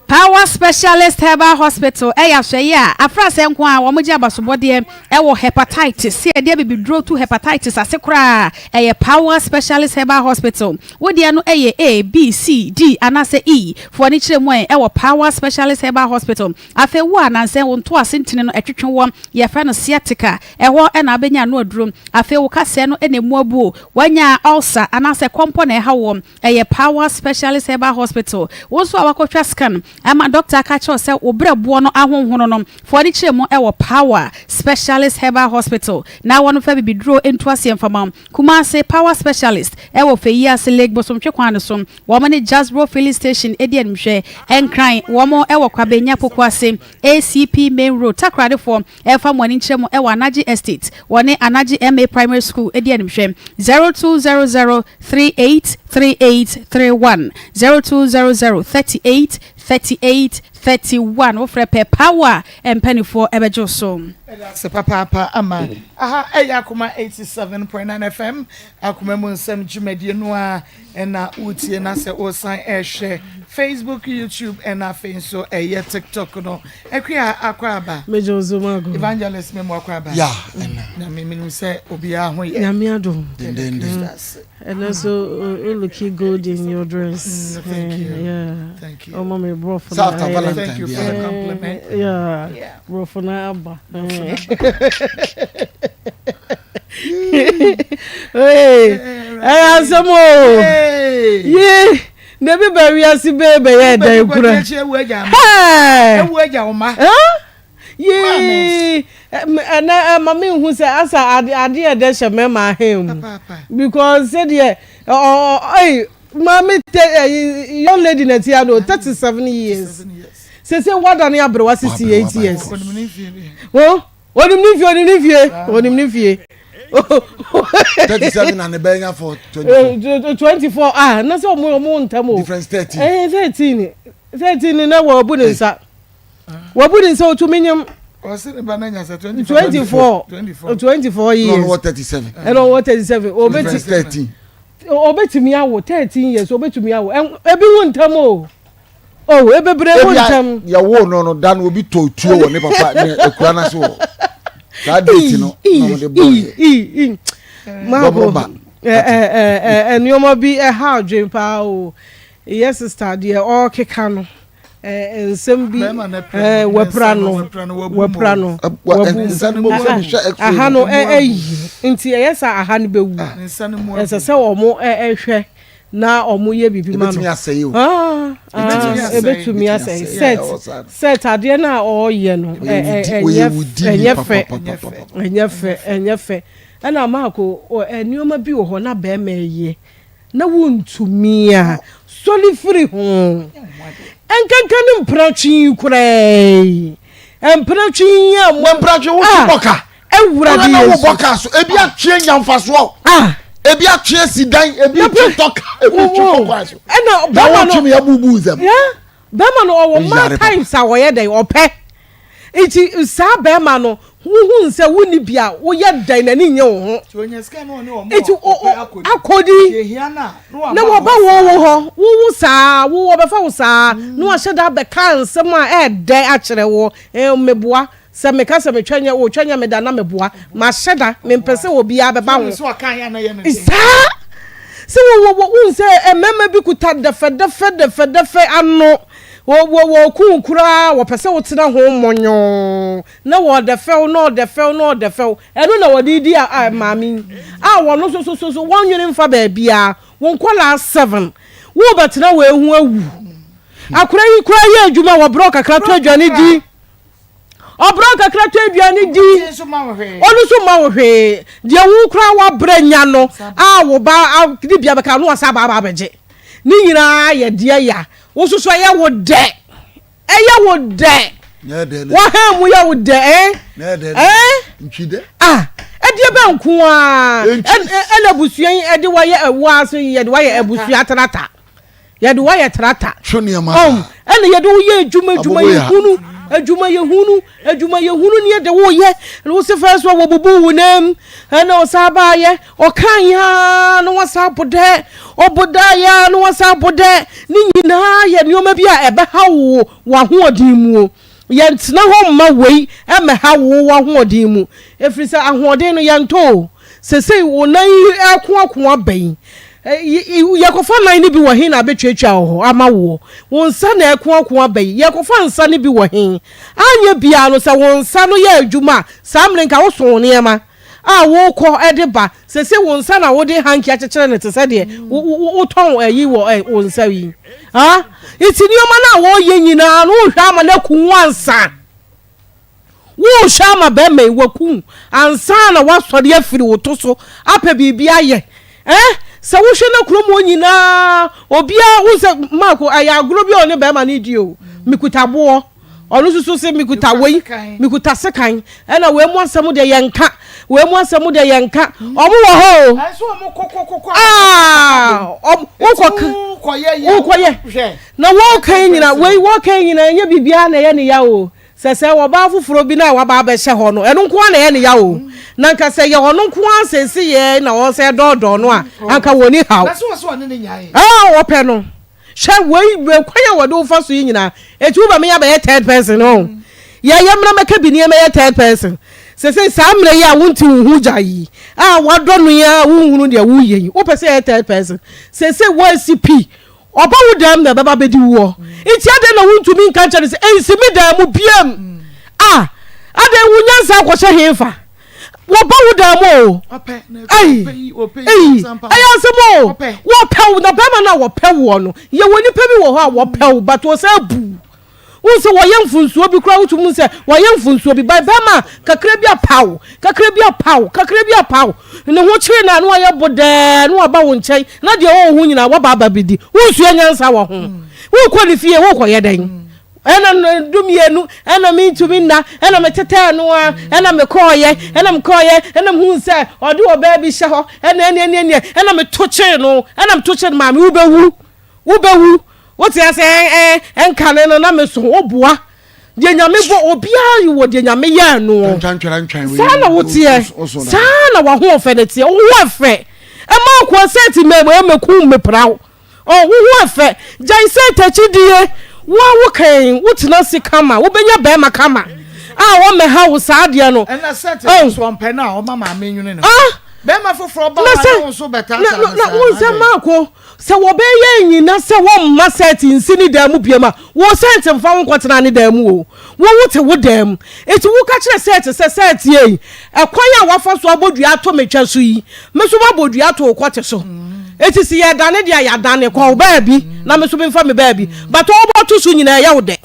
Power Specialist Herbal Hospital yɛ asɔɛeɛ a afrasɛɛ nko ara wɔgye abasobɔdeɛ wɔ hepatitis, sɛ yɛde abibiduro tu hepatitis ase koraa a, ɛyɛ Power Specialist Herbal Hospital. Wo deɛ no yɛ A, B, C, D anaasɛ E? Fa w'ani kyerɛ mu ɛ wɔ Power Specialist Herbal Hospital. Afei wo a nansɛ wo ntoase ntini no ɛtwetwe woɔ, yɛfrɛ no sciatica, ɛhɔ na wobɛnya ano aduro. Afei wo kasɛɛ no na ɛmu abuo, woanya ulcer anaasɛ kɔmpɔ na ɛha woɔ, Ɛyɛ Power Specialist Herbal Hospital. Wo nso a woakɔtwa scan ama dɔkta aka akyerɛ wo sɛ wo berɛboɔ no ahonhono no, fa w'ani kyerɛ mu wɔ Power Specialist Herbal Hospital na wɔmfa bibiduro ntu aseɛ mfa ma wo. Kumasi, Power Specialist wɔ Feyiase, Lake Bosomtwe kwan no so. Wɔn ne Jasbro Filling Station di animhwɛ. Nkran, wɔn wɔ Kwabenya Pokuase, ACP Main Road, Takoradefoɔ Ɛmfa mo ani nkyerɛ mo wɔ Anagye Estate, wɔne Anagye MA Primary School di animhwɛ, 0200 38 38 31, 0200 38 38 31. Wofrɛ pɛ, Power mpaninfoɔ bɛgye wo so. Yɛda ase papaapa ama aha ɛyɛ Akoma 87.9 FM Akoma mu nsɛm dwumadie no ara na woretie na sɛ woresan ɛrehwɛ Facebook, YouTube ɛna afei nso ɛyɛ TikTok no. Akua akɔ aba. Megye wo so Mago. Evangelist Memo akɔ aba. Ya ɛna. Na me menim sɛ obiara ho yɛ. Nyame adom. Dendenden. Ɛnɛ so you look good in your dress. Thank you. Yeah. Thank you. Ɔma me brɔfo na. After Valentine. Thank you for the compliment. Yeah. Brɔfo na aba. Ɛyɛ asɛm o. Yee. Na ebi ba wiase bee bɛyɛ ɛdan kura. Ewu agya wo ma. Yee. Ɛnɛ ɛma mi hu sɛ asa ade ade ɛdɛ hyɛ mɛma ahen mu. Because sɛdeɛ ɔ ɔ maame tɛ ɛyi young lady na ti ano 37 years. Sese wada ne aberewa 68 years. Oh. Onim ne fie, onim ne fie, onim ne fie. 37 na ne bɛn nya for 24. 24 ah na sɛ ɔmo ɔmo ntam o. Difference 13. Eh 13 13 na wɔabu ne nsa. Wɔabu ne nsa otumi nyam. Ɔsi ne ba na nya sɛ 24. 24 24 years. Ɛna ɔwɔ 37. Ɛna ɔwɔ 37. Obeti difference 13. Obetumi awo 13 years obetumi awo. Ebi wu ntam o. Oh, ebebree mu ntɛm. Ebi a yɛwoo no no da no obi tɔ tuo wɔ ne papa ne akura no ase wɔ saa date no na wɔde bɔɔ yɛ. Maabo nneɛma bi ɛha adwene paa o. Yɛ sista deɛ ɔrekeka no nsɛm bi wapira no wapira no wabu aha no ɛyi nti ɛyɛ sɛ aha no bɛwu ɛsɛ sɛ wɔn ɛhwɛ. na ɔmo yɛ biribi ma no Ebetumi asɛe o. Ah, ah, Ebetumi ebetumi asɛe. Set set adeɛ no a ɔreyɛ no ɛnyɛ ɛnyɛ fɛ ɛnyɛ fɛ ɛnyɛ fɛ ɛna maako nneɛma bi wɔ hɔ na bɛrima ɛyɛ na wontumi a sɔre firi ho nkanka ne mpratwe yi koraa yi mpratwe yi a mo mpratwe wo ti bɔ ka. Awurade Yesu. Wo bɔ kaa so ebi atwe nya mfasoɔ. Ah. Ebi atwe si dan ebi twe tɔ ka ebi twe kɔ kwan so. Ɛna bɛma no na wɔtwe mi abubu nsɛm. Bɛma no ɔwɔ mmaa times a wɔyɛ dɛn ɔpɛ nti saa bɛma no wohu sɛ wonni bi a woyɛ dɛn n'ani nye wo ho nti akɔdi na wɔba wo wo hɔ wowo saa wo wɔbɛfa wo saa na wɔahyɛ da abɛka nsɛm a ɛɛdɛ akyerɛ wo meboa Sɛ meka sɛ metwa nyɛ otwa nyɛ me da na meboa. Mahyɛ da, mempɛ sɛ obiara bɛba ho. Saa! Sɛ wɔ wɔ wɔ wohu sɛ mmarima bi kuta dɛfɛdɛfɛ dɛfɛdɛfɛ ano, wɔ wɔ wɔko wo koraa wɔpɛ sɛ wotena ho mɔnyɔɔ na wɔdɛfɛw na ɔdɛfɛw na ɔdɛfɛw. Ɛno na wɔde redi a a maame yi a wɔno nso so so so wɔnnwene mfa baabiara. Wo nkwadaa seven, worebɛtena wei ho awu. Akwadaa yi koraa yɛ adwuma wɔbrɛ wo kakra tɔ aduane di. Ɔbrɛ kakra tɔ aduane di. Ɔno nso mma wo hwee. Deɛ wo koraa wabrɛ nya no a wo ba de bia bɛka no wasa aba aba abɛgye. Ne nyinaa yɛ deɛ ya. Wo nso so ɛyɛ wo dɛ. Ɛyɛ wo dɛ. Wahan mu yɛ wo dɛ eh? Eh? Ah, ɛdeɛ bɛ nko ara. Ɛna abusua yi ɛde wayɛ ɛwɔ ase yɛde wayɛ abusua trata. Yɛde wo ayɛ trata. Twe nneɛma saa. Ɛna yɛde wo yɛ adwuma adwuma yɛ hunu adwuma yɛ hunu adwuma yɛ hunu ne yɛde wo yɛ. Wo se fɛ so wɔbubu wo nam ɛna ɔsa baayɛ ɔka ya na wasa abodɛ ɔbodɛ ya na wasa abodɛ ne nyinaa yɛ nneɛma bi a ɛbɛha wo w'ahoɔden mu. Yɛntena hɔ mma wei mmɛha wo w'ahoɔden mu ɛfiri sɛ ahoɔden no yɛntɔ o. Sesei wo nan yi ɛkoakoa aba yi, yɛkɔfa nan no bi wɔ he na abɛtwatwa wɔ hɔ ama woɔ? Wo nsa na ɛkoakoa aba yi, yɛkɔfa nsa no bi wɔ he? Anyɛ biara no, sɛ wo nsa no yɛ adwuma a, saa mmerɛ nka woso wo nneɛma a wokɔ de ba. Sesei wo nsa na wode hanky akyekyere no te sɛ deɛ wotɔn ayi wɔ wo nsa yi. Nti nneɛma no a wɔyɛ nyinaa no, wohwɛ ama no aku wo ansa. Worehwɛ ama bɛrima yi waku wo ansa na woasɔre afiri wo to so apɛ biribi ayɛ. Eh, sɛ wohwɛ na kurom hɔ nyinaa obiara wo sɛ Marko ɛyɛ agorɔ bi a ɔne bɛrima no di o. Mekuta boɔ. Ɔno nso so sɛ mekuta wei, mekuta sekan. Ɛna wei mu asɛm deɛ yɛnka, wei mu asɛm deɛ yɛnka. Ɔmo wɔ hɔ o. Ah, ɔmo wokɔ wokɔyɛ. Na wɔka yi nyinaa wei wɔka yi nyinaa ɛnyɛ biribiara na ɛyɛ ne ya o. Sɛ sɛ ɔbaa foforɔ bi no a waba abɛhyɛ hɔ no, ɛno nko ara na ɛyɛ ne ya o. Na anka sɛ ɛyɛ ɔno nko ara seesei na ɔsɛ dɔɔdɔɔ no a, anka wɔnni haw. Ah, wɔpɛ no. Hwɛ wei, wei kwan a wɔde wo fa so yi nyinaa, eti wo ba meyɛ abɛyɛ third person o. Yɛyɛ mmra mɛka bi ne yɛmɛyɛ third person. Sesei saa mmerɛ yi a wonte wo ho gya yi, a wadɔ no yi a wonhunu deɛ woyɛ yi, wopɛ sɛ yɛyɛ third person. Sesei woasi pi, Ɔba wo dan mu na ɛbɛba abɛdi woɔ. Nti adɛn na wontumi nka nkyerɛ no sɛ, Nsi me dan mu biam? A Adɛn, wo nyansa akɔhyɛ hefa? Wɔba wo dan mu o. Ei, ei, ɛyɛ asɛm o. Wɔpɛ wo, na bɛrima no a wɔpɛ woɔ no, yɛwɔ nnipa bi wɔ hɔ a wɔpɛ wo, but wɔsan bu wo. Wohu sɛ wɔyɛ mfomsoɔ bi koraa wotumi hu sɛ wɔayɛ mfomsoɔ bi by bɛrima kakra bi apaw kakra bi apaw kakra bi apaw ne ho kyere no a na wayɛ bodɛɛ na waba wo nkyɛn na deɛ ɔwɔ ho nyinaa waba aba bɛdi wonsua nyansa wɔ ho wokɔ ne fie wokɔyɛ dɛn. Ɛna dumienu, ɛna mentumi nna, ɛna metetɛɛ no a, ɛna mekɔɔyɛ, ɛna mekɔɔyɛ, ɛna mehuu sɛ ɔde ɔbaa bi hyɛ hɔ, ɛna ɛne ɛne ɛne, ɛna meto kyee no, ɛna meto kyee no, maame wobɛwu, wobɛwu, wote ase ɛn ɛn ɛnkane no na meso, woboa. Deɛ Nyame bɔ obiara wɔ deɛ Nyame yɛɛ noɔ. Saa na woteɛ, saa na w'ahoɔfɛ no teɛ, wo ho ɛfɛ. Ɛma akoa sɛ ti mɛ mɛkum mepra wo. Oh, wo ho ɛfɛ. Gyae sɛ takyidie. Wo a wo kan, wo tena ase kama, wobɛnya bɛrima kama a wɔmmɛha wo saa adeɛ no. Ɛna sɛ te oh. so ɔmpɛ no a ɔma maame nwene ne ho. Ah! Bɛrima foforɔ ba wa na wo nso bɛtaataa no saa. Na wo nsɛ maako sɛ wɔbɛyɛ nyina sɛ wɔmma sɛte nsi ne dan mu biam a, wo sɛte mfa wo nkɔtena ne dan mu o. Wo wo te wo dan mu. Enti woka kyerɛ Seth sɛ, Seth ei, ɛkwan a woafa so abɔ dua ato me twɛ so yi, me nso mabɔ dua ato wo kɔte so. Enti sɛ yɛredane deɛ a, yɛadane. Kɔ wo baabi na me nso memfa me baabi. But ɔrebɔto so nyinaa ɛyɛ wo dɛ.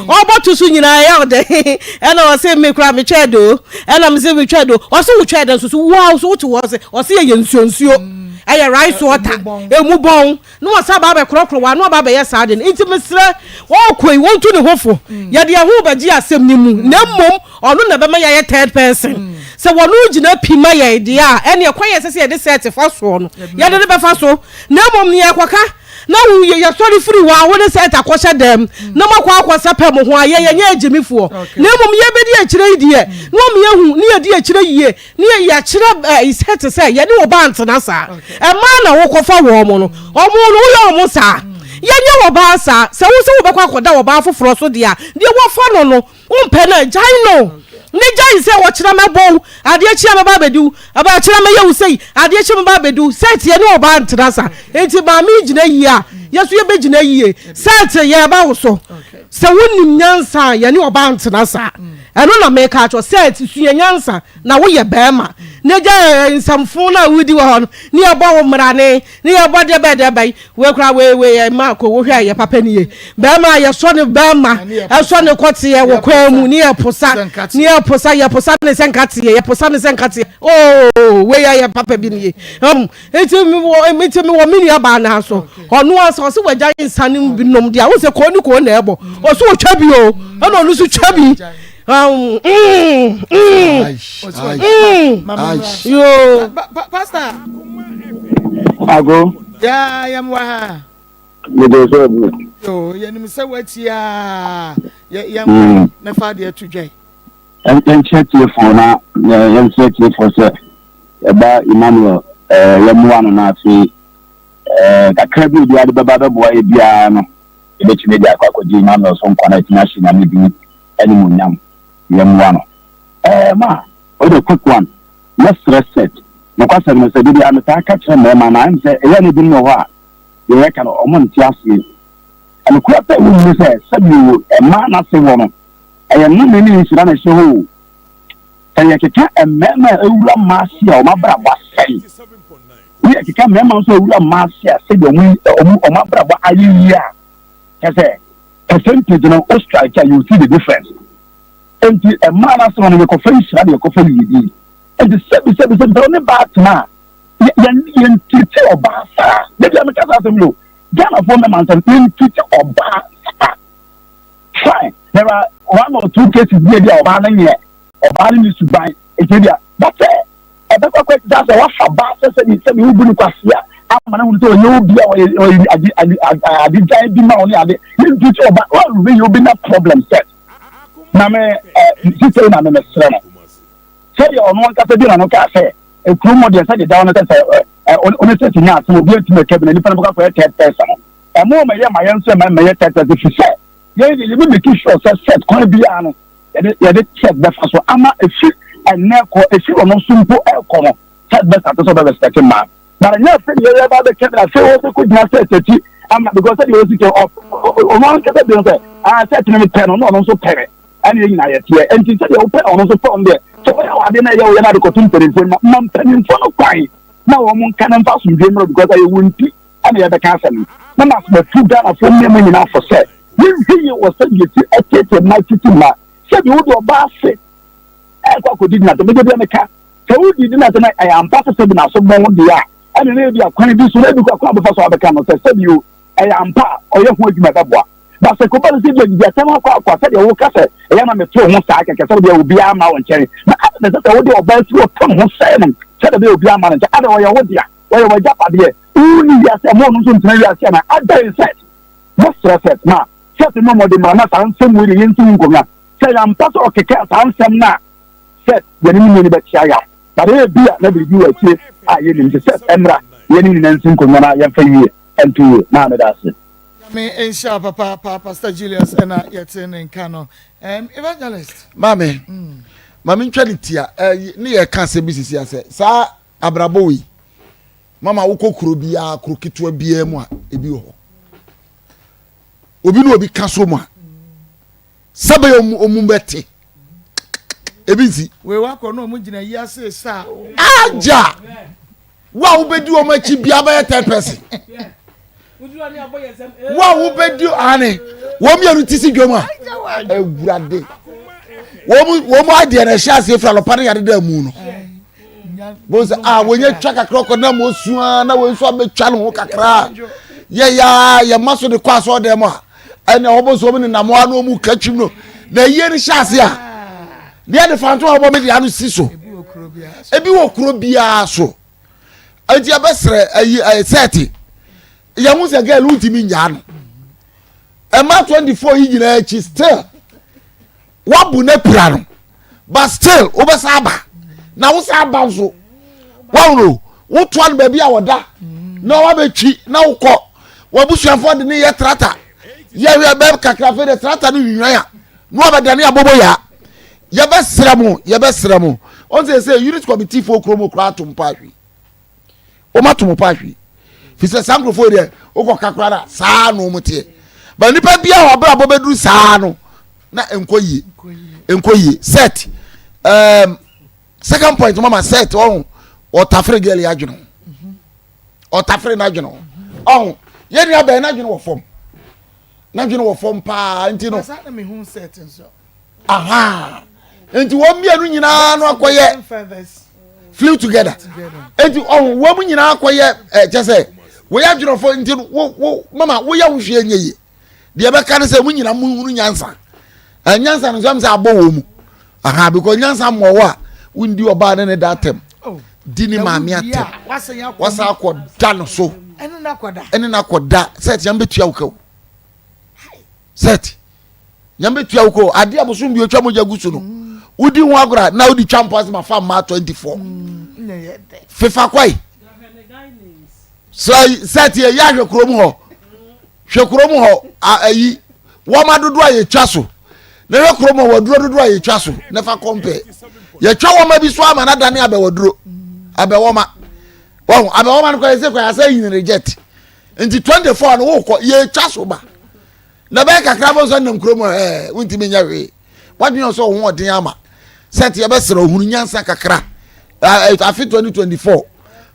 Ɔrebɔto so nyinaa ɛyɛ wo dɛ. Ɛna ɔse me koraa metwɛɛ dɛ o. Ɛna mese metwɛɛ dɛ o. Ɔse wotwɛɛ dɛ nso so wo ara nso wote hɔ ɔse ɔse ɛyɛ nsuo nsuo. Ɛyɛ rice water. Ɛmu bɔn. Na wɔsan aba abɛkorɔkorɔ wɔn ano aba abɛyɛ saa ade no. Enti mesrɛ, ɔrekɔ yi, wɔntu ne ho fo. Yɛde yɛn ho rebɛgye asɛm no mu, na mmom ɔno na ɛbɛma yɛayɛ third person. Sɛ wɔno gyina pi ma yɛn deɛ a, ɛnneɛ kwan a ɛsɛ sɛ yɛde sɛɛte fa soɔ no, yɛde no bɛfa so. Na mmom nea yɛkɔka na wo yɛsɔre firi hɔ a, wo ne sɛɛte akɔhyɛ dɛm na moakɔ akɔsɛpɛ mo ho a, yɛn yɛnyɛ agyimifoɔ. Na mmom yɛbɛdi akyire yi deɛ, na wɔma yɛahu ne yɛdi akyire yie. Ne yɛ yɛkyerɛ ɛɛ sɛ te sɛ yɛne wo ba ntena saa. Mmaa na wokɔfa wɔn no, wɔn no woyɛ wɔn saa. Yɛnyɛ wɔ baa saa. Sɛ wo sɛ wobɛkɔ akɔda wɔ baa foforɔ so deɛ a, deɛ wɔfa no no, wompɛ no a, gyae no. Ne gyae sɛ ɔkyena mɛbɔ wo, adeɛ kye a mɛba abɛdi wo, ɔkyena mɛyɛ wo sei, adeɛ kye mɛba abɛdi wo. Sɛ te yɛne ɔbaa ntena saa. Enti maame yi gyina yie a, yɛn nso yɛbɛgyina yie. Sɛ te yɛreba wo so. Sɛ wonim nyansa a, yɛne ɔbaa ntena saa. Ɛno na meka akyerɛ wo sɛ sua nyansa na woyɛ barima na gya nsɛmfo no a wodi wɔ hɔ no ne yɛbɔ wo mmarane ne yɛbɔ deɛ bɛn deɛ bɛn wei koraa wei wei yɛ mma ko wohwɛ a yɛ papa nie barima a yɛsɔ ne barima ɛsɔ ne kɔteɛ wɔ kwan mu ne yɛposa ne yɛposa yɛposa ne sɛ nkateɛ yɛposa ne sɛ nkateɛ oo wei yɛ yɛ papa bi nie um, Nti mewɔ nti mewɔ me nua baa naa so ɔno asa ɔsɛ wagya nsa no bi nom deɛ wosɛ kɔɔ ne kɔɔ na ɛbɔ ɔsɛ ɔtwa bi o ɛna ɔno nso twa bi yoo. Pastor. Ago. Yaa yɛm wɔ ha. Mede sɛ bu. Yoo yɛnim sɛ watia yɛ yɛm na fa adeɛ to dwa yi. Yɛnkyerɛ atiefoɔ na yɛnsrɛ atiefoɔ sɛ yɛba Emmanuel yɛmmoa no na afei kakra bi obiara de bɛba bɛboa yɛ biara no yɛbɛtumi de akɔ akɔgye Emmanuel so nkwa na atumi ahyɛ Nyame din animuonyam yɛmmoa no. Ɛɛ ma wode quick one mɛsrɛ set nokwasɛm no sɛ de biara metaa ka kyerɛ mmarima na ɛm sɛ ɛyɛ no binom wɔ hɔ a deɛ yɛka no ɔmo nte aseɛ ɛnokorɛ pɛ wɔ mu sɛ sɛbio mmaa n'ase wɔ no Ɛyɛ nnome ne nhyira na ɛhyɛ hɔ o. Sɛ yɛkeka mmarima a awura mmaa ase a wɔn abrabɔ asɛe, ne yɛkeka mmarima nso a awura mmaa ase a sɛdeɛ wɔn wɔn wɔn abrabɔ ayɛ yie a, kyɛ sɛ percentage no o strike a you see the difference. Enti mmaa no ase hɔ no yɛkɔfa nhyira na yɛkɔfa yiedie. Enti sɛbi sɛbi sɛbi sɛ ɔne baa tena a yɛn yɛn titi ɔbaa saa. Dabi a meka saa asɛm yi o. Ghanafoɔ mmarima nsɛm yɛn titi ɔbaa saa. Fine, there are one or two cases bi a bi a ɔbaa no nyɛ ɔbaa no ne suban nti bi a but sɛ ɛbɛkɔ akɔ ɛte sɛ wafa baa sɛ sɛbi sɛbi wobu no kwasea ama no hunu sɛ ɔyɛ obi a ɔyɛ ɔyɛ ade ade ade gyan bi ma ɔne ade ne nti sɛ ɔba wɔnhwɛ yɛ obi na problem sɛ na me ɛ sisei na me mesrɛ no sɛdeɛ ɔno ankasa bi na no kaa sɛ ekuro mu deɛ sɛdeɛ da no sɛ sɛ ɛ ɔne sɛ ti nya asɛm obi antumi ɛka bi na nipa no bɛkɔ akɔyɛ third person no Ɛmo ɔmo yɛ ma yɛn nso ɛma ɛmɛyɛ tɛtɛ fi sɛ yɛn de yɛbɛ make sure sɛ set kwan biara no yɛde yɛde set bɛfa so ama efi ɛnɛ kɔ efi ɔno nso mpo ɛkɔ no set bɛ start sɛ ɔbɛ respect mmaa na ɛnyɛ afei de yɛyɛ ba bɛkɛ na afei wɔbɛ kɔ gyina set akyi ama because sɛdeɛ ɔsi kɛ ɔno ankasa bi no sɛ ah set no pɛ no na ɔno nso pɛ me ɛne yɛn nyinaa yɛteɛ nti sɛdeɛ wopɛ na ɔno nso pɛ ɔno deɛ sɛ wɔyɛ wɔ ade na ɛyɛ wɔyɛ no ade kɔto mpanimfoɔ no ma mpanimfoɔ no kwan na wɔn nka no mfa asomdwe mmerɛ because ɛyɛ wɔn ti ɛna yɛbɛka asɛm no na ma matu Ghanafoɔ mmarima nyinaa fo sɛ yɛnhwɛ yie wɔ sɛdeɛ yɛsi ɛteetee mmaa titi mmaa sɛdeɛ wode ɔbaa ase ɛkɔ akɔdi gyina sɛ mede bia meka sɛ wodi di na sɛ na ɛyɛ ampa sɛ sɛbi n'aso bɔn deɛ a ɛne na ebi akwan bi so na ebi kɔ akwan bɛfa so abɛka no sɛ sɛbi o ɛyɛ ampa a ɔyɛ ho adwuma ɛbɛboa. Ba sɛ kɔba no sɛ bi adidi asɛm akɔ akɔ sɛdeɛ woka sɛ ɛyɛ ma meto ho saa kɛkɛ sɛ wodeɛ obiara ma wo nkyɛn na ada na ɛsɛ sɛ wode ɔbaa firi ɔto ne ho sɛe no sɛdeɛ bɛyɛ obiara ma no nkyɛn ada ɔyɛ wo dea ɔyɛ w'agyapadeɛ wonni wiase a ma ɔno nso ntena wiase ana adɛn sɛ mɛsrɛ sɛ ma sɛ sɛ mmɔde mmara na saa nsɛm wei na yɛnsi ho nkonnwa sɛ yɛampa sɛ ɔkeka saa nsɛm no a sɛ yɛne ne mmienu bɛkyea yaw na deɛ ebi a na biribi wɔ akyire a yɛnim sɛ sɛ ɛmmra yɛne nyinaa nsi nkonnwa na yɛmfa yie ɛnto yie maa meda ase. Nyame nhyira wo papaapa Pastor Julius ɛna yɛte ne nka no. Um, evangelist. Maame, mm. maame ntwa ne tia eh, ne yɛ ka asɛm bi sisi asɛ saa abrabɔ wei mama wokɔ kuro biara kuro ketewa biara mu a ebi wɔ hɔ obi ne obi ka so mu a sɛbɛyɛ ɔmu ɔmu bɛte ebi nsi. Wei wakɔ na ɔmu gyina yi ase sa. Agya wo a wobɛdi wɔn akyi bia bɛyɛ third person wo a wobɛdi ane wɔn mmienu ti si dwam a awurade wɔn wɔn adeɛ na ɛhyɛ aseɛ fira lɔpa ne yade da mu no bó sɛ a wɔnyɛ twa kakra kɔ na mo sua na wɔn nso abɛtwa ne ho kakra yɛ ya yɛ ma so de kɔ asɔɔ dɛm a ɛna wɔn nso wɔn nenam hɔ a na wɔn ka twim no na yie no hyɛ ase a deɛ de fanto a wɔbɔ mi de ano si so ebi wɔ kuro biara so nti ɛbɛsrɛ ayi ɛyɛ sɛɛte yɛn ho sɛ gɛɛl ntumi nyaa no ɛma 24 yi nyinaa akyi still wabu ne pira no but still wobɛsa aba na wosa aba nso wawuro wotoa no baabi a wɔda na wabɛtwi na wokɔ wabusuafoɔ de ne yɛ trata yɛhwɛ bɛ kakra fɛ de trata no nwinwan a na wabɛdane abobo yaa yɛbɛsrɛ mo yɛbɛsrɛ mo ɔn sɛ sɛ unit committee foɔ kurom koraa ato mpa ahwe wɔn ato mo pa ahwe fi sɛ saa nkurɔfoɔ deɛ wokɔ kakra na saa na wɔn teɛ ba nipa bi a wɔabrabɔ bɛduru saa no na nkɔ yie nkɔ yie set um, second point mama set ɔho ɔtafere girl yɛ adwene ho ɔtafere n'adwene ho ɔho yɛn nua bɛn n'adwene wɔ fam n'adwene wɔ fam paa nti no. Aha nti wɔn mmienu nyinaa no akɔyɛ flew together nti ɔho wɔn mu nyinaa akɔyɛ ɛ kyɛ sɛ wɔyɛ adwene fo nti wo wo mama woyɛ wo hwee nyɛ yie deɛ ɛbɛka ne sɛ mo nyinaa mo hunu nyansa ɛ nyansa no nso ɛm sɛ abɔ wɔn mu aha because nyansa mmɔ wɔ a wondi ɔbaa ne ne da atɛm oh. di ne maame atɛm wasan akɔ da no so ɛne n'akɔ da sɛ ɛkyɛn bɛtua wo ka o sɛt nyame bɛtua wo kɔ adeɛ a bosom bi otwa mogya gu so no wodi ho agorɔ na wodi twa mpo asɛm afa mmaa 24 fefa kwae sɛt yɛ yɛ ahwɛ kurom hɔ hwɛ kurom hɔ ayi wɔma dodoɔ a yɛtwa so na hwɛ kurom hɔ wɔduro dodoɔ a yɛtwa so na fa kɔmpɛ yɛtwa wɔma bi so ama no adane abɛwaduro abɛwɔma wɔn abɛwɔma no kɔ yɛ sɛ kɔ yɛ asɛ yin reject nti 24 no wokɔ yɛtwa so ba na bɛyɛ kakra bɔ nso nam kurom ɛɛ wontumi nyɛ hwee wadwene sɛ ɔho ɔden ama sɛ te yɛbɛsrɛ ohunu nyansa kakra afe 2024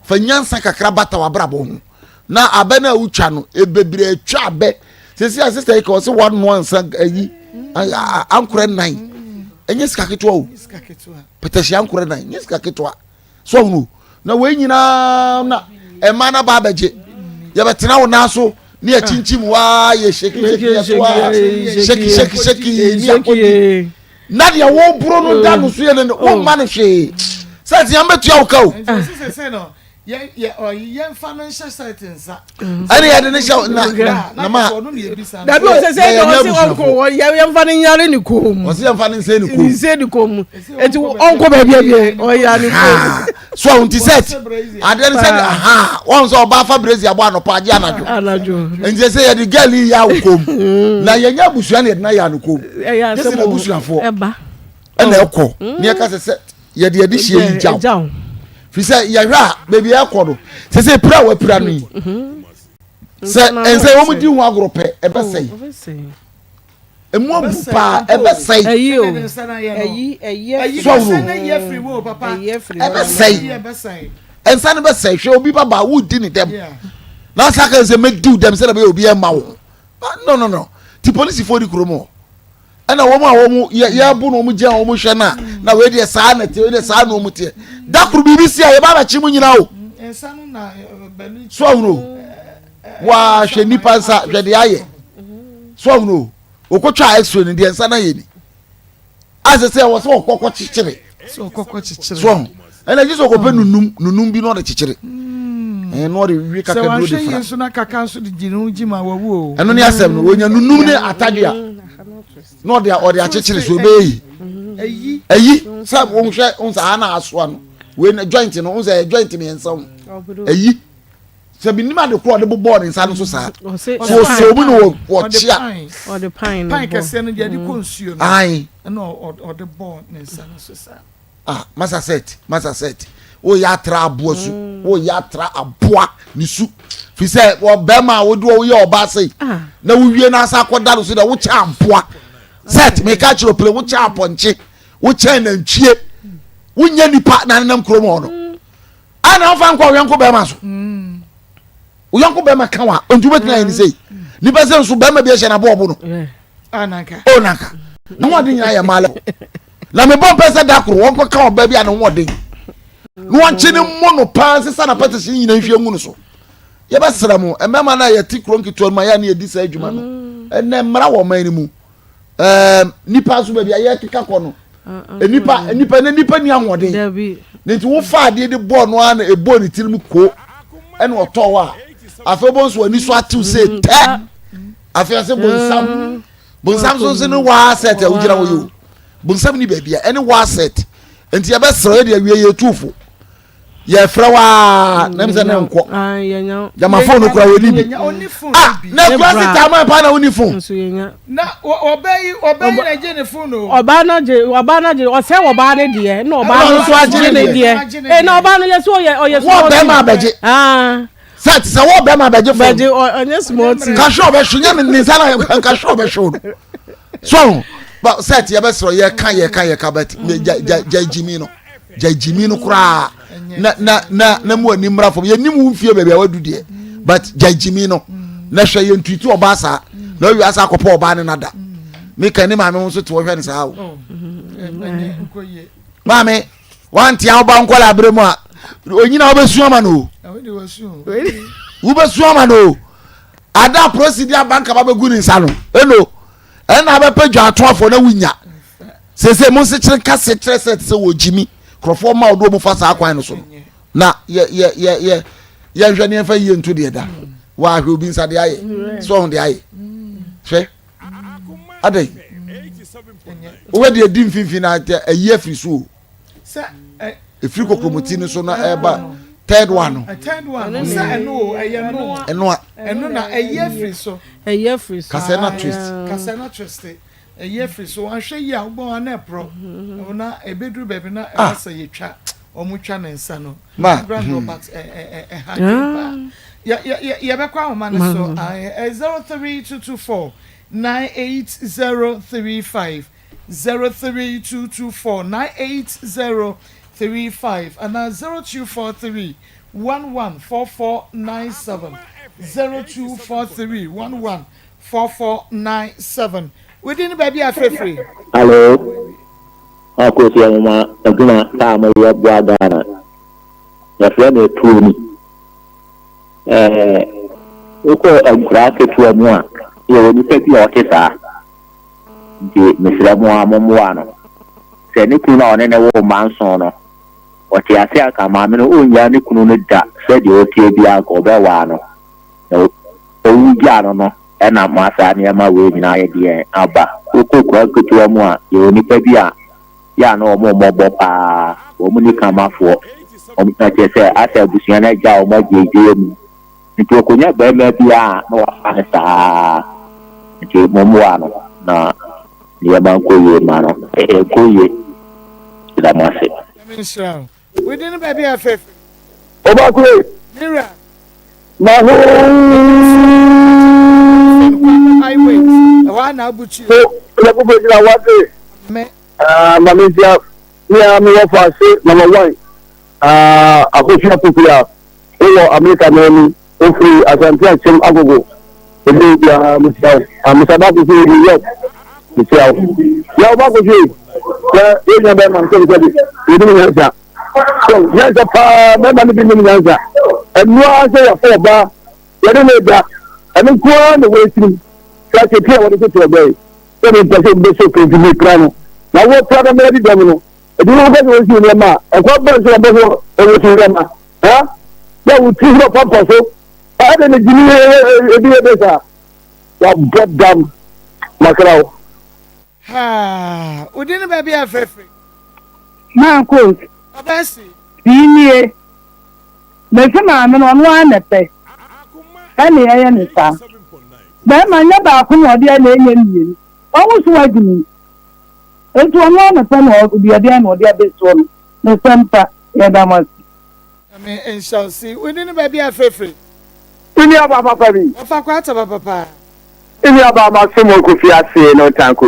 fa nyansa kakra bata w'abrabɔ ho na abɛ no a wotwa no ebebire atwa abɛ sisi a sista yi ka ɔsɛ wanoa nsa ayi ankorɛ nan ɛnyɛ sika ketewa o pɛtɛhye ankorɛ nan ɛnyɛ sika ketewa so ɔhunu na wei nyinaa na ɛma no ba abɛgye yɛbɛtena wo nan so ne yɛkyinkyim waa yɛ sheki sheki yɛso waa sheki sheki sheki ne akɔdi na deɛ woboro no da no so yɛ no womma no hwee sɛ ɛte yɛn bɛtua wo ka o yɛmfa no nhyɛ sɛt nsa ɛne yɛde ne hyɛ na na ma dabi o sɛ sɛ ɛdɛ ɔsi ɔnkɔ wɔ yɛmfa no nyare ne kɔn mu ɔsi yɛmfa no nsɛ ne kɔn mu nsɛ ne kɔn mu eti ɔnkɔ baabi abie ɔyare ne kɔn mu so ɔhun ti sɛt adeɛ ne sɛ aha wɔn sɛ ɔbaa fa brezi abɔ anɔpa agye anadwo anadwo nti sɛ yɛde gɛl yi yɛ awo kɔn mu na yɛnyɛ abusua na yɛde na yɛ ano kɔn mu yɛsi na abusuafoɔ ɛna ɛkɔ ne yɛka sɛ sɛ yɛde yɛde hyia yi gyaw fi sɛ yɛhwɛ a baabi ɛkɔ no sɛ sɛ pira a wapira no yi sɛ ɛnsɛ wɔn di ho agorɔ pɛ ɛbɛsɛe emu abu paa ɛbɛsɛe sɔwuro ɛbɛsɛe nsa no bɛsɛe hwɛ obi ba ba wodi ne dɛm na asa ka sɛ mɛdi dɛm sɛ ɛbɛyɛ obi ɛma wo no no no ti polisifoɔ di kurom hɔ ɛna wɔn a wɔn yɛ yɛbo na wɔn gyina wɔn hwɛ na na wei deɛ saa na teɛ wei deɛ saa na wɔn teɛ dakoro biribi si a yɛba abɛkye mu nyinaa o so ahuro waa hwɛ nipa nsa hwɛ deɛ ayɛ. So ɔhunu o, ɔkɔtwaa x-ray no deɛ nsa no ayɛ ni. Asɛ sɛ ɛwɔ sɛ ɔkɔkɔ kyekyere. Sɛ ɔkɔkɔ kyekyere. So ɔho. Ɛna gye sɛ ɔkɔpɛ nunum nunum bi na ɔde kyekyere. Ɛɛ na ɔde wie kaka duro de fira. Sɛ wanhwɛ yie nso na kaka nso de gye ne ho gye ma wawu o. Ɛno ne asɛm no, wɔnya nunum ne atadwe a na ɔde ɔde akyekyere so ɛbɛyɛ yi. Ayi. Ayi sɛ wɔnhwɛ wɔn sɛ aha na asoa no wei na joint no wɔn sɛ joint mmiɛnsa ho. Ayi. Sɛ bi nim ade korɔ ɔde bobɔɔ ne nsa no so saa. So ɔsɔ mu na wɔkyea. Ɔde pan no bɔ. Pan kɛseɛ no deɛ ɛde kɔ nsuo no. Ayi. Ɛna ɔde bɔɔ ne nsa no so saa. Ah, masa set, masa set. Woyɛ atra aboa su. Mm. Woyɛ atra aboa ne su. Fi sɛ ɔbɛrima a wode woyɛ ɔbaa sei. Ah. Na wowie na asa akɔda no so dɛ wokyɛ aboa. Set, meka kyerɛ opere wokyɛ apɔnkye, wokyɛ nantwie. Wonyɛ nipa na nenam kurom hɔ no. Mm. A na wofa nkɔ ɔyɔnko bɛrima so. Mm. Woyɔnko bɛrima ka wa, nti wobɛtumi ayɛ ne sei. Nipa sɛ nso bɛrima bi ahyɛ n'aboɔbo no. Ah, nanka. Oh, nanka. Na wɔde nyinaa yɛ mmaa lɛ. Na mebɔ mpɛ sɛ da koro wɔnkɔka ɔbaa bi a ne ho ɔden na wɔnkye ne mmɔ no paa nsesa na pɛtɛsi nyina nhwie ngu no so. Yɛbɛsrɛ mo mmarima no a yɛte kuro nketewa no mu a yɛ ne yɛdi saa adwuma no. Mm. Ɛnɛ mmara wɔ ɔman no mu. Ɛɛm nipa nso baabi a yɛkeka kɔ no. Nipa nipa ne nipa ni ahoɔden. Ne nti wofa adeɛ de bɔɔ no ara na ɛbɔɔ ne tirim ko ɛna ɔtɔ hɔ a afei wobɔ nso ani so atew sɛ mm. tɛ afei ɔsɛ bonsam. Mm. Bonsam nso nso ne waa set a wogyina hɔ yi o. Bonsam ni baabi a ɛne waa set. Nti yɛbɛsrɛ yɛde awie yɛ tuufo. Yɛfrɛ waa na sɛ ne nkɔ. Gyama phone no kura wɔ ni bi. Ah na kura se taama pa na woni phone. Na ɔbɛ yi ɔbɛ yi na gye ne phone o. Ɔbaa na gye ɔbaa na gye ɔsɛ ɔbaa ne deɛ na ɔbaa no nso agye ne deɛ. Ee na ɔbaa no yɛ so ɔyɛ ɔyɛ small. Wɔ bɛrima abɛgye. Ah. Sɛ te sɛ wɔ bɛrima abɛgye fon. Bɛgye ɔnyɛ small thing. Kahwɛ ɔbɛhwe nyɛ ne nsa na nkahwɛ ɔbɛhwe no. So ba sɛ te yɛbɛsrɛ yɛka yɛka yɛka bɛt gya gya gya gyimi no gya gyimi no koraa na na na na mu ani mmra fam yɛnim wo mfie baabi a wadu deɛ but gya gyimi no na hwɛ yɛn tutu ɔbaa saa na ɔwi asa akɔpɔ ɔbaa ne nada meka ne maame ho nso te wɔhwɛ ne saa o maame. Wantea wo ba nkɔla abere mu a onyina wobɛsu ama no o wobɛsu ama no o ada apolisi de abanka ba bɛgu ne nsa no ɛno ɛna abɛpɛ dwa atoafoɔ na wonya sese mo nsekyere nka se kyerɛ sɛ te sɛ wɔ gyimi nkurɔfoɔ ma ɔdo ɔmo fa saa kwan no so no na yɛ yɛ yɛ yɛ yɛnhwɛ ne yɛmfa yie nto deɛ da wɔahwɛ obi nsa de ayɛ sɛ ɔho de ayɛ hwɛ adɛn wowɛ deɛ di mfimfini na ayi afiri so o ɛfiri kokromoti no so na ɛba third one no third one no sɛ ɛno o ɛyɛ no ɛno a ɛno na ɛyi afiri so ɛyi afiri so kasɛ na twist kasɛ na twist ɛyi afiri so ahwɛ yi a wobɔ wɔn na ɛporɔ na ɛbɛduru baabi na ɛwɔ sɛ yɛtwa wɔn twa ne nsa no ma brand robert ɛha dwen paa yɛbɛkɔ ahoma no so 03224 98035 03224 98035 anaa 0243 114497 0243 114497 within baabi a frɛfiri. Hello. Akosi Nwoma adwuma a moyɛ boa Ghana. Yɛfrɛ me Tuoni. Ɛɛ wokɔ nkuraa ketewa mu a, yɛwɔ nipa bi a ɔte saa. Nti mesrɛ mo ara mommoa no. Sɛ ne kunu no a ɔne no woo mma nson no, ɔte ase a anka maame no ɔnnyaa ne kunu no da sɛdeɛ ɔteɛ biara anka ɔbɛwaa no. Na owu gyaa no no na ma saa nneɛma wei nyinaa ayɛ deɛn aba. Wokɔ kura ketewa mu a, yɛwɔ nnipa bi a yɛ a na wɔn mmɔbɔ paa, wɔn nni kamafoɔ, wɔn na kyerɛ sɛ asɛ abusua no agya wɔn agyeegyee mu. Nti ɔkɔnya barima bi a na wafa no saa. Nti mommoa no na nneɛma nkɔ yie mma no. Ɛnkɔ yie. Meda mo ase. Nyame nhyira wo. Wo din ne baabi a ɛfɛ firi. Obakure. Me wura. Maho. Highways. Ɛhɔ a na abutu. So na kofo gyina wate. Me. Ah, ma me ntia. Me a me wɔ fa se number one. Ah, akofi akofi a. Wowɔ Amerika man mu. Ofiri Asante Akyem Agogo. Ebi biara mekyia wo. Ah, Mr. Baako fi New York. Mekyia wo. Ya wo baako fi. Sɛ yɛn nua bɛrima no sɛbi sɛbi. Yɛnim nyansa. So nyansa paa mmarima no bi nim nyansa. Ɛno ara sɛ yɛafɔ ɔbaa yɛne no da. Ɛno nko ara na ɛwɔ etirim. Krakye pii a wɔde tete ɔbaa yi sɛ mempɛ sɛ obi bɛsɔ penti mepira no. Na wopira na mɛdi dɛm no, ebi wɔ hɔ sɛ wɔsi nneɛma a, ɛkwan bɛn so na wɔbɛ so wɔsi nneɛma? Ha? Na wo tiri so pampa so. Ɛde ne gyimi ebi yɛ bɛ saa. Wabɔ dam. Makra wo. Haa, wo din ne baabi a ɛfrɛ firi? Marcos, Ɔbɛsi. Sii nie, Mese maame no ɔno ara na ɛpɛ ɛne ɛyɛ ne saa. Bɛrima nyɛ baako na ɔde ɛna ɛnyɛ mmienu. Wawo so wagye me. Enti ɔno ara na ɛpɛ na ɔde ɛdeɛn na ɔde abɛsi hɔ no. Mesɛ mpa, yɛda mo ase. Nyame nhyira wo. Si wo din ne baabi a ɛfrɛ firi? Me nua baa papa bi. Wɔfa kɔ ataba papa. Me nua baa ma som wɔ kofi ase no tanko.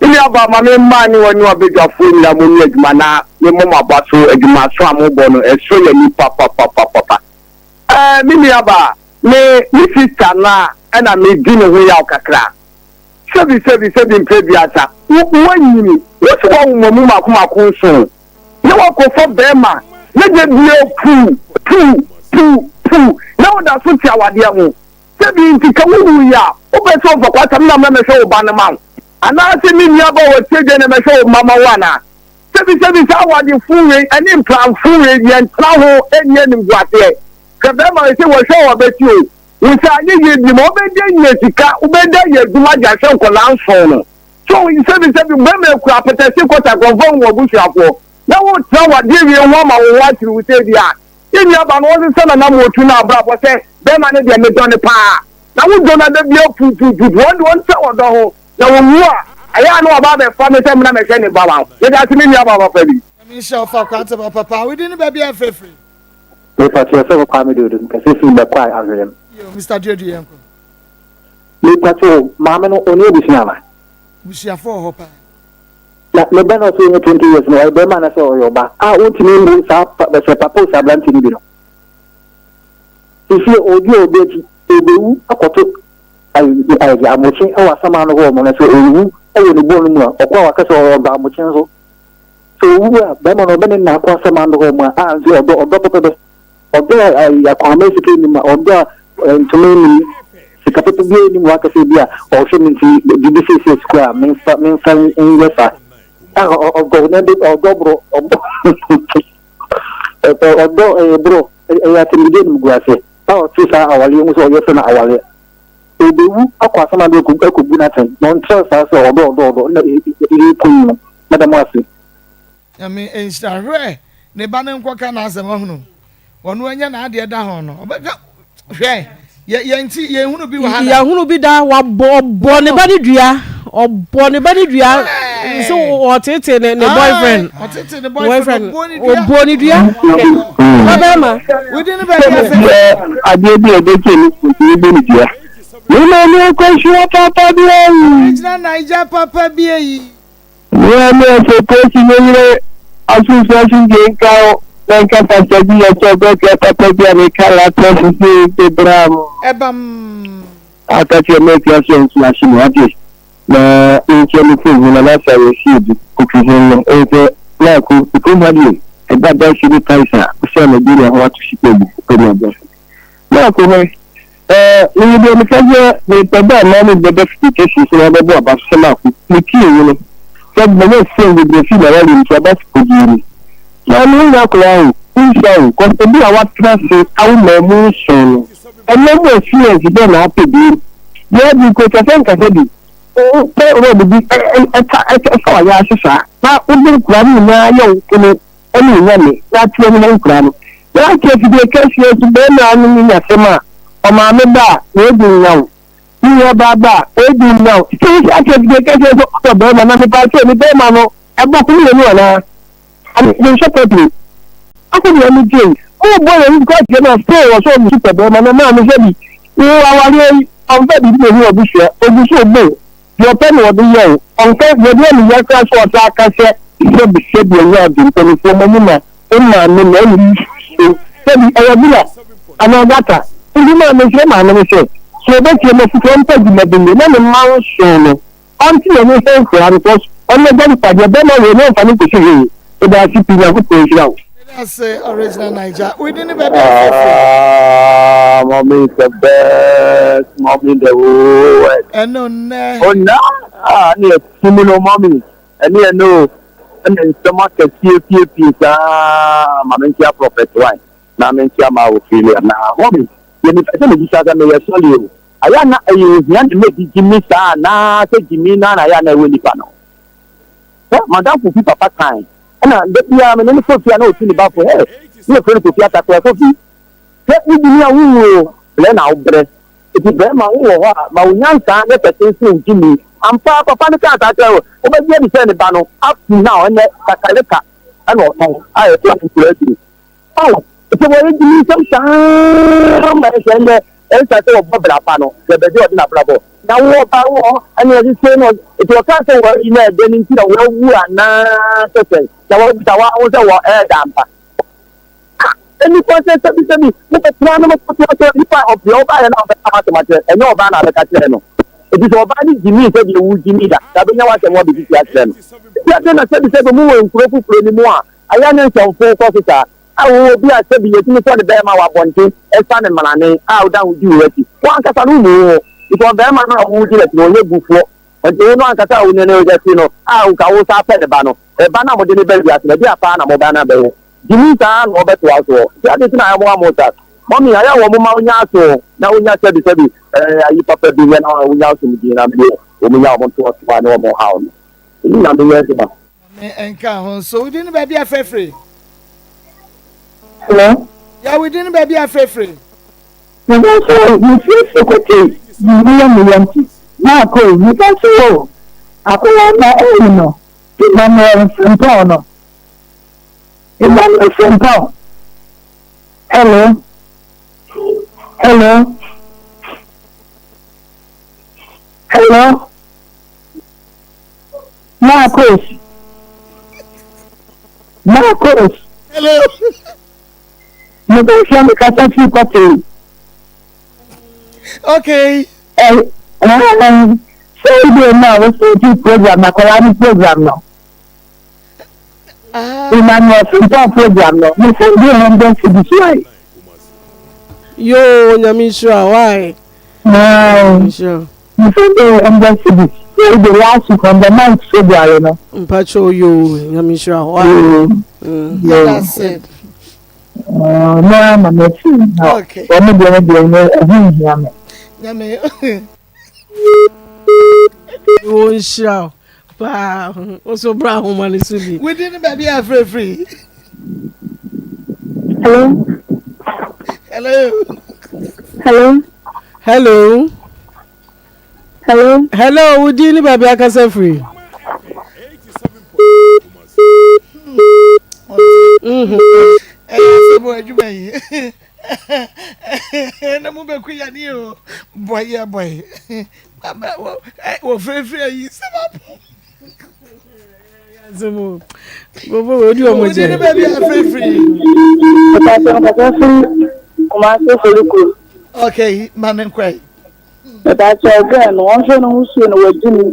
Me nua baa ma me mmaa ne wɔne ɔbadwafoɔ nyinaa mo nyɛ adwuma na me mmɔ mo aba so adwuma so a mo bɔ no ɛsɔ yɛ ani papapapapa. Ɛɛ me nua baa me me sister no a ɛna me di ne ho yaw kakra. Sɛbi sɛbi sɛbi mpɛ biasa wo woanyini wo so wawo mo mu mako mako nson na wakɔfa bɛrima na da bia puu puu puu puu na woda so te awadeɛ ho. Sɛ bi nti ka wo wui a, wopɛ sɛ ɔfa kwasam na mɛmɛhwɛ wo ba no ma wo? Anaasɛ me nua ba a ɔte adwa na mɛhwɛ wo mma ma wo anaa? Sɛbisɛbi saa awadefo wei ɛne mpramfo wei yɛntena ho nni animguaseɛ. Hwɛ bɛrima wei sɛ wɔhwɛ wo abati o, wo nsa anyɛ yie bi ma wobɛda nya sika, wobɛda yɛ adwuma de ahwɛ nkwadaa nson no. So sɛbisɛbi bɛrima akura apɛtɛse kɔtakɔmfa hu w'abusuafoɔ na wotena wadeɛ wei ho ama wo ho akyere wo sɛ bi a Yɛn nua ba no ɔnsesa n'anammɔtu ne abrabɔ sɛ bɛrima no deɛ medɔ no paa na wodɔ no ada bia pupupupu ɔno deɛ ɔnsɛ ɔdɔ ho na ɔwu a ɛyɛ a na waba abɛfa me sɛ mmra mɛhwɛ ne ba ma wo meda ase me nua ba papa bi. Nyame nhyira wo fa kwante ba papa wo din ne baabi a ɛfrɛ firi. Mepa kyɛw sɛ Kwame Duodu mekasa firi Bɛkwae Ahwerem. Yo Mister Duodu yɛnkɔ. Mepa kyɛw maame no ɔni abusua ana? Abusuafo wɔ hɔ paa. Na ne ba no a ɔsɛ ɔnya 20 years no ɔyɛ bɛrima anasɛ ɔyɛ ɔba a wontumi mmu saa sɛ papa o sɛ aberante no bi no. Sisi ɔdi ɔbi akyi ɔbɛwu akɔto ayɛ amokye wɔ asaman no hɔ ɔmo no sɛ ɔwu wɔ ne bɔn no mu a ɔkɔ a waka sɛ ɔyɛ ɔdɔ amokye nso sɛ ɔwu a bɛrima no ɔbɛne nna akɔ asaman no hɔ ɔmo a a nso ɔdɔ ɔdɔ papa bɛ Ɔdɔ a akwahosan sika nnim, ɔdɔ a ntoma nnim, sika papa biara nnim wɔ akasa bi a ɔhwɛ me nti biribi seesei sukuu a memfa memfa nyɛ saa. A ɔdɔ na de ɔdɔ boro ɔbɔ ɔdɔ ɛyɛ boro ɛyɛ atɛmdidi animguase a ɔte saa awareɛ ho sɛ ɔyɛ fɛ no awareɛ. Ɔbɛwu akɔ asamando akɔbu no atɛn na ɔntra saa sɛ ɔdɔ ɔdɔ ɔdɔ na ɛrekɔ yi no. Mɛda mo ase. Nyame nhyira hwɛ ne ba no nkɔka n'asɛm ɔhunu ɔno anya n'adeɛ da ho no ɔbɛka hwɛ yɛ yɛn nti yɛn hunu bi wɔ ha da. Yɛhunu bi da wabɔ ɔbɔ ne ba ne dua ɔbɔ ne ba ne dua sɛ ɔtete ne ne boyfriend ɔtete ne boyfriend ɔbɔ ne dua ba bɛrima. Wodi ne baabi asɛ. Adeɛ bi a ɛbɛkyɛ ne nti bɔ ne dua. Mema ne akwanhyia papa bi ayi. Original Naija papa bi ayi. Nea ne ɔsɔfoɔ no yere asomfo asomdwoe nka wo, na nka Pastor Jesus sɛ ɔbɛtua papa bi a ne kar atɔ sesei de bra mo. Ɛbam. Aka kyerɛ me atua sɛ nso ahye me wate na menkyɛ me kurom he na n'asa yɛ sie bi kofi he no ɛnsɛ na ako kurom ha deɛ ɛba dansie ne price a wosɛ Nigeria ho ato sika bi ɛne aba na ako hɛ Ɛɛ, meyɛ deɛ mepɛ sɛ mepɛ dɛ anaa me bɛda fie kɛseɛ so na mabɛbɔ aba so sɛ mako. Metiee wo no, sɛ manya sɛn bebree fii m'awareɛ mu nti aba so kɔgyee me. Maame wonyɛ akwadaa o, wonsua o, cos obi a watena ase awo mmamu nson no, ɛnna mu experience bɛn na apɛ bio? Deɛ adi nko atwa sɛ nkasa bi, wopɛ rɔb bi ɛta ɛfa wayɛ ase saa na wode nkwadaa no nyinaa yɛ wo kunu ne wo nyame na ateɛ mu na nkwadaa no Na ɔte afidie kɛseɛ so barima no nya asɛm a, ɔmaame ba a, ɔredi nyaw. Ne nuabaa ba a, ɔredi nyaw. Sɛ sɛ ate afidie kɛseɛ so ɔdɔ barima na mepa kyɛw ne barima no ɛbɔ ko mmienu anaa? Ame menhwɛ pɛpere. Afei deɛ me gyei. Mo bɔ yɛn kɔ akyerɛ na still wɔ sɛ ɔmo super barima na maame sɛ bi wo awareɛ yi ɔmfa biribi na ehu abusua ogu so bo Deɛ ɔpɛ na ɔde yɛ o, ɔnka, deɛ ɔde yɛ ne ya koraa sɛ ɔsan ka sɛ sɛbi sɛbi ɛnyɛ ade, mpaninfoɔ mo ani na wo maame na ɛne nsuo, sɛbi ɛyɛ villa anaa gutter, nti maa mesrɛ maame no sɛ, sɛ ɔbɛtie m'afutuo ɔmpa dwuma bi nyɛ na ne mma nson no ɔnte n'ani nhwɛ nkwadaa no cos ɔno agya nipa deɛ bɛrima wei no ɔmfa no nkɔsi hwee, medaase pii Nyankopɔn nhyira wo. Meda Ase original Naija. Wo din ne baabi a wofrɛ firi. Ah, mommy is the best mommy in the whole world. Ɛno nnɛ. Oh na, ah, ne yɛ mu no mommy. Ɛne ɛno ɛna nsɛm akɛseɛ piepie saa ma menkyia prophet wine na menkyia ma Ophelia na mommy deɛ mepɛ sɛ mebisa sɛ meyɛ sɔle o ayɛ na ɛyɛ ohia na mɛdi gyimi saa anaa sɛ gyimi na na ayɛ na ɛwɔ nipa no Hwɛ, m'adamfo bi papa kae, ɛna da biara me ne no kɔ fie a na ɔtu ne ba fo, Hey, ne yɛfrɛ no Kofi Atakorɛ, Kofi, hwɛ, wodi ni a wonwu o, brɛ na wobrɛ. Enti barima, wowɔ hɔ a, ma wo nyansa nyɛ kɛse nsen wo gyimi. Ampa ara, papa no kaa saa kyerɛɛ no, wobɛgye adi sɛ ne ba no, up to now, ɛnnɛ, kakareka na ɔtɔn a yɛfrɛ no nkura aduro. Ao, sɛ wɔyɛ gyimi nsɛm saa ma ɛsɛ ɛnɛ ɛnsa sɛ wɔbɔ bra pa no hwɛ baabi a ɔde n'abrabɔ na wo ɔba wɔ hɔ ɛne ɛde sei no nti wɔka sɛ wɔayi na ɛdɛ no nti na wɔawu anaa sɛ sɛn na wɔbisa wɔn ho sɛ wɔ ɛɛda ampa nnipa sɛ sɛbisɛbi mobɛtena no mokɔtoa sɛ nipa ɔpɛ ɔbaeɛ na ɔbɛka asɛm akyerɛ ɛnyɛ ɔbaa na abɛka kyerɛ no nti sɛ ɔbaa no gyimii sɛ deɛ wo gyimii da na bɛnya w'asɛm wabɛsisi akyerɛ no nti ade na sɛbisɛbi mowɔ nkuro foforɔ no mu a Ayɛ ne nsɛmfoo kɔ so saa. A Wowɔ obi a sɛbi yɛtumi sɔ ne bɛɛma wɔ abɔnten ɛsiane mmarane a woda ho di wo akyi. Wo ankasa no wommu wo ho because bɛɛma no a wodi n'akyi no ɔnyɛ gufoɔ. Nti wo no ankasa a wo ne no te no a nka wo san pɛ ne ba no, ɛba no a mode no ba wiase no ɛdeɛ paa na mo ba no abɛyɛ? Gyimi saa na ɔbɛtoa soɔ. Nti ade nti na ɛmoa mo saa? Mummy ayɛ a wɔn ma wonya aso na wonya sɛbi sɛbi ɛɛ ayi papa bi nyɛ na wonya asomdwie na medeɛ wɔn nya wɔn ntoatoa ne wɔn haw no. Ɛni na meyɛ adwuma. Me nka ho nso. Wo din ne baabi a frɛfrɛ. Hello. Ya wo din ne baabi a frɛfrɛ. Meka sɛ mesiesie kɔte biribi yɛ me yam ti maakɔ o meka sɛ o akwadaa na ɛyi no Emmanuel Frimpong no Emmanuel Frimpong hello hello hello. Marcos. Marcos. Hello. Mebɛhwɛ me kasa firi kɔtee. Okay. Ɛ ɛɛ sɛ ebi mu a wosɛ program na akwadaa no program no. Emmanuel Frimpong program no me send you 100 cedis why. Yoo nyame nhyira why. Nyame nhyira. Me send you 100 cedis wei de last week on the ninth February no. Mpacho yoo nyame nhyira why. Yoo. No ama me fi na wɔn deɛ no deɛ nyɛ ɛho nhia me. Nyame. Wo nhyira paa wo so bra ahoma no so bi. Wodi ne baabi a frɛfiri. Hello. Hello. Hello. Hello. Hello. Hello, wodi ne baabi akasa firi. Ɛyɛ asɛm adwuma yi. Na mo bɛku yane o. Bɔyɛ bɔyɛ. Wɔfirafira ayi sɛ mapo. Wodi ne baabi afirafiri. Okay, ma ne nkɔe. Mepakyɛw girl no ɔnhwɛ ne ho sue no wagye mu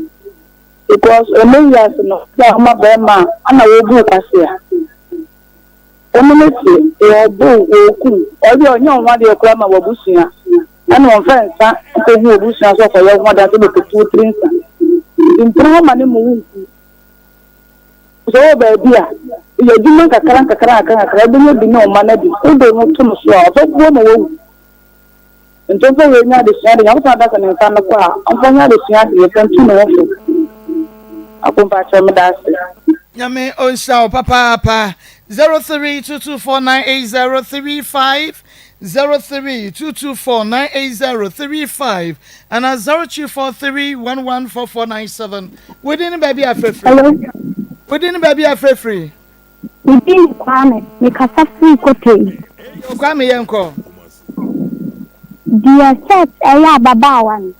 because ɛnɛ wiase no sɛ ɔma bɛrima a ana wobu kwasea. Wɔn no se wɔɔbo wo, wɔɔku wo. Ɔdeɛ ɔnyɛ wo ho adeɛ koraa ma w'abusua. Ɛna ɔmfa nsa nkɔhu w'abusua sɛ ɔkɔyɛ wo ho adeɛ sɛ bɛkɔtu wo tiri nsa. Nti ntena hɔ ma ne mmu wo nku. Sɛ wowɔ baabi a, yɛ adwuma nkakra nkakra nkakra nkakra, wobɛnya bi ne wo mma no adi. Wode wo ho to no so a, ɔbɛboa ma woawu. Nti ɔmfa wei nyɛ adesua de, Nyankopɔn ada sɛ ne nsa no kɔ a, ɔmfa nyɛ adesua de, yɛfa ntu ne ho fo. Ako mpakyɛw meda ase. Nyame ɔnhyira wo papaapa. 0322498035 0322498035 ana 0243114497 Wo din ne baabi a frɛfiri? Hello. Wo din ne baabi a frɛfiri? Me din de Kwame, me kasa firi Kotei. Yo Kwame yɛn kɔ. Deɛ Seth ɛyɛ ababaawa no,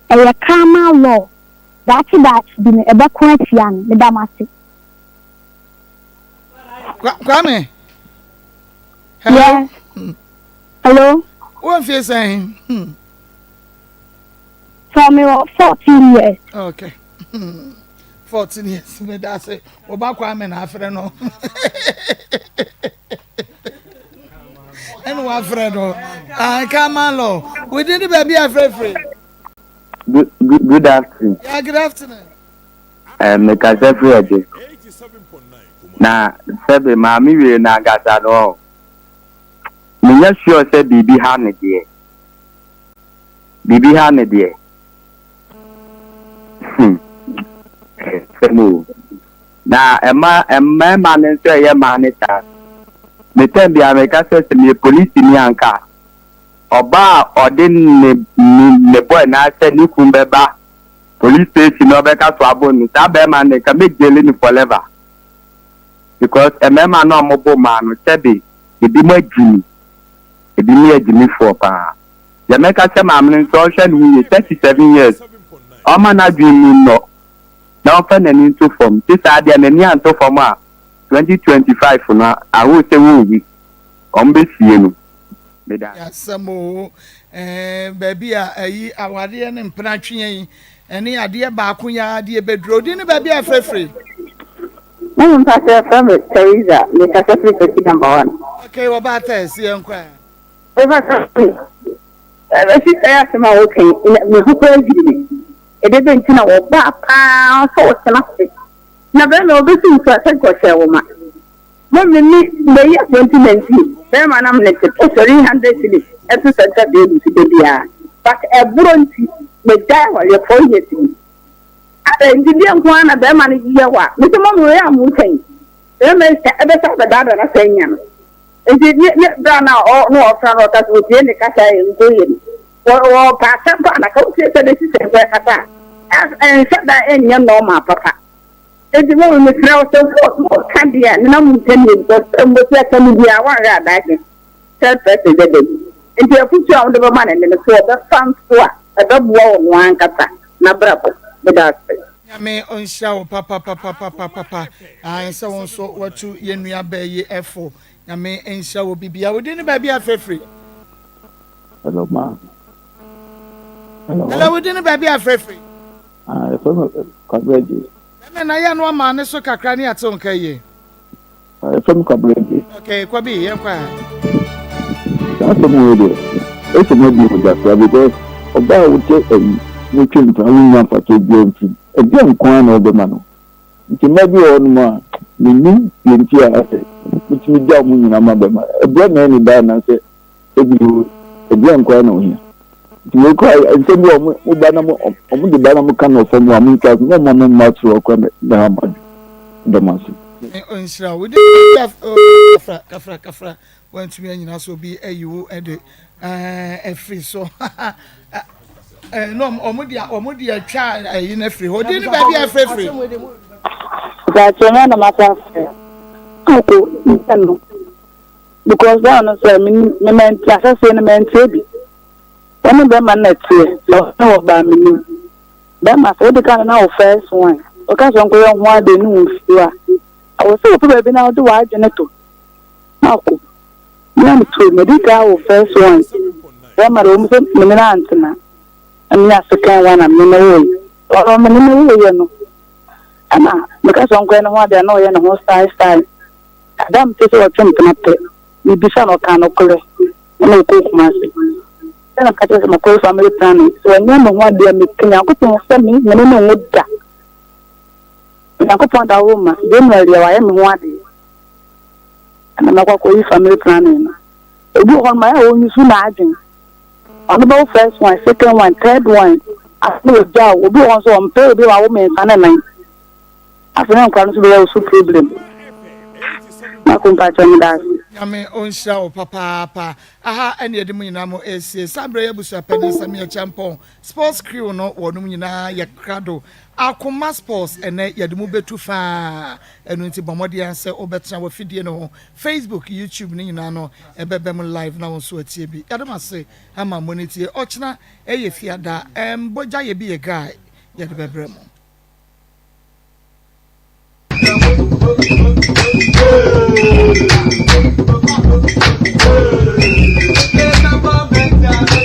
ɛyɛ karma law, daakye daakye bi no ɛbɛko atia no, meda mo ase. Kwame. Hello. Yes. Hello. Wo mfie sɛn? Hmm. So me wɔ 14 years. Okay. 14 years me da se. Wo ba Kwame na afrɛ no. ɛna wafrɛ no. Ah, Karma law. Within the baabi a frɛfrɛ. Good, good, good afternoon. Yeah, good afternoon. Eh, mekasa firi ɛde. Na sɛbe maame wie no ankasa no ɔ. Menyɛ sure sɛ biribi ha ne deɛ. Biribi ha ne deɛ. Hmm. Sɛm o. Na ɛma mmarima no nso ɛyɛ mmaa no saa. Me tɛm biara meka sɛ sɛ meyɛ polisini a nka ɔbaa a ɔde ne ne ne boy anaasɛ ne kun bɛba police station na ɔbɛka so abo no saa bɛrima no nka mɛ jail no forever because mmarima no a wɔbo mmaa no sɛbe ebi mo agyimi ebi mo yɛ agyimifoɔ paa. Deɛ mɛka sɛ maame no nso ɔnhwɛ ne ho yie 37 years ɔma n'adwene mu nnɔ. Na ɔmfa n'ani nto fam. Te saa deɛ n'ani anto fam a, 2025 no ahoo sɛ wonhu. Wɔn bɛsie no. Meda ase. Asɛm oo eh, baabi a ayi awareɛ ne mpena tweɛ yi ɛne adeɛ baako yi ara deɛ bɛduro odin ne baabi a ɛfrɛfrɛ. Mama mpakyɛ yɛfrɛ me Teresa mekasa firi Kwasi number one. Okay wɔbaa Tess yɛnkɔ ɛ. Mepakyɛ ɛsi sɛɛ asɛm a woka yi me ho koraa dwiri me. Ɛdeɛ bɛn nti na wɔbaa paa sɛ wɔtena ase na bɛrima ɔbɛsi wo so a sɛ nka ɔhyɛɛ wo ma. Mo me me the year 2019 bɛrima na me te po 300 cedis ɛto center daily so da biara but ɛborɔ nti megyae awareɛ 4 years ni. Adɛn nti deɛ nko ara na bɛrima no yɛ hɔ a mese mo me wei a mo sɛn bɛrima yi sɛ ɛbɛsa abɛdaadaa na sɛ nya no. Nti ne ne berɛ a na ɔ na ɔfrɛ no ɔka sɛ ɔtie ne kasa a ɛnkɔ yie no, wɔ wɔpɛ asɛm paa na ka wotie sɛ ne sista mpo ɛkasa a, ɛnhyɛ da ɛnyɛ normal papa. Nti mo mesrɛ wo sɛ wo woka deɛ a ne na mo ntɛm yɛ because mbosi aka no biara woanhwɛ a daakye third person bɛba mu. Nti afutuo a wode bɛma no nnɛ no sɛ ɔbɛfa nso a ɛbɛboa ɔno ankasa n'abrabɔ. Meda ase. Nyame ɔnhyira wo papapapapapa ae sɛ wo nso watu yɛn nua baa yi fo Nyame nhyira wo bibia wo din ne baabi a frɛ firi. Hello ma. Hello. Hello wo din ne baabi a frɛ firi. Ah, yɛfrɛ me Kwabena Adjei. Bɛmɛ na yɛ no ama ne so kakra ne ate wo nka yie. Ah, yɛfrɛ me Kwabena Adjei. Okay, Kwabi, yɛn kɔ a. Saa asɛm wei deɛ, ɛsɛ mo adi mogyafra because ɔbaa a wote ayi wotwe mpena wonnya mfasoɔ biara mfiri mu. Ɛdeɛn nko ara na wobɛma no? Nti mma bi wɔ hɔnom a mennim deɛ nti a asɛ motumi gya wɔn nyinaa ma bɛma. Ɛbrɛ na ɛne da anaasɛ ebi o, ɛdeɛn nko ara na ohia? Nti wei koraa nsɛm bi a wɔn mo ba na mo wɔn de ba na mo ka no wɔ fam a mo ntwa so na wɔn a mo mma soro hɔ koraa bɛha mo adwene. Meda mo ase. Nhyira wo. Kafra kafra kafra Wantumi anyina so obi ayi wo de afiri so no ɔmo de ɔmo de atwa ayi no afiri hɔ odi ne baabi a afirafiri. Gàtò mi na masa afɛ akɔ nkyɛn no because báwo no sɛ me me mɛnti ahyɛseɛ no mɛnti ebi wɔn ne bɛrima no na ɛteɛ na wɔn wɔ baa mi nim bɛrima sɛ odi kan na wɔ first one ɔka sɛ nkɔyɛ ho ade ne wɔn fie a awɔ sɛ wɔpɛ baabi na wɔde wɔn adwene to. Mako, me na metuo, madi kan awo first one, bɛrima de wɔn sɛ me ne no antena, na menya second one a me ne no woeɛ. Ɔno me ne no woeɛ no, ɛna meka sɛ ɔnkɔyɛ ne ho adeɛ a na ɔyɛ ne ho style style. Ada a mete sɛ ɔtwe mpena pɛ, mebisa no ɔkaa nokorɛ, ɛna ɔkɔɔ Kumasi. Ɛna meka kyerɛ sɛ makɔyɛ family planning, sɛ ɔnyɛ ne ho adeɛ a meka Nyankopɔn sɛ me me ne no nwo da. Nyankopɔn da wo ma, January deɛ wayɛ me ho adeɛ. Ɛna mɛkɔ akɔyi family planning no. Ebi wɔ hɔ no ma yɛ a wɔn use n'adwene. Ɔno bɛwo first one, second one, third one. Afei na wagya wo. Obi wɔ hɔ nso ɔmpɛ obi a wawo mmiɛnsa ne nan. Afei na nkwadaa no nso bɛyɛ wo so problem. Mako mpakyɛ meda ase. Nyame ɔnhyira wo papaapa. Aha ɛne yɛde mo nyinaa mo ɛresie. Saa berɛ yi abusua panin Sammy Acheampong, sports crew no wɔnom nyinaa yɛ krado Akoma Sports ɛnɛ yɛde mo bɛtu faa, ɛno nti bɔ mmɔden ara sɛ wobɛtena w'afidie no ho, Facebook, YouTube ne nyinaa no ɛbɛba mu live na wo nso atie bi. Yɛda mo ase ama mo ani tie. Ɔkyena ɛyɛ Fiada, ɛɛm bɔgya yɛ bi yɛ guy, yɛde bɛbrɛ mo.